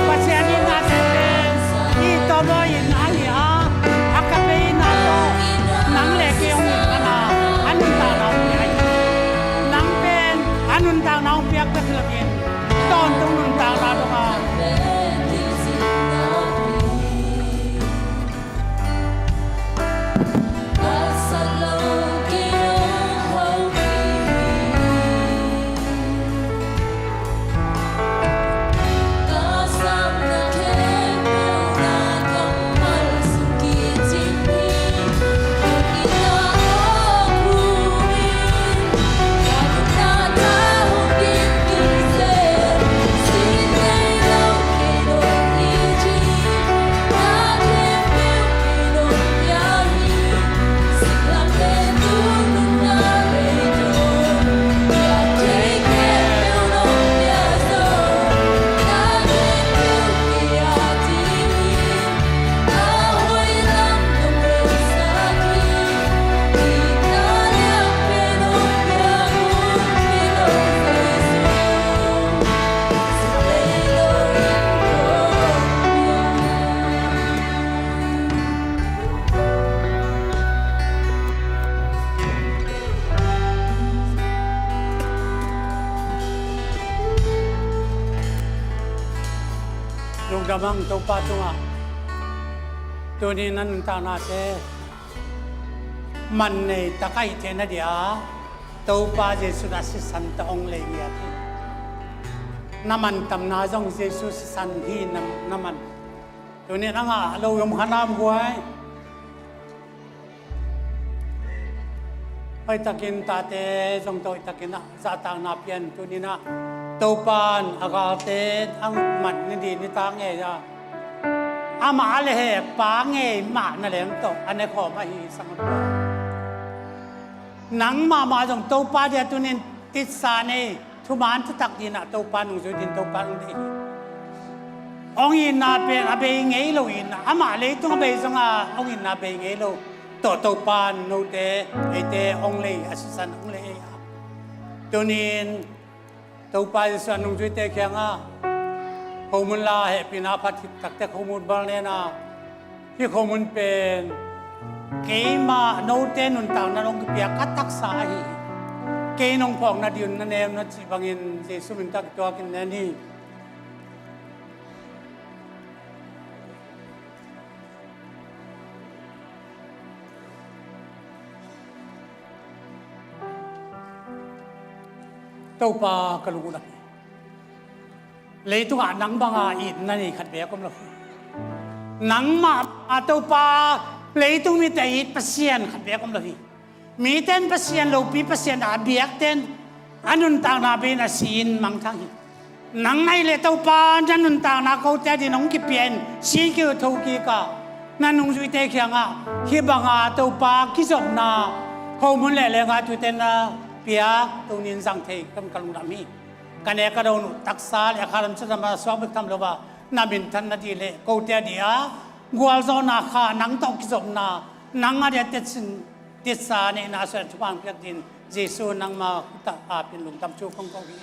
Pasian itna pen i tawm aw itna ahi a, agape itna tawh nang le kei hong itna, a nuntakna hong piak ahi hi. Nang pen a nuntakna hong piak bek hi loin, tawntung nuntakna dong a Gamang Topa tungah tuni na nuntaknate man nei tak ahih theihna dia Topa Jesuh a sisan tawh hong lei ngiat hi. Na mantamna zong Jesuh sisan hi na, na man. Tuni na ngah lo om kha nam guai. Hoihtakin tate zong tawh hoihtakin ah zahtakna pian tuni na Topa in a galte a man ni di ni ta ngei a amah a le hek pa ngei mah na lem tawh a ne khawm ahi sang a nang mahmah zong Topa dia tunin titsa nei thuman thutak dinah Topa nungzui din Topa nung deih hi. Hong itna pen a bei ngei lo itna amah leitung a bei zongah hong itna bei ngei lo tawh Topa note eite hong lei a sisan hong lei ei a tunin Topa Jesuh a nungzuite kiangah khomun la hehpihna phat hip takte khomun bal nena hih khomun pen keimah note nuntakna nong kipiak ka taksa ahi hi. Kei nong phawkna dihun na nem na cih bangin Jesuh min tak tuakin nen hi. Topa ka lungdam hi. Leitungah nang banga itna nei khat beek om lo hi. Nangmah a Topa leitung mite it Pasian khat beek om lo hi. Mite in Pasian lopi Pasian a biakte in a nuntakna bei in a si in mangthang hi. Nang ahi le Topa na nuntakna kote a din hong kipia in si kiu tho kik a na nungzuite kiangah hih banga Topa kizopna khomun le lenga tuite na piak tunin zang thei kam ka lungdam hi. Ka nek ka don uh taksa le a khalam chadam a suak bek tham lo a na minthan na dih le kote a dih a gualzawhna kha nang tawh kizopna nang a dia tetsin tetsa neihna suan thupang piak din Jesuh nangma khutah apin lungdam thu kong ko hi.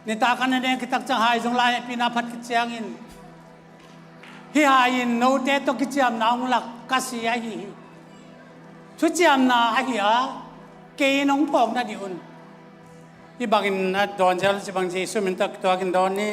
Nitak a na nek kitak ciang hai zong lai hehpihna phat kiciangin hih hai in note tawh kiciamna hong lak ka si ahi hi. Thuciamna ahi a kei in hong phawkna dih un. Hih bangin a dawn zel ci bang Jesuh min tak tuakin dawn ni.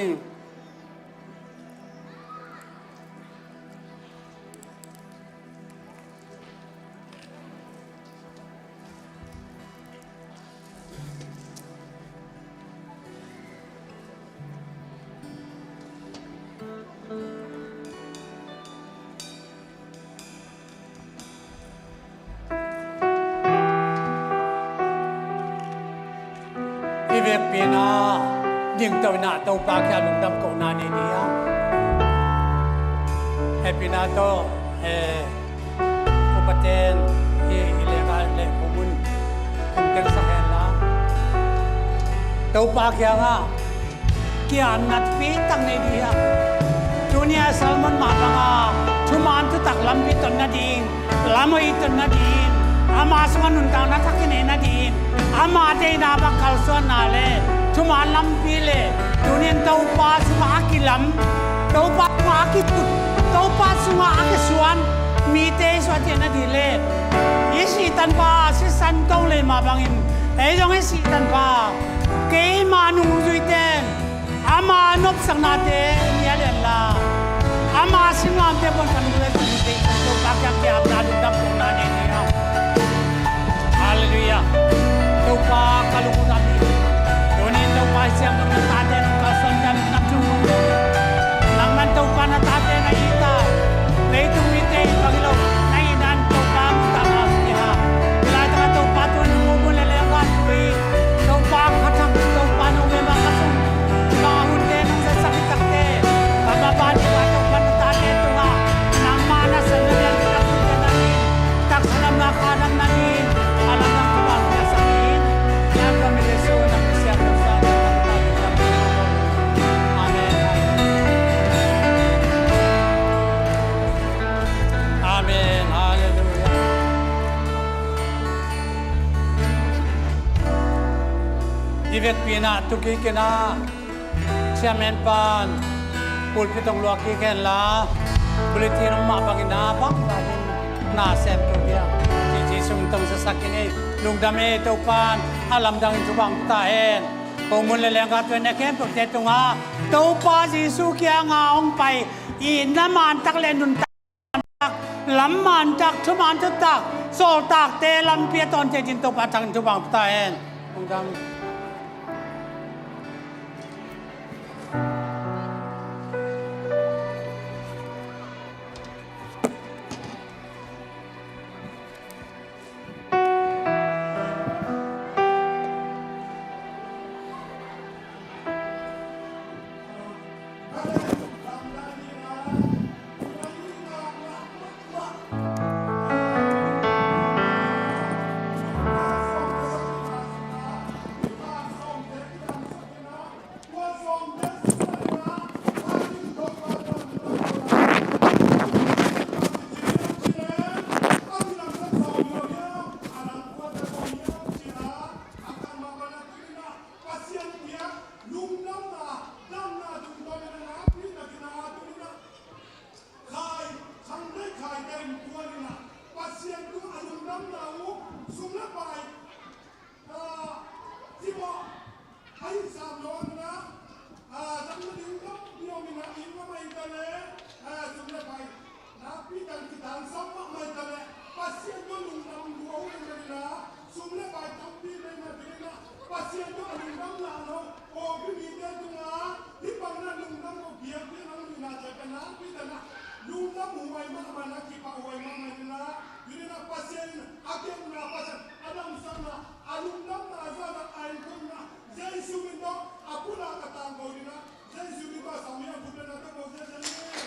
I vekpi-in ah dingto in ah Topa kiang lungdam kohna nei ni a. Hehpihna tawh, eh, upaten i, i leka le khomun hong tengsak hen la Topa kiangah kiatna thupi tak nei dih hi a. Tuni a sermon mah banga thuman thutak lampi ton nading, lam hoih ton nading, ama sungah nuntakna thak kinei nading, ama deihna bang kalsuanna le thuman lampi le tunin Topa sungah a kilam, Topa sungah a kiput, Topa sungah a kisuan mite i suah theih nading le i sihtanpa sisan tong lei mah bangin ei zong i sihtanpa keima nungzuite in ama nopsaknate nia lian la ama singamte pon kan nungzui sihte in Topa kiang kiapna lungdam kohna nei ni a. Halleluiah. Topa ka lungdam hi. Tuni Topa siam dong na tate nong kalsuan kan lungdam thu kong ko hi. Nang nan Topa na tate na hi ta. Leitung mite in bang hi lo na hi nan Topa mun ta ma hi ha. Hilai taka Topa tu nung mun le le ngan tu hi. Topa ka thang Topa nong ve ma ka sung. Ka hunte nong sa sa ki takte. Ka ba ba ni ka Topa na tate tu ha. Nang ma na san na lian ka hunte na hi. Taksa lam na kha lam na hi. A lam na Topa ka sa hi. Amen. Amen. Halleluiah. I vekpi-in ah tukikin ah chairman pan pulpit hong luak kik hen la bulletin hong mah bangin ah bang bangin na sem tung dia. Jesuh min tong sasak in ei lungdam ei Topa in a lamdangin thupha hong ta hen. Khomun le lengka tuan ne khempeuhte tungah Topa Jesuh kiangah hong pai itna man tak le nuntak, lam man tak, thuman thutak, sawltakte lampi a tawnte ding Topa thangin thupha pia ta hen. Lungdam. Pasian tungah lungdamna uh, sum le pai, ah, cimawh, a hih sam lo a, ah, zang nading tampi om in ah, inn ngah mah hi ta leh, ah, sum le pai nakpi tak kitan sam mahmah hi ta leh, Pasian tungah lungdam lua uh hi ta leh, sum le pai tampi nei nading in ah, Pasian tungah lungdamna lo, O P mite tungah hih bangin ah lungdam lo, biakpiakna lo, nakpi tak in ah lungdam huai mahmah in ah, kipahhuai mahmah in ah, hi in ah, Pasian in a kepna, Pasian a damsakna, a lungdamna, a zahtakna, a innkuanna, Jesu min tawh a pulak a tangko in ah, Jesu min tawh a sam hi a, a pulak a tangko Jesu min.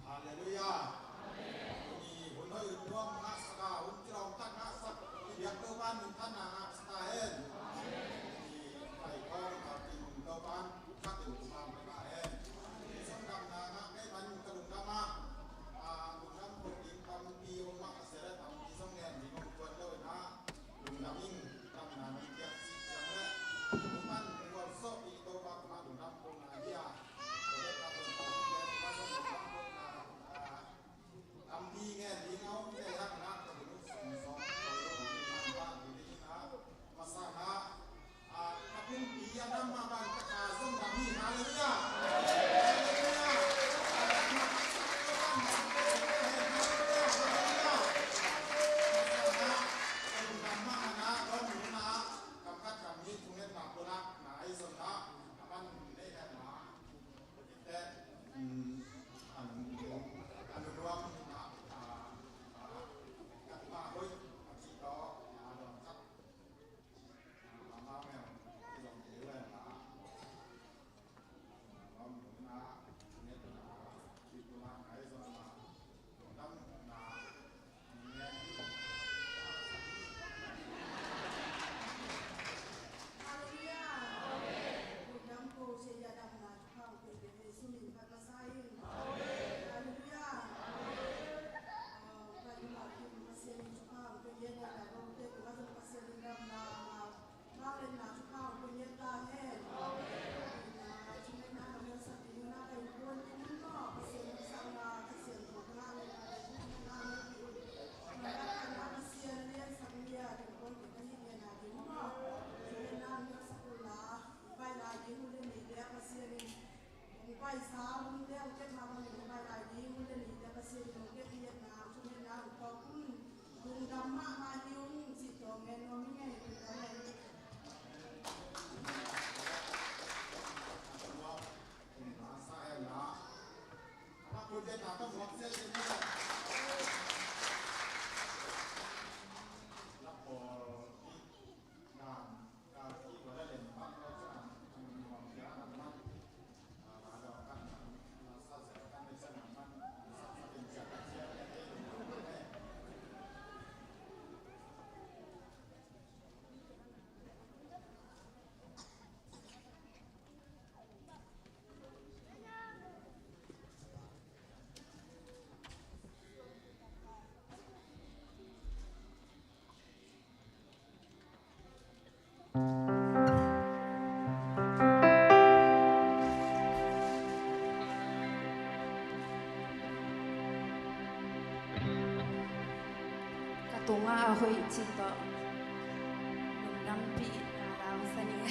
Halleluiah. Tuni hun hoih hun nuam ngahsak a, hun kilawm tak ngahsak i biak Topa in minthanna ngahsak ta hen. I pai kawm ka kin Topa in khat in kumpang pe ta hen. Zong damna ngah kei man ka lungdam a, a, lungdam ko ding tampi om mah a sia leh tampi zong ngen ding om tuan lo in ah, lungdam ing. Damna nong piak cih ciang leh, lungdam, lungdam sawh i Topa kungah lungdam kong ngai hi a, ko leh ka lungdam, lungdam kong ngai, ah, tampi ngen ding a om kei hang na, ka lungdam sawh, sawh, ko lungdam, lungdam, lungdam, lungdam, masa na, ah, ka pumpi a dam mah bang ka kha zong dam hi, halleluiah. A hoih cih tawh lungdampih na lau sa ning.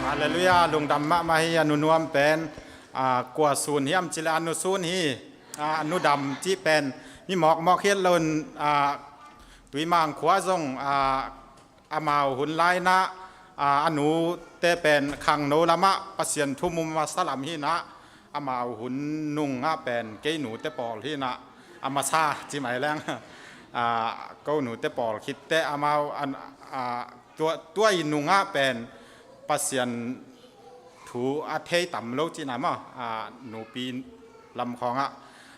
Halleluiah, lungdam mahmah hi. A nunuam pen, a, kua sun hiam cih leh a nu sun hi. A, a nu dam cih pen mi mawkmawk hi loin, a, Tuimang khua zong, a, Amau hun lai-in ah, a, a nute pen khangno lamah Pasian thu mu masa lam hi-in ah, amau hun nungah pen kei nute pawl hi-in ah, a masa ci mai leng, a, ko nute pawl khit teh amau an, a, tua, tua i nungah pen Pasian thu a thei tam lo cihna maw, a, nupi lam khawngah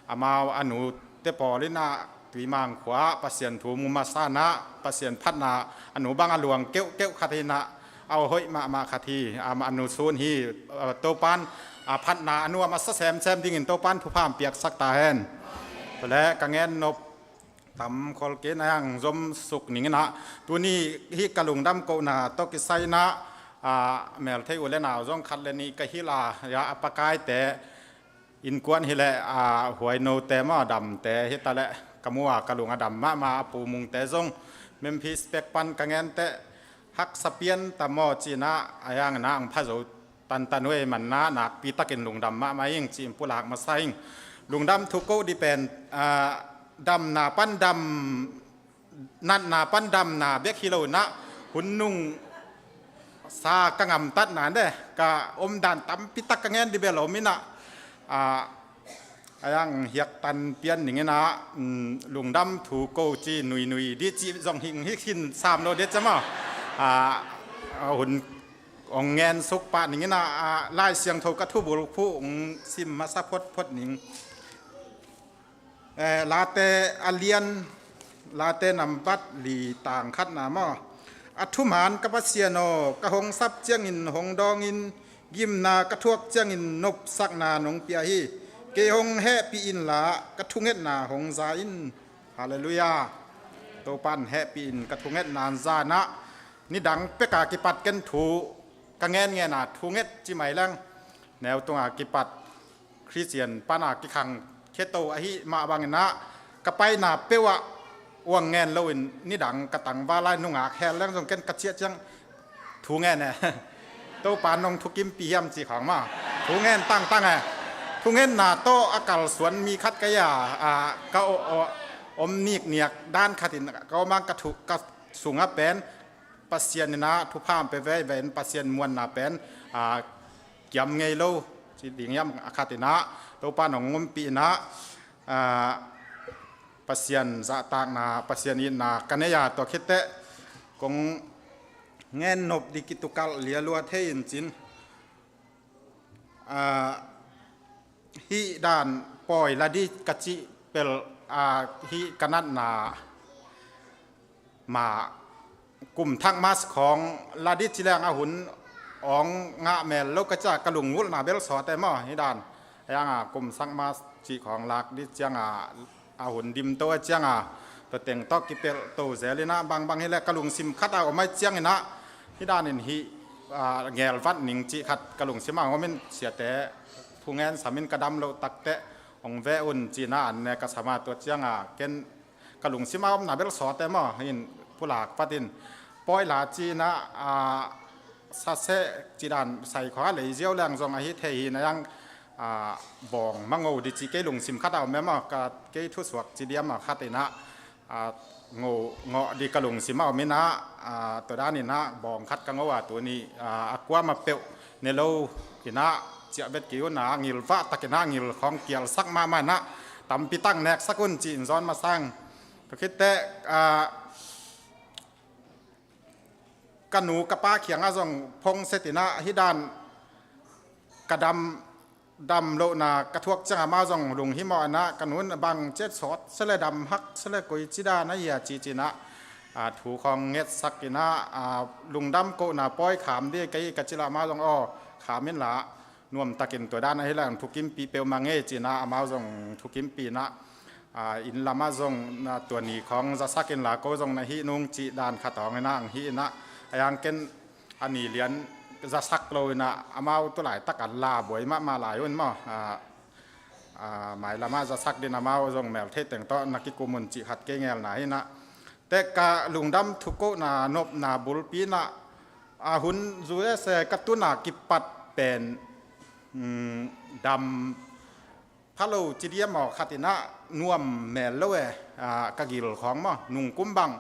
amau a nute pawl in ah Tuimang khua-ah Pasian thu mu masa-in ah Pasian phatna a nu bang a luang keuhkeuh khat hi-in ah, a hoih mahmah khat hi, a, a nu sun hi, a, Topan, a, phatna a nu a masa semsem dingin Topan thupha hong piaksak ta hen. Tua leh ka gen nop tam khol kei a, hong zom suk ning in ah, tuni hih ka lungdam kohna tawh kisai-in ah, a, melthei u le nau zong khat le nih ka hilh a, ya, a pakaite, innkuan hi leh, a, huainote maw, damte hi ta leh ka mu a, ka lung a dam mahmah a, Pu Mungte zong Memphis pek pan ka gen teh haksa pian ta maw ci-in ah, a, hong na hong pha zo tantan uh ei, man-in ah nakpi takin lungdam mahmah ing ci-in pulak masa ing. Lungdam thu ko ding pen, a, damna pan dam, natna pan damna bek hi lo-in ah, hun nungsa ka gamtatna, ne, ka omdan tampi tak ka gen ding bel om in ah, a, a, hong hiaktan pian ning in ah, um, lungdam thu ko ci nuinui ding ci zong hing hik hin sam lo ding ci maw. A, a, hun hong gen suk pah ning in ah, a, Lai Siangtho ka thubulphuh hong sim masa photphot ning. Eh, Late a lian, Late nambat li tang khatna maw. A thuman ka Pasian aw, ka hong sap ciangin hong dawngin, gimna ka thuak ciangin nopsakna nong pia hi. Kei hong hehpih inla, ka thungetna hong za in. Halleluiah. Topan hehpih in, ka thungetna hong za in ah, nidang pek a kipat ken thu ka gengen a, thunget ci mai leng, neu tung a kipat Khristian pan a kikhang kheto ahih mah bangin ah, ka paina peuh ah hong gen loin nidang ka tangval lai nungak hel leng zong ken ka ciah ciang thu gen e. Topa nong thukimpih hiam cih khawng maw, thu gen tangtang e. Thungetna tawh a kalsuan mi khat ka hi a, a, ka o-, o-, om nikniak dan khatin ka om a, ka thu, ka sungah pen Pasian in ah thupha hong pia veivei in, Pasian muanna pen, a, kiam ngei lo ci ding hiam, a khat in ah Topa nong ompih in ah, a, Pasian zahtakna, Pasian itna ka nei a, tua khit teh kong gen nop ding kitukalh lialua thei in cin, a, hih dan pawi la ding ka cih pel, a, hih ka natna mah kum thak mas khawng la ding ci leng a hun hong ngah mel lo ka ci a, ka lunggulhna bel sawt e maw, hih dan. Hih dan a kum thak mas cih khawng lak ding ciang a, a hun dim to a ciang a, tua teng tawh kipelh to zel in ah, bangbang hi leh ka lungsim khat a om a, hih ciangin ah hih dan in hih, a, gelvat ning cih khat ka lungsim a om in, siate thu gen sam in, ka dam loh tak teh hong ve un ci-in ah an ne ka sam a, tua ciang a ken ka lungsim a omna bel sawt e maw, in pulak vat in, pawi la ci-in ah, a, sa seh cih dan sai khawng a lei ziau leng zong ahi thei hi-in ah, a, bawng mango ding ci kei lungsim khat a om e maw, ka, kei thusuak ci diam a khat in ah, a, ngo, ngawh ding ka lungsim a om in ah, a, tua dan in ah bawng khat ka ngo a, tuni, a, a kuamah peuh ne lo in ah ciah bet kei un a, ngilvah takin ah ngil khawng kialsak mahmah in ah, tampi tak neksak un ci-in zawn masa ing. Tua khit teh, a, ka nu ka pa kiangah zong phone set in ah, hih dan ka dam, dam lohna ka thuak ciang amau zong lunghimawh in ah, ka nu in bang ci, sawt se leh dam hak se leh koi ci dan a hia ci ci-in ah, a, thu khawng ngetsak in ah, a, lungdam kohna pawi kham ding ka hi ka cih leh amau zong, aw, kham inla, nuam takin tua dan ahi leh thukimpih peuhmah ing e ci-in ah amau zong thukimpih in ah, a, inn lamah zong na tua ni khawng zasak inla, ko zong na hih nung cih dan khat hong in ah hong hih in ah, a, hih hang ken a ni lian zasak lo in ah, amau tu laitak a la buai mahmah lai un maw, a, a, mailamah zasak ding in amau zong melthei teng tawh na kikum un cih khat kei ngelna hi in ah. Teh ka lungdam thu kohna nopna bulpi in ah, a, hun zu e se ka tun a kipat pen, um, dam pha lo ci diam aw, khat in ah nuam mel lo e, a, ka gil khawng maw, nungkum bang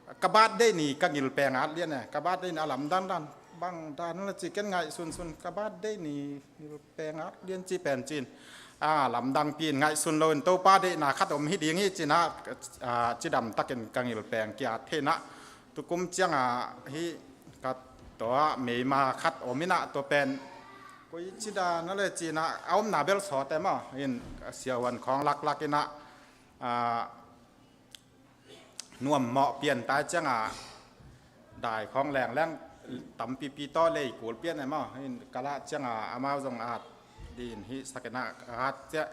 Ka birthday ni ka ngilpeng at lian e, ka birthday ni a lamdang dan, bang dan la ci ken ngaihsunsun, ka birthday ni ngilpeng at lian ci pen cin. A lamdang pi in ngaihsun lo in Topa deihna khat om hi ding hi cin a, a, cidam takin ka ngilpeng ki-at thei in a. Tukum ciang a hi ka tua meima khat om in a tua pen koi ci dan a le cin a, a omna bel sawt e maw, in siahuan khawng laklak in a, a, nuammawh pian tai ciang a dai khawng lengleng tampipi tawh lei kul pian e maw, in ka lah ciang a amau zong at din hi sak in a, at ciah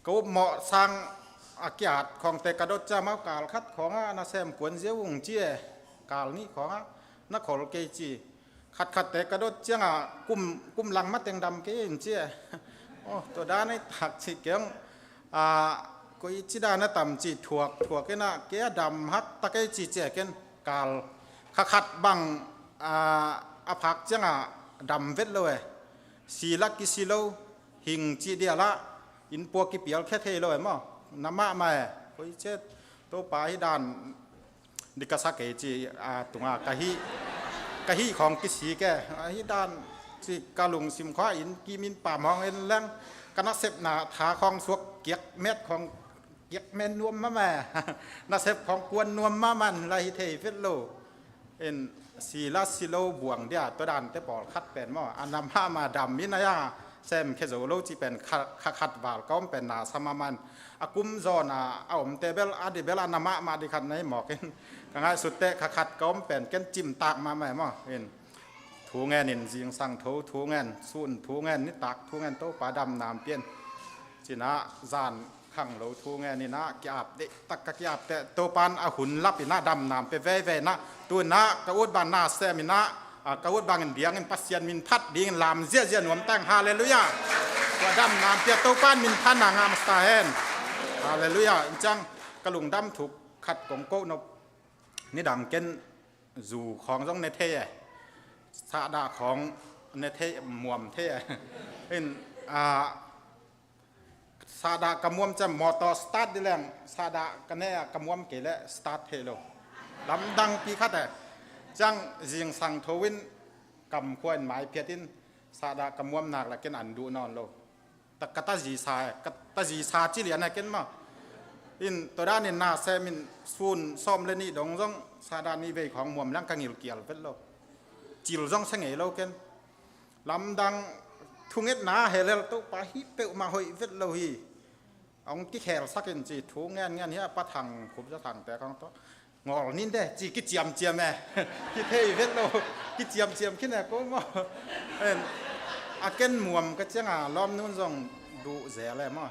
ka upmawh sang a ki-at khawngte ka dot ciang amau kal khat khawng a nasem kuan zia ung ci e, kal nih khawng a na khol kei ci. Khatkhatte ka dot ciang a kum, kum lang mateng dam kei in ci e. Oh, tua dan ei tak ci keng. A, koi ci dan a tam ci thuak, thuak in a kei a dam hak ta kei ci ci e ken kal. Kha khat bang, a, a phak ciang a dam vet lo e. Si la kisi lo, hing ci dia la, inn pua kipial khe thei lo e maw. Na mahmah e, koi ci e, Topa hi dan di ka sa kei ci, a, tunga ka hih, ka hih khawng kisik e. A, hi dan ci ka lungsim khua in kim in pam hawng en leng ka nasepna tha khawng suak kiak met khawng kiak met nuam mahmah e. Nasep khawng kuan nuam mahmah in la hi thei vet lo. In si la si lo buang dia tua dante pawlkhat pen maw, a na mahmah dam in a yang a sem khe zo lo ci pen kha, kha khat val ka om pen na sa mahmah in. A kum zawn a, a omte bel, a di bel a na mahmah di khat na hi mawk in. Ka ngaihsut teh kha khat ka om pen ken cimtak mahmah e maw. In thu ngen in zingsang tho thu ngen, sun thu ngen, nitak thu ngen, Topa dam nam pian. Cin a zan khang lo thu ngen in a ki-ap deh tak ka ki-ap teh Topan a hun lap in a dam nam pia veivei in a, tu in a ka ut bang na sem in a, a, ka ut bangin diangin Pasian min phat dingin lam ziahziah nuam teng. Halleluiah. Tua dam nam pia Topan min phat na ngam sa hen. Halleluiah. In ciang ka lungdam thuk khat kong koh nop, nidang ken zu khawng zong ne thei e, sahdah khawng ne thei, muam thei e. In, a, sahdah ka muam ciang mawtaw start di leng, sahdah ka ne a ka muam kei leh start thei lo. Lamdang pi khat e. Ciang zingsang tho in kam khua in mai phiat in sahdah ka muam nak la ken an duh nawn lo. Ta, ka ta zi sa e, ka ta zi sa ci lian e ken maw. In tua dan in na sem in sun sawm le nih dong zong sahdah nih vei khawng muam leng ka ngilkial vet lo. Cil zong se ngei lo ken. Lamdang thungetna helel Topa hi peuhmah hoih vet lo hi. Hong kikhel sak in ci thu ngen ngen hi a, Pa Thang, Khup Za Thang te khawng tawh. Ngawl nin de ci kiciamciam e. Kithei vet lo. Kiciamciam khin e ko maw. En, a ken muam ka ciang a lawmnun zong duh zel e maw.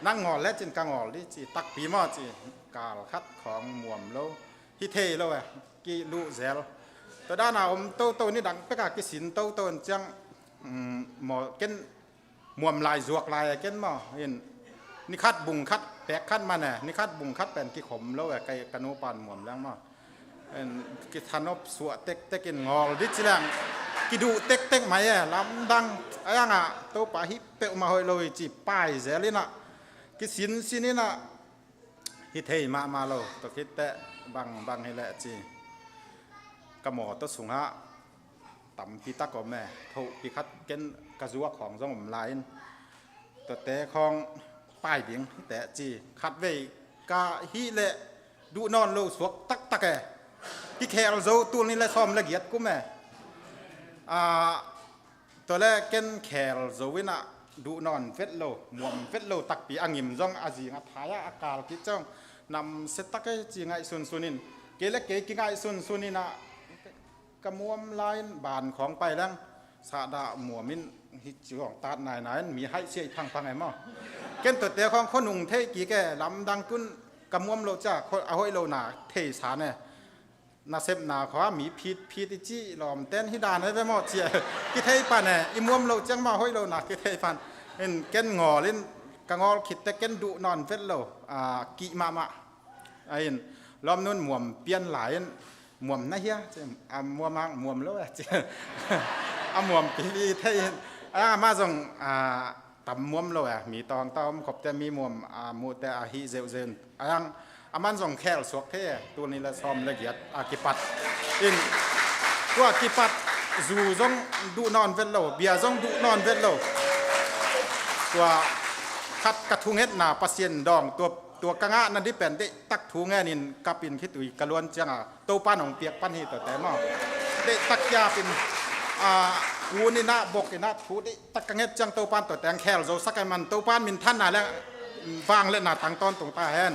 Nang ngawl le cin ka ngawl di ci takpi maw ci. Kal khat khawng muam lo. Hi thei lo e. Kiluh zel. Tua dan a om toto nidang pek a kisin toto in ciang, mm, maw ken muam lai zuak lai a ken maw. In, ni khat bung khat pek khat man e, ni khat bung khat pen kikhom lo e, ka, ka nupa in muam leng maw. In, kithanop suah tektek in ngawl di ci leng. Kiduh tektek mai e, lamdang. A yang a, Topa hi peuhmah hoih lo hi ci, pai zel in a. Kisinsin in a. Hi thei mahmah lo, tua khit teh bang, bang hi leh ci. Ka mawtaw sungah tampi tak om e, thohpi khat ken ka zuak khawng zong om lai in. Tuate khawng pai ding hi teh ci. Khatvei ka hih leh duh nawn lo suak taktak e. Kikhel zo tul nih le sawm le giat kum e. A, tua le ken khel zo in a duh nawn vet lo, muam vet lo takpi a ngim zong a zing a thai a, a kal kik zong namsia tak e ci ngaihsunsun in. Kei le kei kingaihsunsun in a ka muam lai in ban khawng pai leng sahdah muam in hi ci khawng tat nainai in mi haih siaih phangphang e maw. Ken tuate khawng khuanung theih kik e lamdang tun ka muam lo cia a hoih lo na thei san e. Nasepna khua mi phit phit i cih lawmten hi dan e ve maw cia. Kithei pan e, i muam lo ciang mah hoih lo na kithei pan. In ken ngawl in ka ngawl khit teh ken duh nawn vet lo, a, kih mahmah. A in lawmnun muam pian lai in muam na hia, ci, a muam ang muam lo e, ci. A muam pipi thei in. A, amah zong, a, tam muam lo e, mi tawng ta om khop teh mi muam, a, muh teh a hih zeuhzeuh in. A yang A man zong khel suak thei e, tul nih le sawm le giat a kipat in, tua kipat zu zong duh nawn vet lo, bia zong duh nawn vet lo. Tua khat ka thungetna Pasian dawng, tua, tua ka ngahna ding pen deihtak thu ngenin kap in khitui ka luan cianga Topa nong piak pan hi tuate maw. Deihtak kiapin, a, kun inah bok inah thu deihtak ka nget ciang Topan tuate ang khel zosak ai man Topan minthanna le vangliatna tang tawntung ta hen.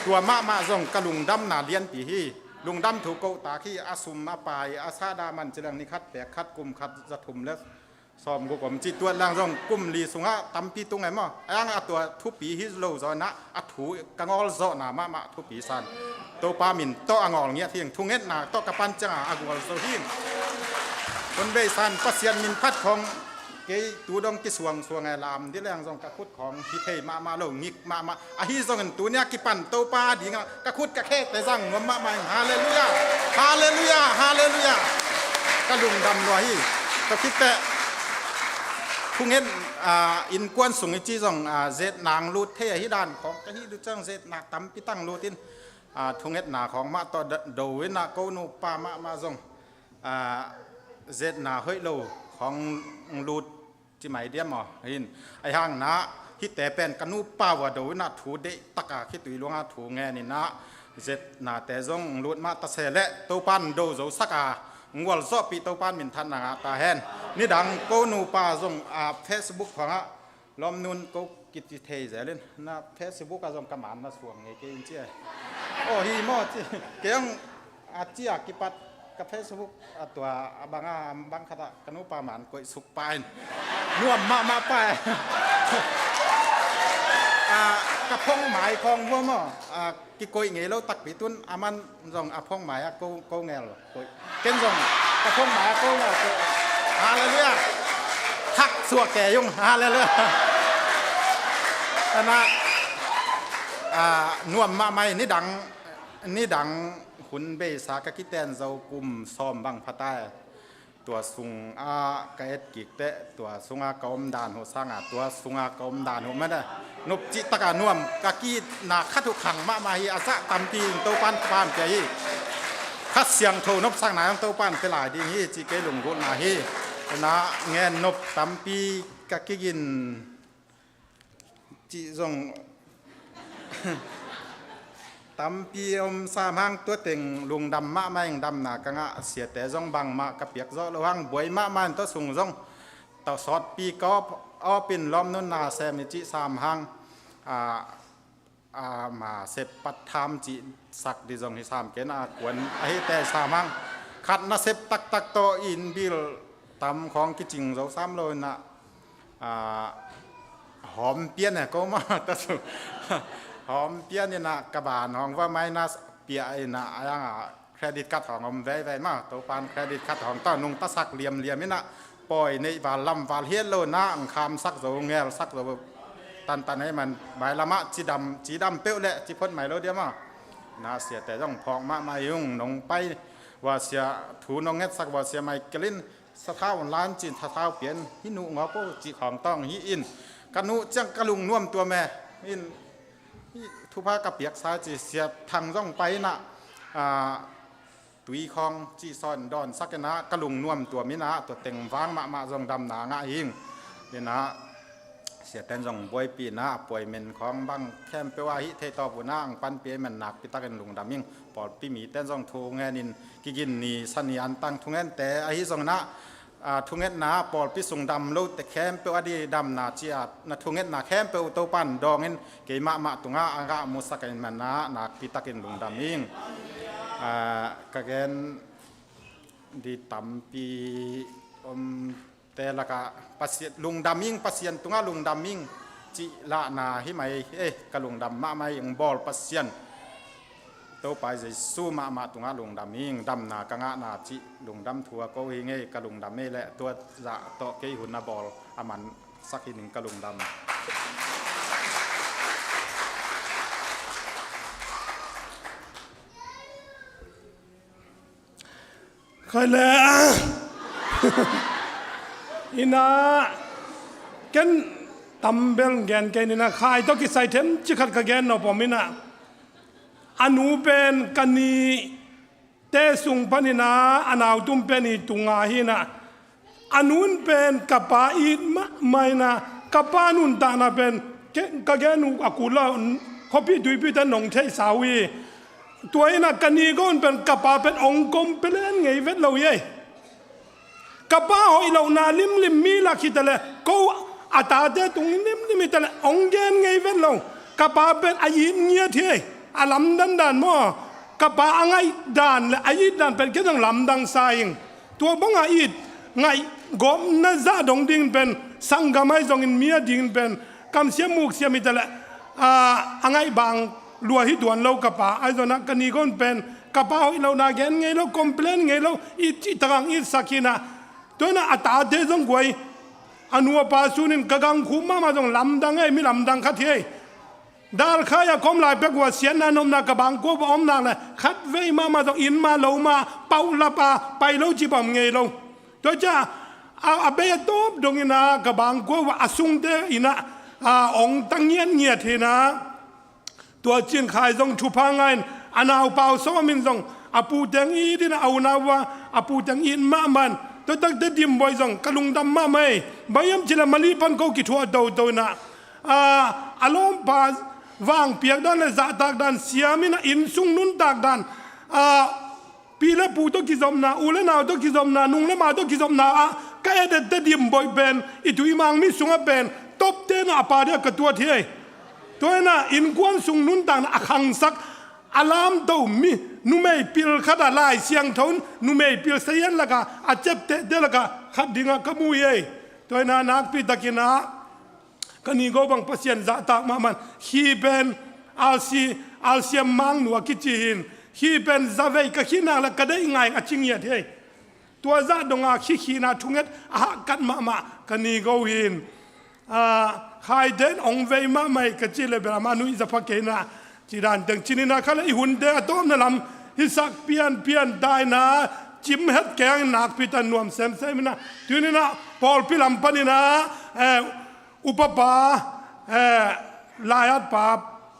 Tua mahmah zong ka lungdamna lianpi hi. Lungdam thu kohtak hi, a sum a pai a sahdah man ci leng ni khat pek khat kum khat za thum le sawm guk om ci tuat lang zong kum li sungah tampi tung e maw. A yang a tua thupi hi lo zaw inah a thu ka ngawl zawhna mahmah thupi san. Topa min tawh a ngawl ngiat hi ing, thungetna tawh ka pan cianga a gual zo hi ing. Hun bei san Pasian min phat khawng kei tu dong kisuangsuang e lam dih leng zong ka khut khawng hi thei mahmah lo, ngik mahmah. Ahi zongin tunia kipan Topa dinga ka khut ka khekte zang nuam mahmah in. Halleluiah. Halleluiah. Halleluiah. Ka lungdam lua hi. Tua khitteh thungen, a, innkuan sung i ci zong, a, zetna ang lut thei ahi dan khawng ka hi duh ciang zetna tampi tang lut in, a, thungetna khawng mah tawh do inah ko nupa mahmah zong, a, zetna hoih lo khawng lut ci mai diam aw hin. Ahi hangna hihte pen ka nupa uh a do inah thu deih taka khitui luanga thu ngen inah zetnate zong lut mah ta se leh Topan do zo saka ngual zawhpih Topan minthanna ngah ta hen. Nidang ko nupa zong, a, Facebook khawngah lawmnun ko kici thei zelin na Facebook a zong ka man na suang ngei kei in ci e. Aw hi maw ci. Kei ang a ci a kipat ka Facebook a tua a banga bang khatah ka nupa man koih suk pa in nuam mahmah pa e. A, ka phong mai khawng hua maw, a, kikoih ngei lo takpi tun a man zong a phong mai a ko, ko ngel koih. Ken zong ka phong mai a ko ngel koih. Halleluiah. Thak suak ke yung. Halleluiah. Ana, a, nuam mahmah hi. Nidang, nidang hun beisa ka kiten zo kum sawm bang phata e. Tua sunga ka et kik teh, tua sunga ka om dan uh sanga, tua sunga ka om dan uh mete nopci taka nuam ka kihna khat uh khang mahmah hi. A zah tampi in Topan pamkia hi. Kha Siangtho nopsakna zong Topan pia lai ding hi ci kei lunggulhna hi. Ina ngen nop tampi ka kigin cih zong tampi om sam hang tua teng lungdam mahmah ing. Damna ka ngah siate zong bangmah ka piak zawh lo hang buai mahmah in tua sung zong tawh sawtpi ka awp, awpin lawmnunna sem i cih sam hang, a, a, ma sep pat tham cih sak di zong hi sam ken a kuan ahite sam hang khat na sep taktak tawh in bil tam khawng kicing zo sam lo inah, a, hawm pian e ko mah ta su. Hawm pian inah ka ban hawng va minus piah inah a yangah credit card hawng om veivei mah. Topan credit card hawng tawh nungtasak liamliam inah pawi neih val lam val hiat lo inah ang khamsak zo ngelsak zo tantan hei man. Mailamah cidam, cidam peuh leh ci phot mai lo dia mah. Na siate zong phawk mahmah hi ung. Nong pai vua sia thu nong ngetsak vua sia mai kelin sathau online cin sathau pian hi nuh ngawp uh cih khawng tawng hi in ka nuh ciang ka lungnuam tuam e. In hi thupha ka piaksa ci sia thang zong pai inah, a, tui khawng cih sawn dawnsak inah ka lungnuam tuam inah tua teng vang mahmah zong damna ngah hing. Inah siaten zong buaipih inah appointment khawng bang khempeuh ah hih theih tawp unah ang panpih ahih man nakpi takin lungdam ing. Pawlpi miten zong thu ngenin kigin ni sa ni antang thungente ahi zong inah, a, thungetna pawlpi sung dam lote khempeuh a di damna cia na thungetna khempeuh Topan dawngin keimahmah tungah a ngah musak in manah nakpi takin lungdam ing. A, ka gen di tampi om te lakah Pasian lungdam ing, Pasian tungah lungdam ing cih lahna hi mai. Eh, ka lungdam mahmah ing bawl Pasian Topa Jesu mahmah tungah lungdam ing. Damna ka ngahna cih lungdam thu a ko hi ngei. Ka lungdam ei leh tua zah tawh kei hun a bawl a mansak hi ning. Ka lungdam. Khai le ina ken tambel gen kei nina khai to kisai them cikhat ka gen no pom ina. A nu pen ka nite sung panin ah a nautum pen i tunga hi-in ah, a nu in pen ka pa it mahmah in ah, ka pa nuntakna pen ke-, ka gen uh a kul lo, khuapi tuipi te nong theihsa uh hi. Tua in ah ka ni go in pen ka pa pen ong complain ngei vet lo hi ei. Ka pa hoih lohna limlim mi lak hi ta leh, ko a tate tung limlim hi ta leh ong gen ngei vet lo. Ka pa pen a it ngiat hi ei. A lamdang dan maw, ka pa a ngaih dan le a it dan pen kei zong lamdang sa ing. Tua bang a it ngaih gawpna zah dong ding pen sanggam ahi zongin, mi a dingin pen kamsiam muksiam hi ta leh, a, a ngaih bang lua hi tuan lo ka pa. Ahi zongin ah ka ni go in pen ka pa hoih lohna gen ngei lo, complain ngei lo, i cih tak ang itsak hi-in ah. Tua in ah a tate zong guai, a nu a pa sunin ka gangkhup mahmah zong lamdang ei, mi lamdang khat hi ei. Dalkhai ah ka om lai pek uh ah siatna nopna ka bangkua uh a om nak leh khatvei mahmah zong inn mah lo mah paulap a pai lo cih bang ngei lo. Tua ciang a, a bei a tawp dongin ah ka bangkua uh ah a sungte in ah, a, ong ta ngiatngiat hi-in ah. Tua ciang Khai zong thupha ngah in, a naupa uh sawm in zong a pute ong it in ah, a unau uh ah a pute ong it mahmah in. Tua takte Dimboih zong ka lungdam mahmah ei. Bang hiam cih leh Mali pan ko kithuah toto in ah, a, a lawmpa vangpiak dan le zahtak dan siam in ah, inn sung nuntak dan, a, pi le pu tawh kizopna, u le nau tawh kizopna, nung le ma tawh kizopna ah ka et ette Dimboih pen i Tuimang mi sungah pen tawpte in ah a pa dia ka tuat hi ei. Tua in ah innkuan sung nuntakna a khangsak, a lamto mi, numei pil khat ah Lai Siangtho in numei pil sayan lak ah a ciaptehte lak ah khat ding ah ka mu hi ei. Tua in ah nakpi takin ah ka ni go bang Pasian zahtak mahmah in, khi pen alsi, alsiam mangnu a kici hi-in, khi pen zavei ka khih nak leh ka deih ngai ing a ci ngiat hi ei. Tua zah dong a khi khihna thunget a hahkat mahmah ka ni go hi-in, a, Khaite in ong vei mahmah ei ka cih leh bel amah nuihza pha kei in ah, ci dan teng ci-in ah, kha leh i hunte a tawpna lam hisak pianpian ta in ah, cim het keng in nakpi takin nuam semsem in ah. Tuni-in ah pawlpi lam panin ah, eh, upapa, eh, laiatpa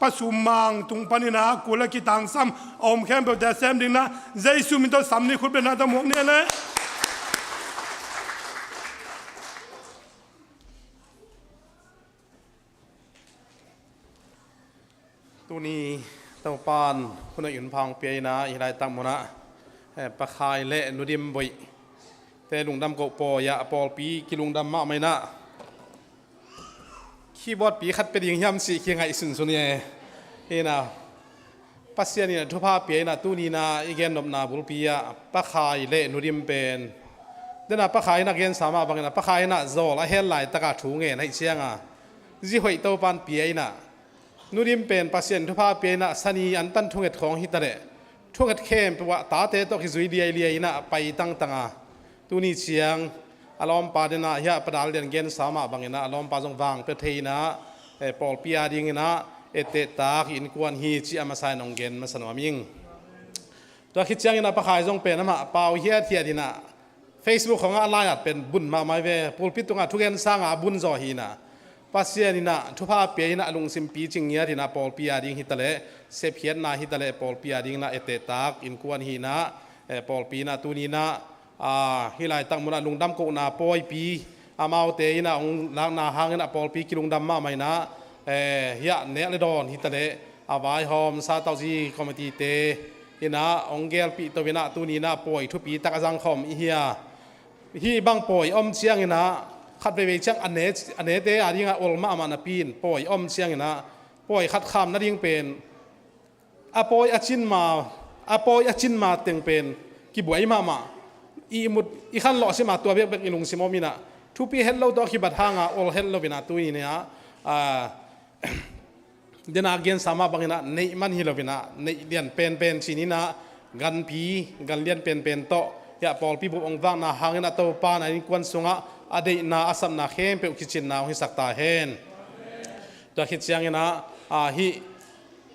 Pa Sum Mang tung panin ah kul le kitangsam a om khempeuhte sem dingin ah Jesu min tawh sam ni, khutbetna tawh muak ni leh. Tuni Topa'n hun a inpha hong pia in ah, hih laitak munah, eh, Pa Khai le Nu Dim Boih te lungdam koh pawi ah a pawlpi kilungdam mahmah in ah, keyboard pi khat pia ding hiam cih kingaih sunsun hi. Hi in ah, Pasian in ah thupha pia in ah, tuni in ah i gennopna bulpi ah Pa Khai le Nu Dim pen, den a Pa Khai in ah gensa mah bangin ah, Pa Khai in ah zawl a hel laitak a thu ngen ahih ciang a, zi hoih Topa'n pia in ah, Nu Dim pen Pasian thupha pia in ah, sani antan thunget khawng hi ta leh, thunget khempeuh ah tate tawh kizui liailiai in ah pai tangtang a, tuni ciang a lawmpa den ah hiah Pa Dal Lian gensa mah bangin ah, a lawmpa zong vang pia thei in ah, eh, pawlpi a dingin ah ettehtak innkuan hi cih a masa in hong gen masa nuam ing. Tua khit ciangin ah Pa Khai zong pen amah pau hiathiat in ah, Facebook khawngah a laiat pen bun mahmah hi ve. Pulpit tungah thugen sangah a bun zaw hi in ah, Pasian in ah thupha pia in ah, a lungsim picing ngiat in ah, pawlpi a ding hi ta leh, sepkhiatna hi ta leh, pawlpi a dingin ah ettehtak innkuan hi in ah, eh, pawlpi in ah tuni in ah, ah, hih laitak munah lungdam kohna pawipi, amaute in ah hong lakna hangin ah pawlpi kilungdam mahmah in ah, eh, hiah nek le dawn hi ta leh, a vaihawm satauzi committee-te in ah hong gelpih to in ah, tuni in ah pawi thupi tak a zangkhawm i hi a. Hih bang pawi om ciangin ah, khat veivei ciang a ne, a nete a dingah ol mahmah napi in, pawi om ciangin ah pawi khat kham nading pen, a pawi a cin ma, a pawi a cin ma teng pen kibuai mahmah. I mut i khan lawh sim a, tua bekbek i lungsim om in ah, thupi het lo tawh a kibat hang a ol het lo in ah, tuni in ah, ah, den a gensa mah bangin ah, neih man hi lo in ah, neih lian penpen ci-in ah, ganpi, gan lian penpen tawh hiah pawlpi bup hong vakna hangin ah, Topa'n a innkuan sungah a deihna a sapna khempeuh kicinna hong hisak ta hen. Tua khit ciangin ah, ah, hih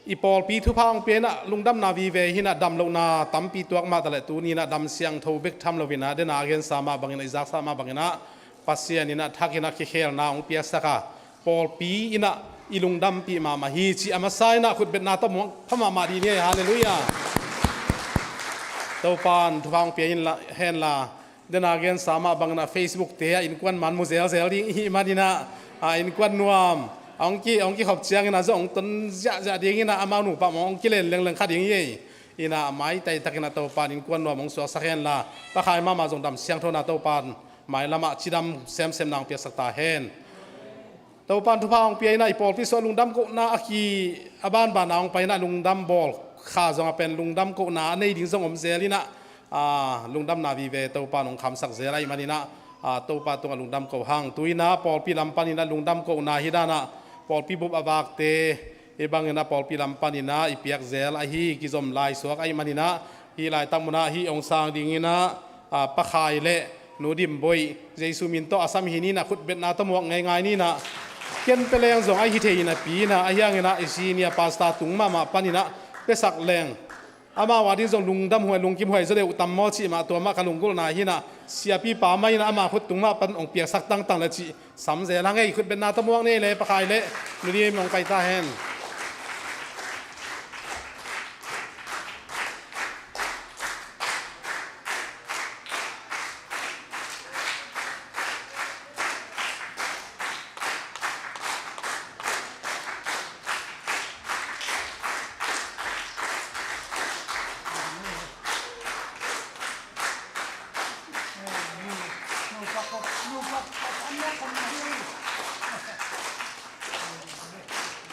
i pawlpi thupha hong pia in ah, lungdamna vive hi in ah, damlohna tampi tuak mah ta leh, tuni in ah dam siangtho bek tham lo in ah, den a gensa mah bangin ah, i zaksa mah bangin ah, Pasian in ah thak in ah kikhelna hong piaksak a, pawlpi in ah i lungdampih mahmah hi cih a masa in ah khutbetna tawh muak pha mahmah dih ni ei. Halleluiah. Topa'n thupha hong pia in la, hen la, dena gensa mah bangin ah Facebook te ah innkuan man mu zelzel ding i hih manin ah, a, innkuan nuam a hong ki, hong kikhop ciangin ah zong hong ton ziahziah dingin ah amau nupa mah hong kilen lengleng kha ding hi ei. In ah maitai takin ah Topa'n innkuan nuam hong suaksak hen la, Pa Khai mahmah zong dam siangthona Topa'n mailamah cidam semsem nang piaksak ta hen. Topa'n thupha hong pia in ah i pawlpi sung lungdam kohna a ki, a banban a hong pai in ah lungdam bawl kha zong a pen lungdam kohna a nei ding zong om zel in ah, a, lungdamna vive Topa'n hong khamsak zel ahih manin ah, a, Topa tungah lungdam ko hang. Tu in ah pawlpi lam panin ah lungdam kohna hi dan ah pawlpi bup a vakte, hih bangin ah pawlpi lam panin ah i piak zel ahi kizom lai suak ahih manin ah, hih laitak mun ah hih hong sang dingin ah, a, Pa Khai le Nu Dim Boih, Jesu min tawh a sam hi ni in ah khutbetna tawh muak ngeingai ni in ah, ken pia leng zong ahi thei hi napi in ah, ahi hangin ah i senior pastor tung mahmah panin ah piasak leng, amau a ding zong lungdam huai, lungkim huai zaw deuh tam maw cih mah tua mah ka lunggulhna hi in ah, siapipa mah in ah ama khut tung mah pan hong piaksak tangtang le cih sam zel hang ei. Khutbetna tawh muak ni ei le, Pa Khai le Nu Dim, hong pai ta hen.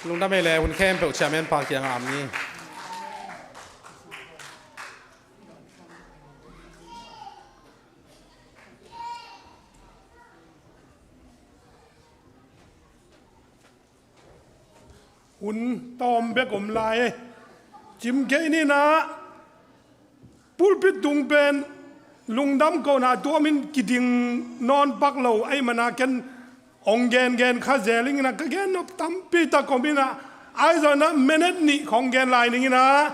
Lungdam ei le, hun khempeuh chairman pa kiangah am ni. Hun tawm bek om lai e. Cim kei ni in ah, pulpit tung pen lungdam kohna tuamin kiding nawn pak lo ahih manin ah ken hong gengen kha zel ing in ah, ka gen nop tampi tak om in ah, ahi zongin ah minute nih khawng gen lai ning in ah,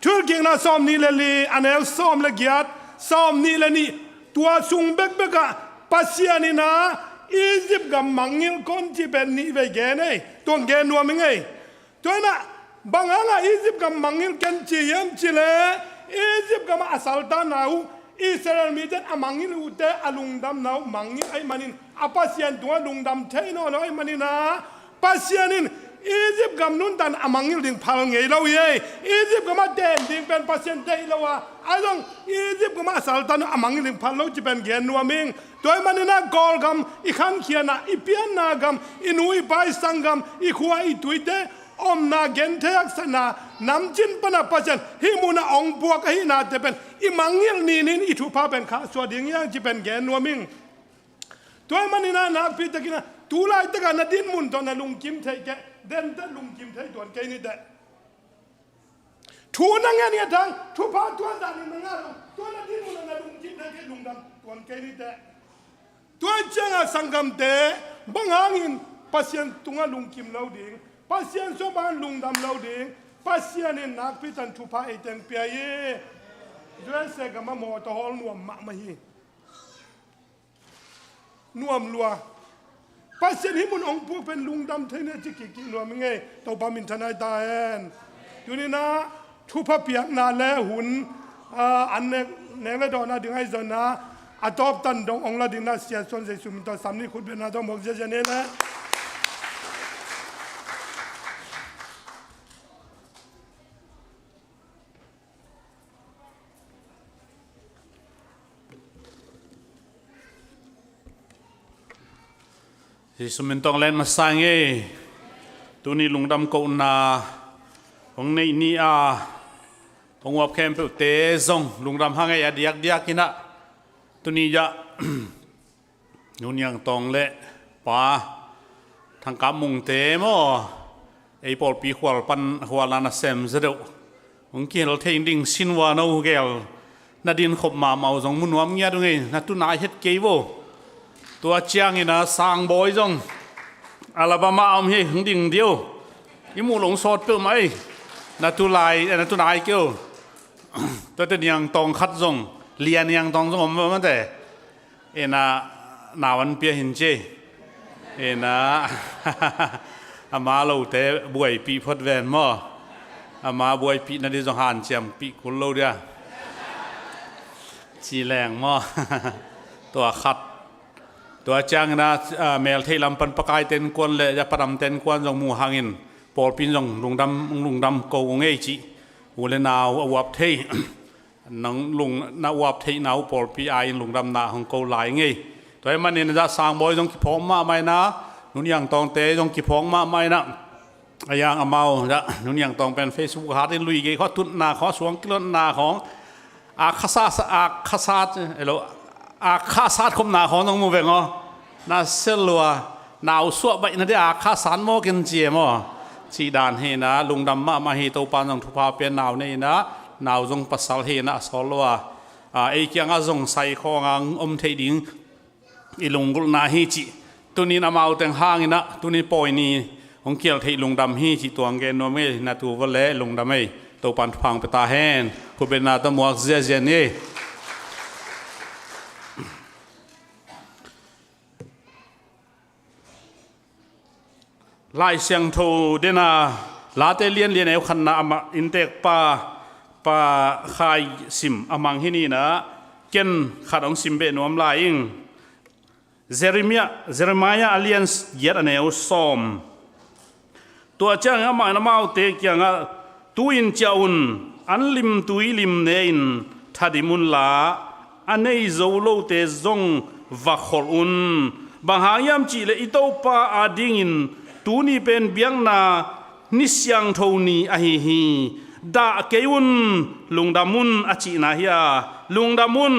Thuhilhkikna sawmnih le li, a neu sawm le giat, sawmnih le nih, tua sung bekbek ah Pasian in ah Egypt gam mangngilh kei un cih pen nih vei gen ei, tua hong gen nuam ing ei. Tua in ah, bang hangah Egypt gam mangngilh ken ci hiam cih leh, Egypt gamah a saltanna uh, Israel mite a mangngilh uhte a lungdamna uh mangngilh ahih manin, a Pasian tungah lungdam thei nawn lo ahih manin ah, Pasian in Egypt gam nuntak a mangngilh ding phal ngei lo hi ei. Egypt gamah ten ding pen Pasian deih lo a, ahi zong Egypt gamah a saltan uh a mangngilh ding phal lo cih pen gen nuam ing. Tua ahih manin ah Kawlgam i khankhiatna, i pianna gam, i nu i pa i sanggam, i khua i tuite omna genthei haksatna namcin pan ah Pasian hih mun ah hong puak ahihnate pen i mangngilh ninin i thupha pen khahsuah ding hi hang cih pen gen nuam ing. Tua ahih manin ah nakpi takin ah tu laitak ah na dinmun tawh na lungkim theih kei, dente lungkim thei tuan kei ni teh. Thu na ngen nget hang, thupha tuan danin na ngah hang, tua na dinmun ah na lungkim thei kei, lungdam tuan kei ni teh. Tua ciangah sanggamte, bang hangin Pasian tungah lungkim lo ding, Pasian suah bang lungdam lo ding, Pasian in nakpi takin thupha ei teng pia hi. U S A gamah mawtaw hawl nuam mahmah hi. Nuam lua. Pasian hih mun hong puak pen lungdam thei ni ci kik nuam ing ei. Topa minthanna hi ta hen. Tuni-in ah thupha piakna le hun, ah, an nek, nek le dawhna ding ahi zongin ah, a tawptan dong hong la dingin ah Siansuan Jesu min tawh sam ni, khutbetna tawh muak ziahziah ni le. Jesu min tawh len masa ing ei. Tuni lungdam kohna hong neih ni a, hong uap khempeuhte zong lungdam hang ei a diakdiak in ah. Tuni ah Nu Niang Tawng le Pa Thang Kap Mungte maw, ei pawlpi khual pan, khual na nasem zaw deuh, hong kihel thei ding sin ua, no gel na din khop mahmah uh zong mu nuam ngiat ung ei. Na tunai het kei vo. Tua ciangin ah Sang Bawi zong Alabama ah om hi, hong ding dih o. I muh loh hong sawt peuhmah ei. Na tulai, eh, na tunai kei o. Tuate Niang Tawng khat zong, Lia Niang Tawng zong om mah te. Ena, nawan pia hin ci. Ena, Ama lote buaipih phot ven maw? Ama buaipih nading zong hanciampih kul lo dia. Ci leng maw? Tua khat. Tua ciangin ah, ah, Meltheih lam pan Pakai tenkuan le Japanam tenkuan zong mu hangin pawlpi in zong lungdam, lungdam ko ung ei cih. U le nau a uap thei nang lung na uap theihna uh pawlpi a in lungdamna hong ko lai ngei. Tua ahih manin a za Sangbawi zong kiphawk mahmah ina, Nu Niang Tawngte zong kiphawk mahmah ina. A yang amau za Nu Niang Tawng pen Facebook hat in lui gei khaw tutna khaw suang kilotna khawng a khasa, a khasa, elo, a khasat khopna khawng zong mu veng aw. Na selua nau suah baih na dia a khasat maw ken cia maw? Cih dan hi ina lungdam mahmah hi. Topa zong thupha pia nau nei ina, nau zong pasal hi ina a sawl lo a, a, ei kiangah zong sai khawng ang om thei ding i lunggulhna hi cih. Tunin amau teng hang ina, tuni pawi ni hong kial theih lungdam hi cih tuang gen nuam ei. Na tu va le lungdam ei. Topan thupha pia ta hen. Khutbetna tawh muak ziazia ni ei. Lai Siangtho dena Late lianlian eu khatna amah inntek pa, pa Khai Sim a mang hi ni ina, ken khat hong sim beh nuam lai ing. Jeremiah, Jeremiah a lian giat a neu sawm. Tua ciangin amah in amaute kiangah, tu-in ciah un, an limtui limne in thadim unla, a nei zo lote zong va kholh un. Bang hang hiam cihleh i Topa adingin tuni pen biakna ni siangtho ni ahi hi. Dah kei un, lungdam un a cihna hi a, lungdam un,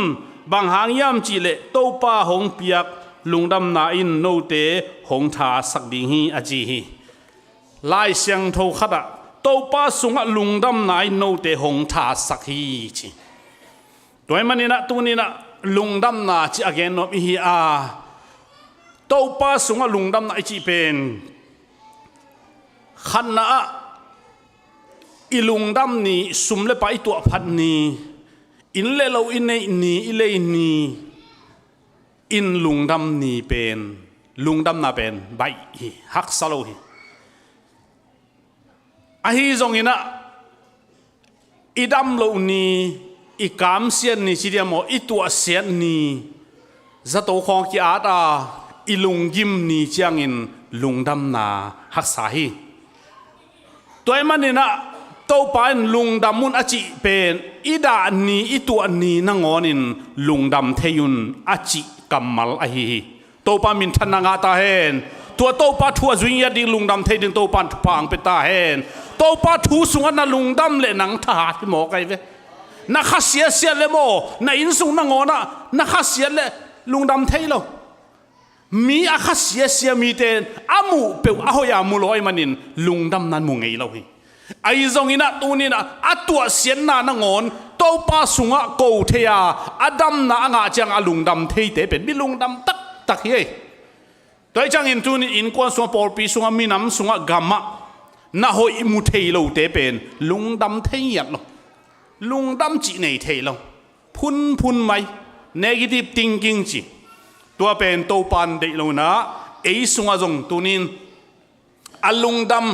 bang hang hiam cihleh Topa hong piak lungdamna in note hong thasak ding hi a ci hi. Lai Siangtho khatah Topa sungah lungdamna in note hong thasak hi ci. Tua ahih maninah tuninah lungdamna ci a gen nuam ihi a, Topa sungah lungdamna i cih pen khatna ah i lungdam ni, sum le pai i tuahphat ni, inn le lo i neih ni, i lei ni, in lungdam ni pen, lungdamna pen baih hi, haksa lo hi. Ahi zonginah i dam loh ni, i kamsiat ni ci diam aw, i tuahsiat ni, zato khawng ki-at a i lunggim ni ciangin lungdamna haksa hi. Tua ahih maninah Topa in lungdam un a cih pen i dah ni, i tuah ni nangawnin lungdam thei un a cih kammal ahi hi. Topa minthanna ngah ta hen. Tua Topa thu a zui ngiat ding, lungdam thei ding Topa in thupha ang pia ta hen. Topa thu sungah na lungdam leh nang thahat hi mawk ahi ve. Na khasiatsiat leh maw, na innsung nangawnah na khasiat leh lungdam thei lo. Mi a khasiatsia mite in a muh peuh a hoih a mu lo ahih manin lungdamna mu ngei lo hi. Ahi zonginah tuninah a tuahsiatna nangawn Topa sungah ko thei a, a damna a ngah ciang a lungdam theite pen mi lungdam taktak hi ei. Tua ahih ciangin tunin innkuan sungah, pawlpi sungah, minam sungah, gamah na hoih mu thei lote pen lungdam thei ngiat lo. Lungdam cih nei thei lo. Phunphun mai, negative thinking ci. Tua pen Topa in deih lo inah ei sungah zong tunin a lungdam,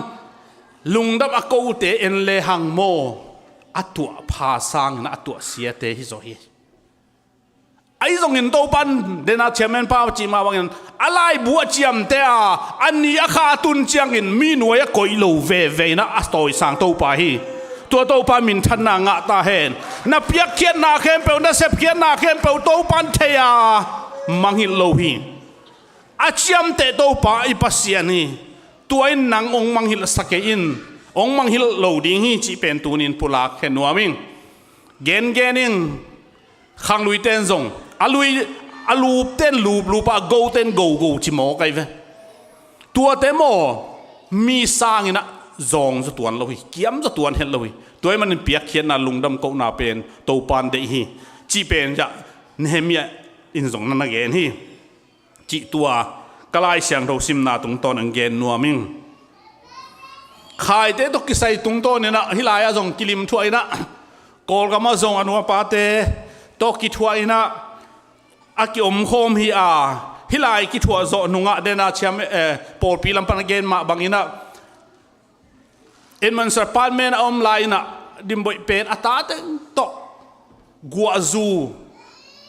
lungdam a kote en lehang maw, a tuahpha sangin a tuahsiate hi zaw hi. Ahi zongin Topa in dena chairman pa cih mah bangin a laibu a ciamteh a, a ni a kha a tun ciangin mi nuai a koih lo veve inah a tawisang Topa hi. Tua Topa minthanna ngah ta hen. Na piakkhiatna khempeuh, na sepkhiatna khempeuh Topa in thei a, mangngilh lo hi. A ciamteh Topa i Pasian hi. Tua in nang hong mangngilh sa kei in, hong mangngilh lo ding hi cih pen tunin pulak khen nuam ing. Gengen ing. Khangluite in zong a lui, a lupte in luplup a, a gote in gogo ci mawk ahi ve. Tuate maw, mi sanginah zawng zaw tuan lo hi, kiam zaw tuan het lo hi. Tua ahih manin piakkhiatna, lungdam kohna pen Topa in deih hi cih pen zah Nehemiah in zong na na gen hi. Cih tua ka Lai Siangtho simna tungtawn ang gen nuam ing. Khaite tawh kisai tungtawn inah hih lai-ah zong kilim thuah inah, Kawlgamah zong a nu a pate tawh kithuah inah a kiomkhawm hi a, hih lai kithuah zawh nungah dena thiam, eh, pawlpi lam pan a gen mah bang inah Edmund Sir Palmen a om lai-in ah Dimboih pen a ta teng tawh guahzu,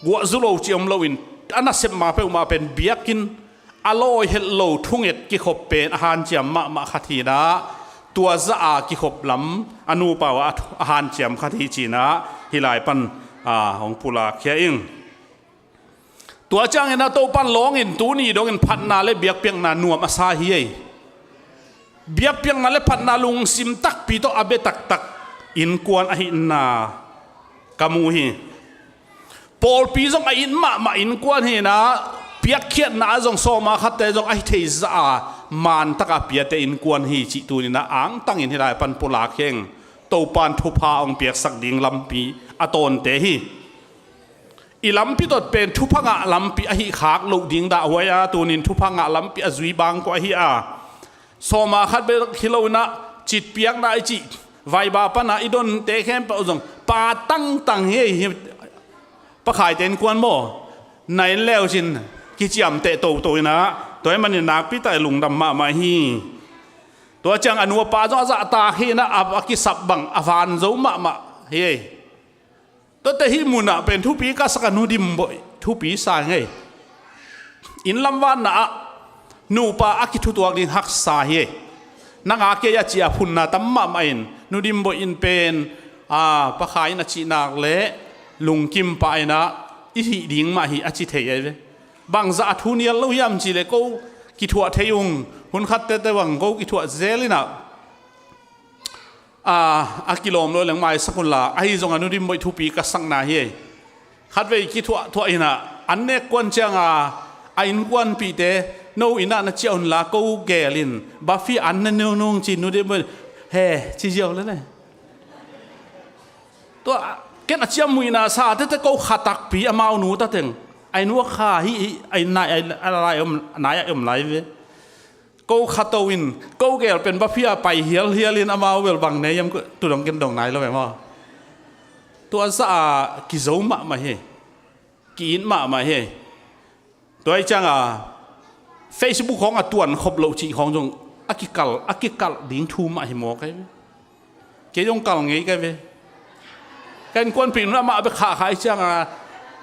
guahzu lo ci om loin a nasep ma peuhmah pen biakinn a lawi het lo thunget kikhop pen a hanciam mahmah khat hi-in ah, tua zah a kikhop lam a nupa uh a, a hanciam khat hi ci-in ah hih lai pan a hong pulak khia ing. Tua ciangin ah Topan lawngin tuni dongin phatna le biakpiakna nuam a sa hi ei. Biakpiakna le phatna lungsim takpi tawh a bia taktak innkuan ahihna ka mu hi. Pawlpi zong a it mahmah innkuan hi-in ah, piakkhiatna ah zong sawma khatte zong a hi thei zah a man taka piate innkuan hi cih tuni-in ah angtangin hih lai pan pulak khia ing. Topan thupha hong piaksak ding lampi a tawnte hi. I lampi tawh pen thupha ngah lampi ahi khak loh ding dahhuai a, tunin thupha ngah lampi a zui bang kua ahi a. Sawma khat bek hi lo-in ah citpiakna i cih vaiba pan a i donte khempeuh zong pa tangtang hi, hi. Pa Khaite innkuan maw, na inn le uh cin kiciamteh toto-in ah, tua ahih manin nakpi tak lungdam mahmah hi. Tua ciang a nu a pa zong a zahtak hi-in ah, a, a kisap bang a van zo mahmah hi. Tuate hih munah pen thupi ka sak a, Nu Dimboih thupi sa ing ei. Inn lamvanna ah nupa a kithutuak ding haksa hi ei. Nang a kei a ci a phunna tam mahmah in, Nu Dimboih in pen, a, Pa Khai in a cih nak leh lungkim pah in ah i hih ding mah hi a ci thei ahi ve. Bangzah a thu nial lo hiam cih leh ko kithuah thei ung, hun khat tete bang ko kithuah zel in ah, a, a kilawm lo leng maisak un la, ahi zongin Nu Dimboih thupi ka sakna hi ei. Khatvei kithuah thuah in ah, an nek kuan ciang a, a innkuanpihte, "No inn ah na ciah un la, ko gel in, buffet an ne nunung," ci-in Nu Dimboih, "He," ci ziau lel e. Tua, ken a ciamnuihna sa tete ko kha takpi, amau nu ta teng. A inn uh a kha hi, hi, a inn nai, a lai om, nai a om lai ve. Ko khato in, ko gel pen buffet ah pai hialhial in amau bel bang nei hiam, tu dong ken dong nai lo ve maw. Tua zah a kizo mahmah hi. Ki-it mahmah hi. Tua ahih ciang a Facebook khawng a tuan khop loh cih khawng zong a kikal, a kikal ding thu mah hi mawk ahi ve. Kei zong kal ngei ka hi ve. Ka innkuanpih nu in amah bek khahkhah ahih ciang a,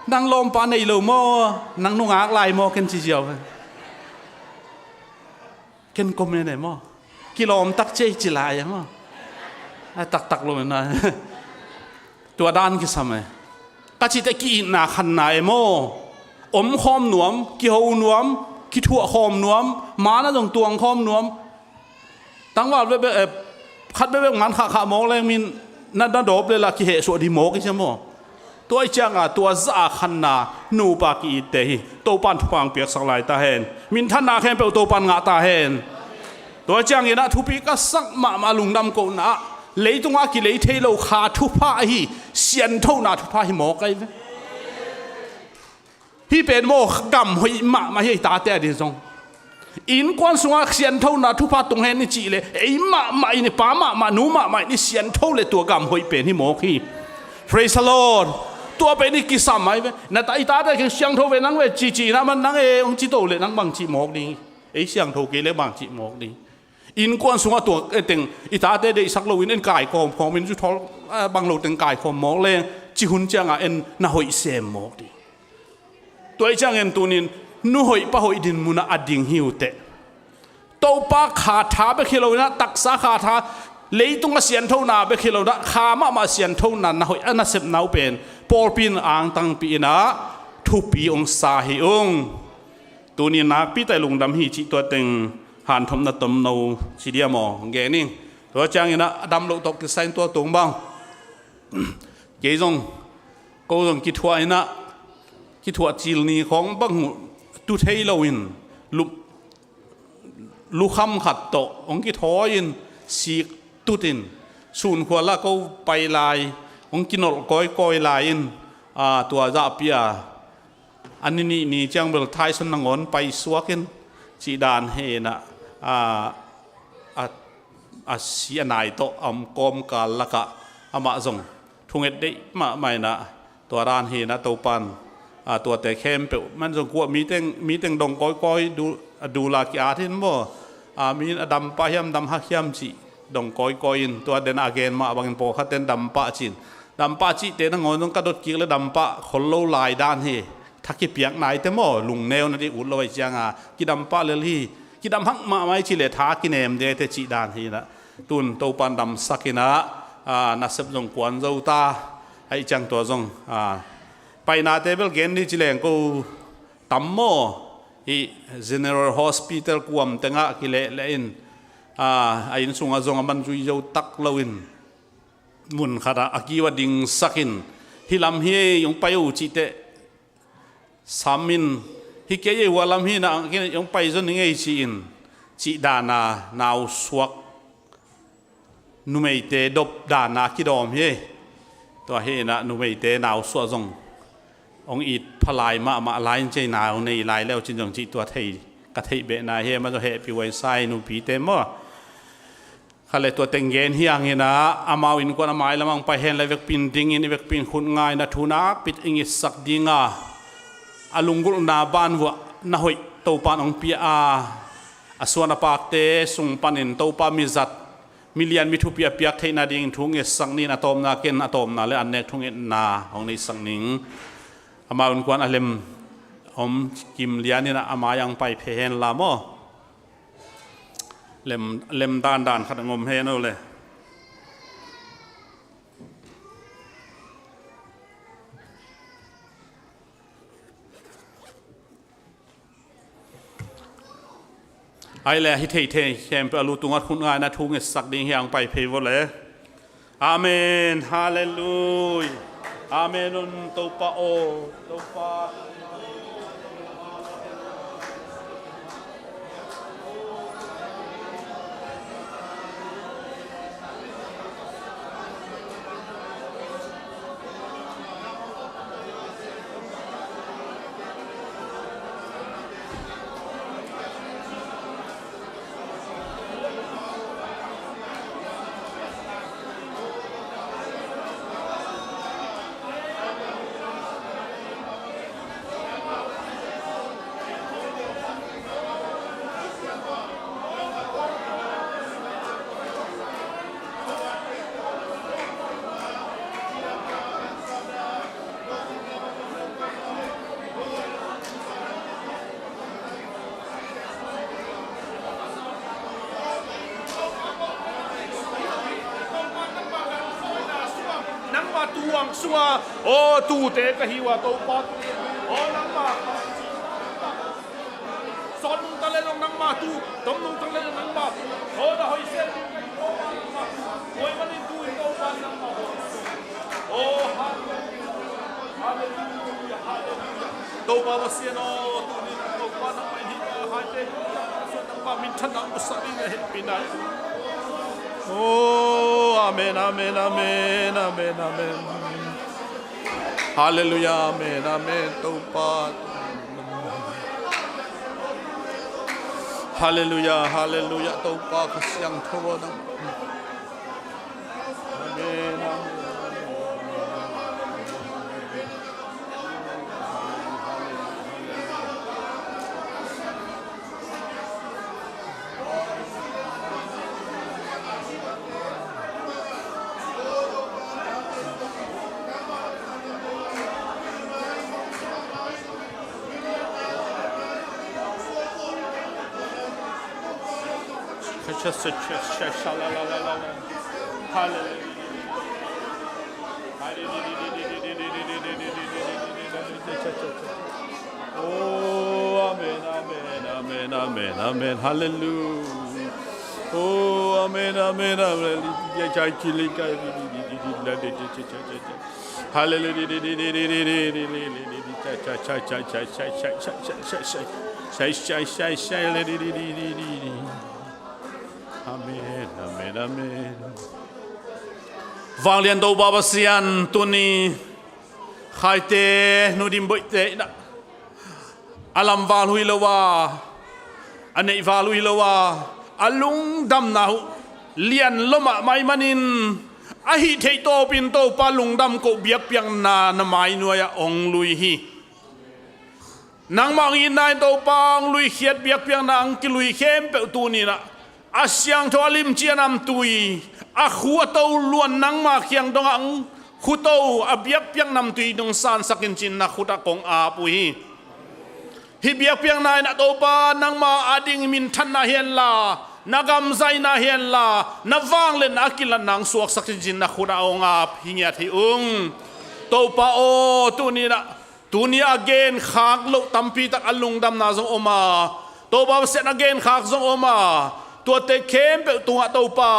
"Nang lawmpa nei lo maw, nang nungak lai maw?" ken ci ziau ve. Ken comment e maw, "Kilawm tak ci ei," ci lai e maw. A taktak lo na. Tua dan kisam e. Ka cihte ki-itna khanna e maw. Om khawm nuam, kiho nuam, kithuah khawm nuam, man ah zong tuang khawm nuam. Tangval bekbek, eh, khat bekbek man khahkhah mawk leng min na, na dawp lel a kihehsuah ding mawk hi sia maw. Tua ahih ciang a, tua zah a khanna nupa ki-itte hi. Topan thupha hong piaksak lai ta hen. Minthanna khempeuh Topan ngah ta hen. Tua ciangin ah thupi ka sak mahmah lungdam kohna ah, leitungah a kilei thei lo kha thupha ahi, sianthona thupha hi mawk ahi ve. Hih pen maw, gam hoih mahmah hi, ei tate a ding zong. Innkuan sungah sianthona thupha tung hen i cih leh, ei mahmah in, i pa mahmah, nu mahmah in i siantho leh tua gam hoih pen hi mawk hi. Praise the Lord. Tua pen i kisam ahi ve. Na ta, i tate kiang siangtho ve, nang ve, ci ci in ah, man nang e hong ci to leh nang bang cih mawk ding. Ei siangtho kei leh bang cih mawk ding. Innkuan sungah tua, eh, teng, i tate deihsak loin en kaikhawm khawm in, zu thawl, eh, bang lo teng kaikhawm mawk leng, cih hun ciangah en na hoih sem mawk ding. Tua ahih ciangin tunin nu hoih pa hoih din munah a ding hi uh teh. Topa kha tha bek hi lo in ah, taksa kha tha, leitung a sianthona bek hi lo in ah, kha mahmah sianthona na hoih a nasepna uh pen pawlpi in angtangpih in ah thupi hong sa hi ung. Tuni nakpi tak lungdam hi cih tua teng hanthotna tomno ci diam aw, gen ing. Tua ciangin ah a dam loh tawh kisai in tua tung bang. Kei zong, ko zong kithuah in ah, kithuah cil ni khawng bang uh tu thei loin, lu, lukham khat tawh hong kithawi in, sik tut in, sunkhual ah ko pai lai, hong kinolh kawikawi lai in, a, tua zahpi a, a ni nih ni ciang bel Thaisung nangawn paisuak in, cih dan hi in ah, a, a, a si a nai tawh a om kawmkal lakah amah zong thunget deih mahmah in ah, tua dan hi in ah Topan, a, tuate khempeuh man zong kuah mi teng, mi teng dong kawikawi du, a dul a ki-at hi in maw, a, mi in a dam pah hiam, dam hak hiam cih dong kawikawi in, tua den a gen mah bangin pawlkhat ten dampah ci-in, dampah cihte nangawn zong ka dot kik le dampah khol lo lai dan hi. Tha kipiak naite maw, lungneu nading ut lo ahih cianga kidampah lel hi. Kidam hak mahmah i cih leh tha kinem ding ahite cih dan hi inah, tun Topan damsak inah, a, nasep zong kuan zo ta. Ahih ciang tua zong, a, painate bel gen ni ci leng ko tam maw, hih General Hospital kuam tengah kilehleh in, a, a inn sungah zong a man zui zo tak loin, mun khatah a kiu ah dingsakin, hih lam hi ei, hong pai uh cih teh sam in, hih kei ei, hua lam hi inah hong pai zaw ning ei ci-in, cih dana nausuak numeite dop dana kidawm hi. Tua hi inah numeite nausuah zong hong it pha lai mahmah lai in, cei nau nei lai leu cin zong cih tua thei, ka theih behna hi. Amah zong hehpih huai sa hi, nupite maw. Kha le tua teng gen hi hang inah, amau innkuan a mailam ah hong pai hen la, i vekpi in dingin, i vekpi in khut nga inah thu nakpi tak i ngetsak dinga, a lunggulhna banvuah na hoih Topan hong pia a, a suan a pakte sung panin Topa mizat, milian mithupi a piak theihna dingin thu ngetsak ni in, a tawpna ken, a tawpna le an nek thungetna hong neihsak ning. Amau innkuan a lem om kim lian inah a mai ah hong pai phei hen la maw. Lem, lem dandan khat hong om hen o le. Ai le, hi theithei khempeuh a lu tungah khut nga inah thu ngetsak ding hi hang, pai phei vo le. Amen. Halleluia. Amen un, Topa aw, Topa. Nangma tu ang sunga, aw, tute ka hi uh a, Topa. Aw, nangma. Sawn nung tak le zong nangma tu, dom nung tak le zong nangma tu. Aw, na hoih sia. Aw, nangma tu. Aw, Topa Pasian aw, tuni in Topa nangmah in hih ka haite nangmah minthanna musak ding a hehpihna. Oh, amen, amen, amen, amen, amen. Halleluia, amen, amen, Topa. Halleluia, halleluia, Topa Kha Siangtho aw, nang. Amen, amen. Hallelujah. Oh, amen, amen, amen, amen, amen. Hallelujah. Oh, amen, amen, amen. Hallelujah. Amen, amen, amen. Vanglian Topa Pasian, tuni Khaite Nu Dim Boihte in ah, a lamval uh hi lo a, a neihval uh hi lo a, a lungdamna uh lian lua mahmah ahih manin, a hih theih tawpin Topa lungdam koh biakpiakna na mai nuai-ah hong lui hi. Nangmah hong itna in Topa hong luikhiat biakpiakna hong kilui khempeuh tuni in ah A siangtho a limci a namtui, a khu a to luan nangma kiang dongah ang khu to a biakpiak namtui nong sansak in ci-in na khut ah kong ap uh hi. Hih biakpiakna in ah Topa nangma ading minthanna hi henla, na gamzaina hi henla, na vangliatna a kilatna ang suaksak in ci-in na khut ah hong ap hi ngiat hi ung. Topa aw, tuni-in ah, tuni a genkhak loh tampi tak a lungdamna zong om a, Topa Pasian a genkhak zong om a, tuate khempeuh tungah Topa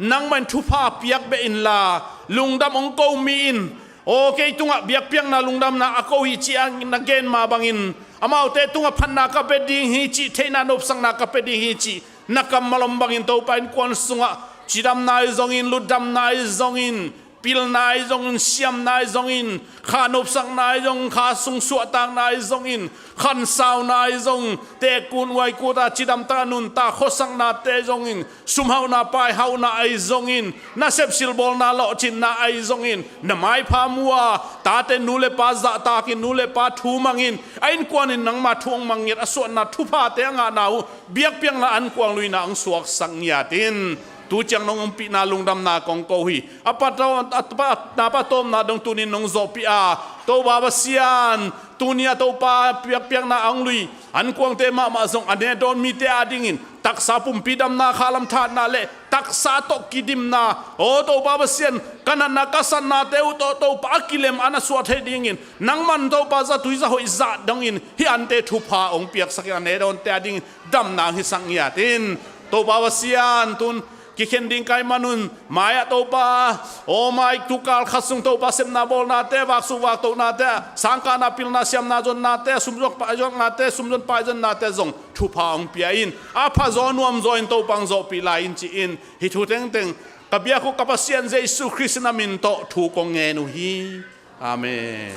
nangmah in thupha piak beh inla, lungdam hong ko mi in, aw kei tungah biakpiakna lungdamna a ko hi ci-a na gen mah bangin, amaute tungah phatna ka pia ding hi cih, theihna nopsakna ka pia ding hi cih na kammal om bangin Topa innkuan sungah cidamna ahi zongin, lutdamna ahi zongin, pilna ahi zongin, siamna ahi zongin, kha nopsakna ahi zong, kha sung suahtakna ahi zongin, khansauna ahi zong, tekkun uaikut a cidamtak a nuntak khuasaknate ahi zongin, sumhauhna paihauhna ahi zongin, nasep silbawlna lawhcinna ahi zongin, na maipha mu a, tate nu le pa zahtakin, nu le pa thu mangin, a innkuan in nangma thu hong mang ngiat, a suahna thuphate a ngahna uh biakpiakna ankuang luina hong suaksak ngiat in. Tu ciang nong ompihna lungdamna kong ko hi. A pa to, a pa, na pa tawpna dong tunin nong zawhpih a, Topa Pasian, tuni a Topa biakpiakna a hong lui ankuangte mahmah zong a ne dawn mite adingin taksa pumpi damna, khalam thatna le taksa tawh kidimna, aw Topa Pasian, ka natna ka satnate uh tawh Topa a kilem a na suah thei dingin nangman Topa zatui zahoih zah dongin hih ante thupha hong piaksak in, a ne dawnte adingin damna hong hisak ngiat in. Topa Pasian, tun kikhen ding ka hih manun mai-ah Topa, aw mai, tukal khat sung Topa sepna bawlnate, vaksuk vaktohnate, sangkahna pilna siamna zonnate, sumzon paizonnate, sumzon paizonnate zong thupha hong pia in, a phazaw nuamzaw in Topa hong zawhpih lai in ci-in hih thu tengteng ka biak uh ka Pasian Jesu Khrist na min tawh thu kong ngen uh hi. Amen.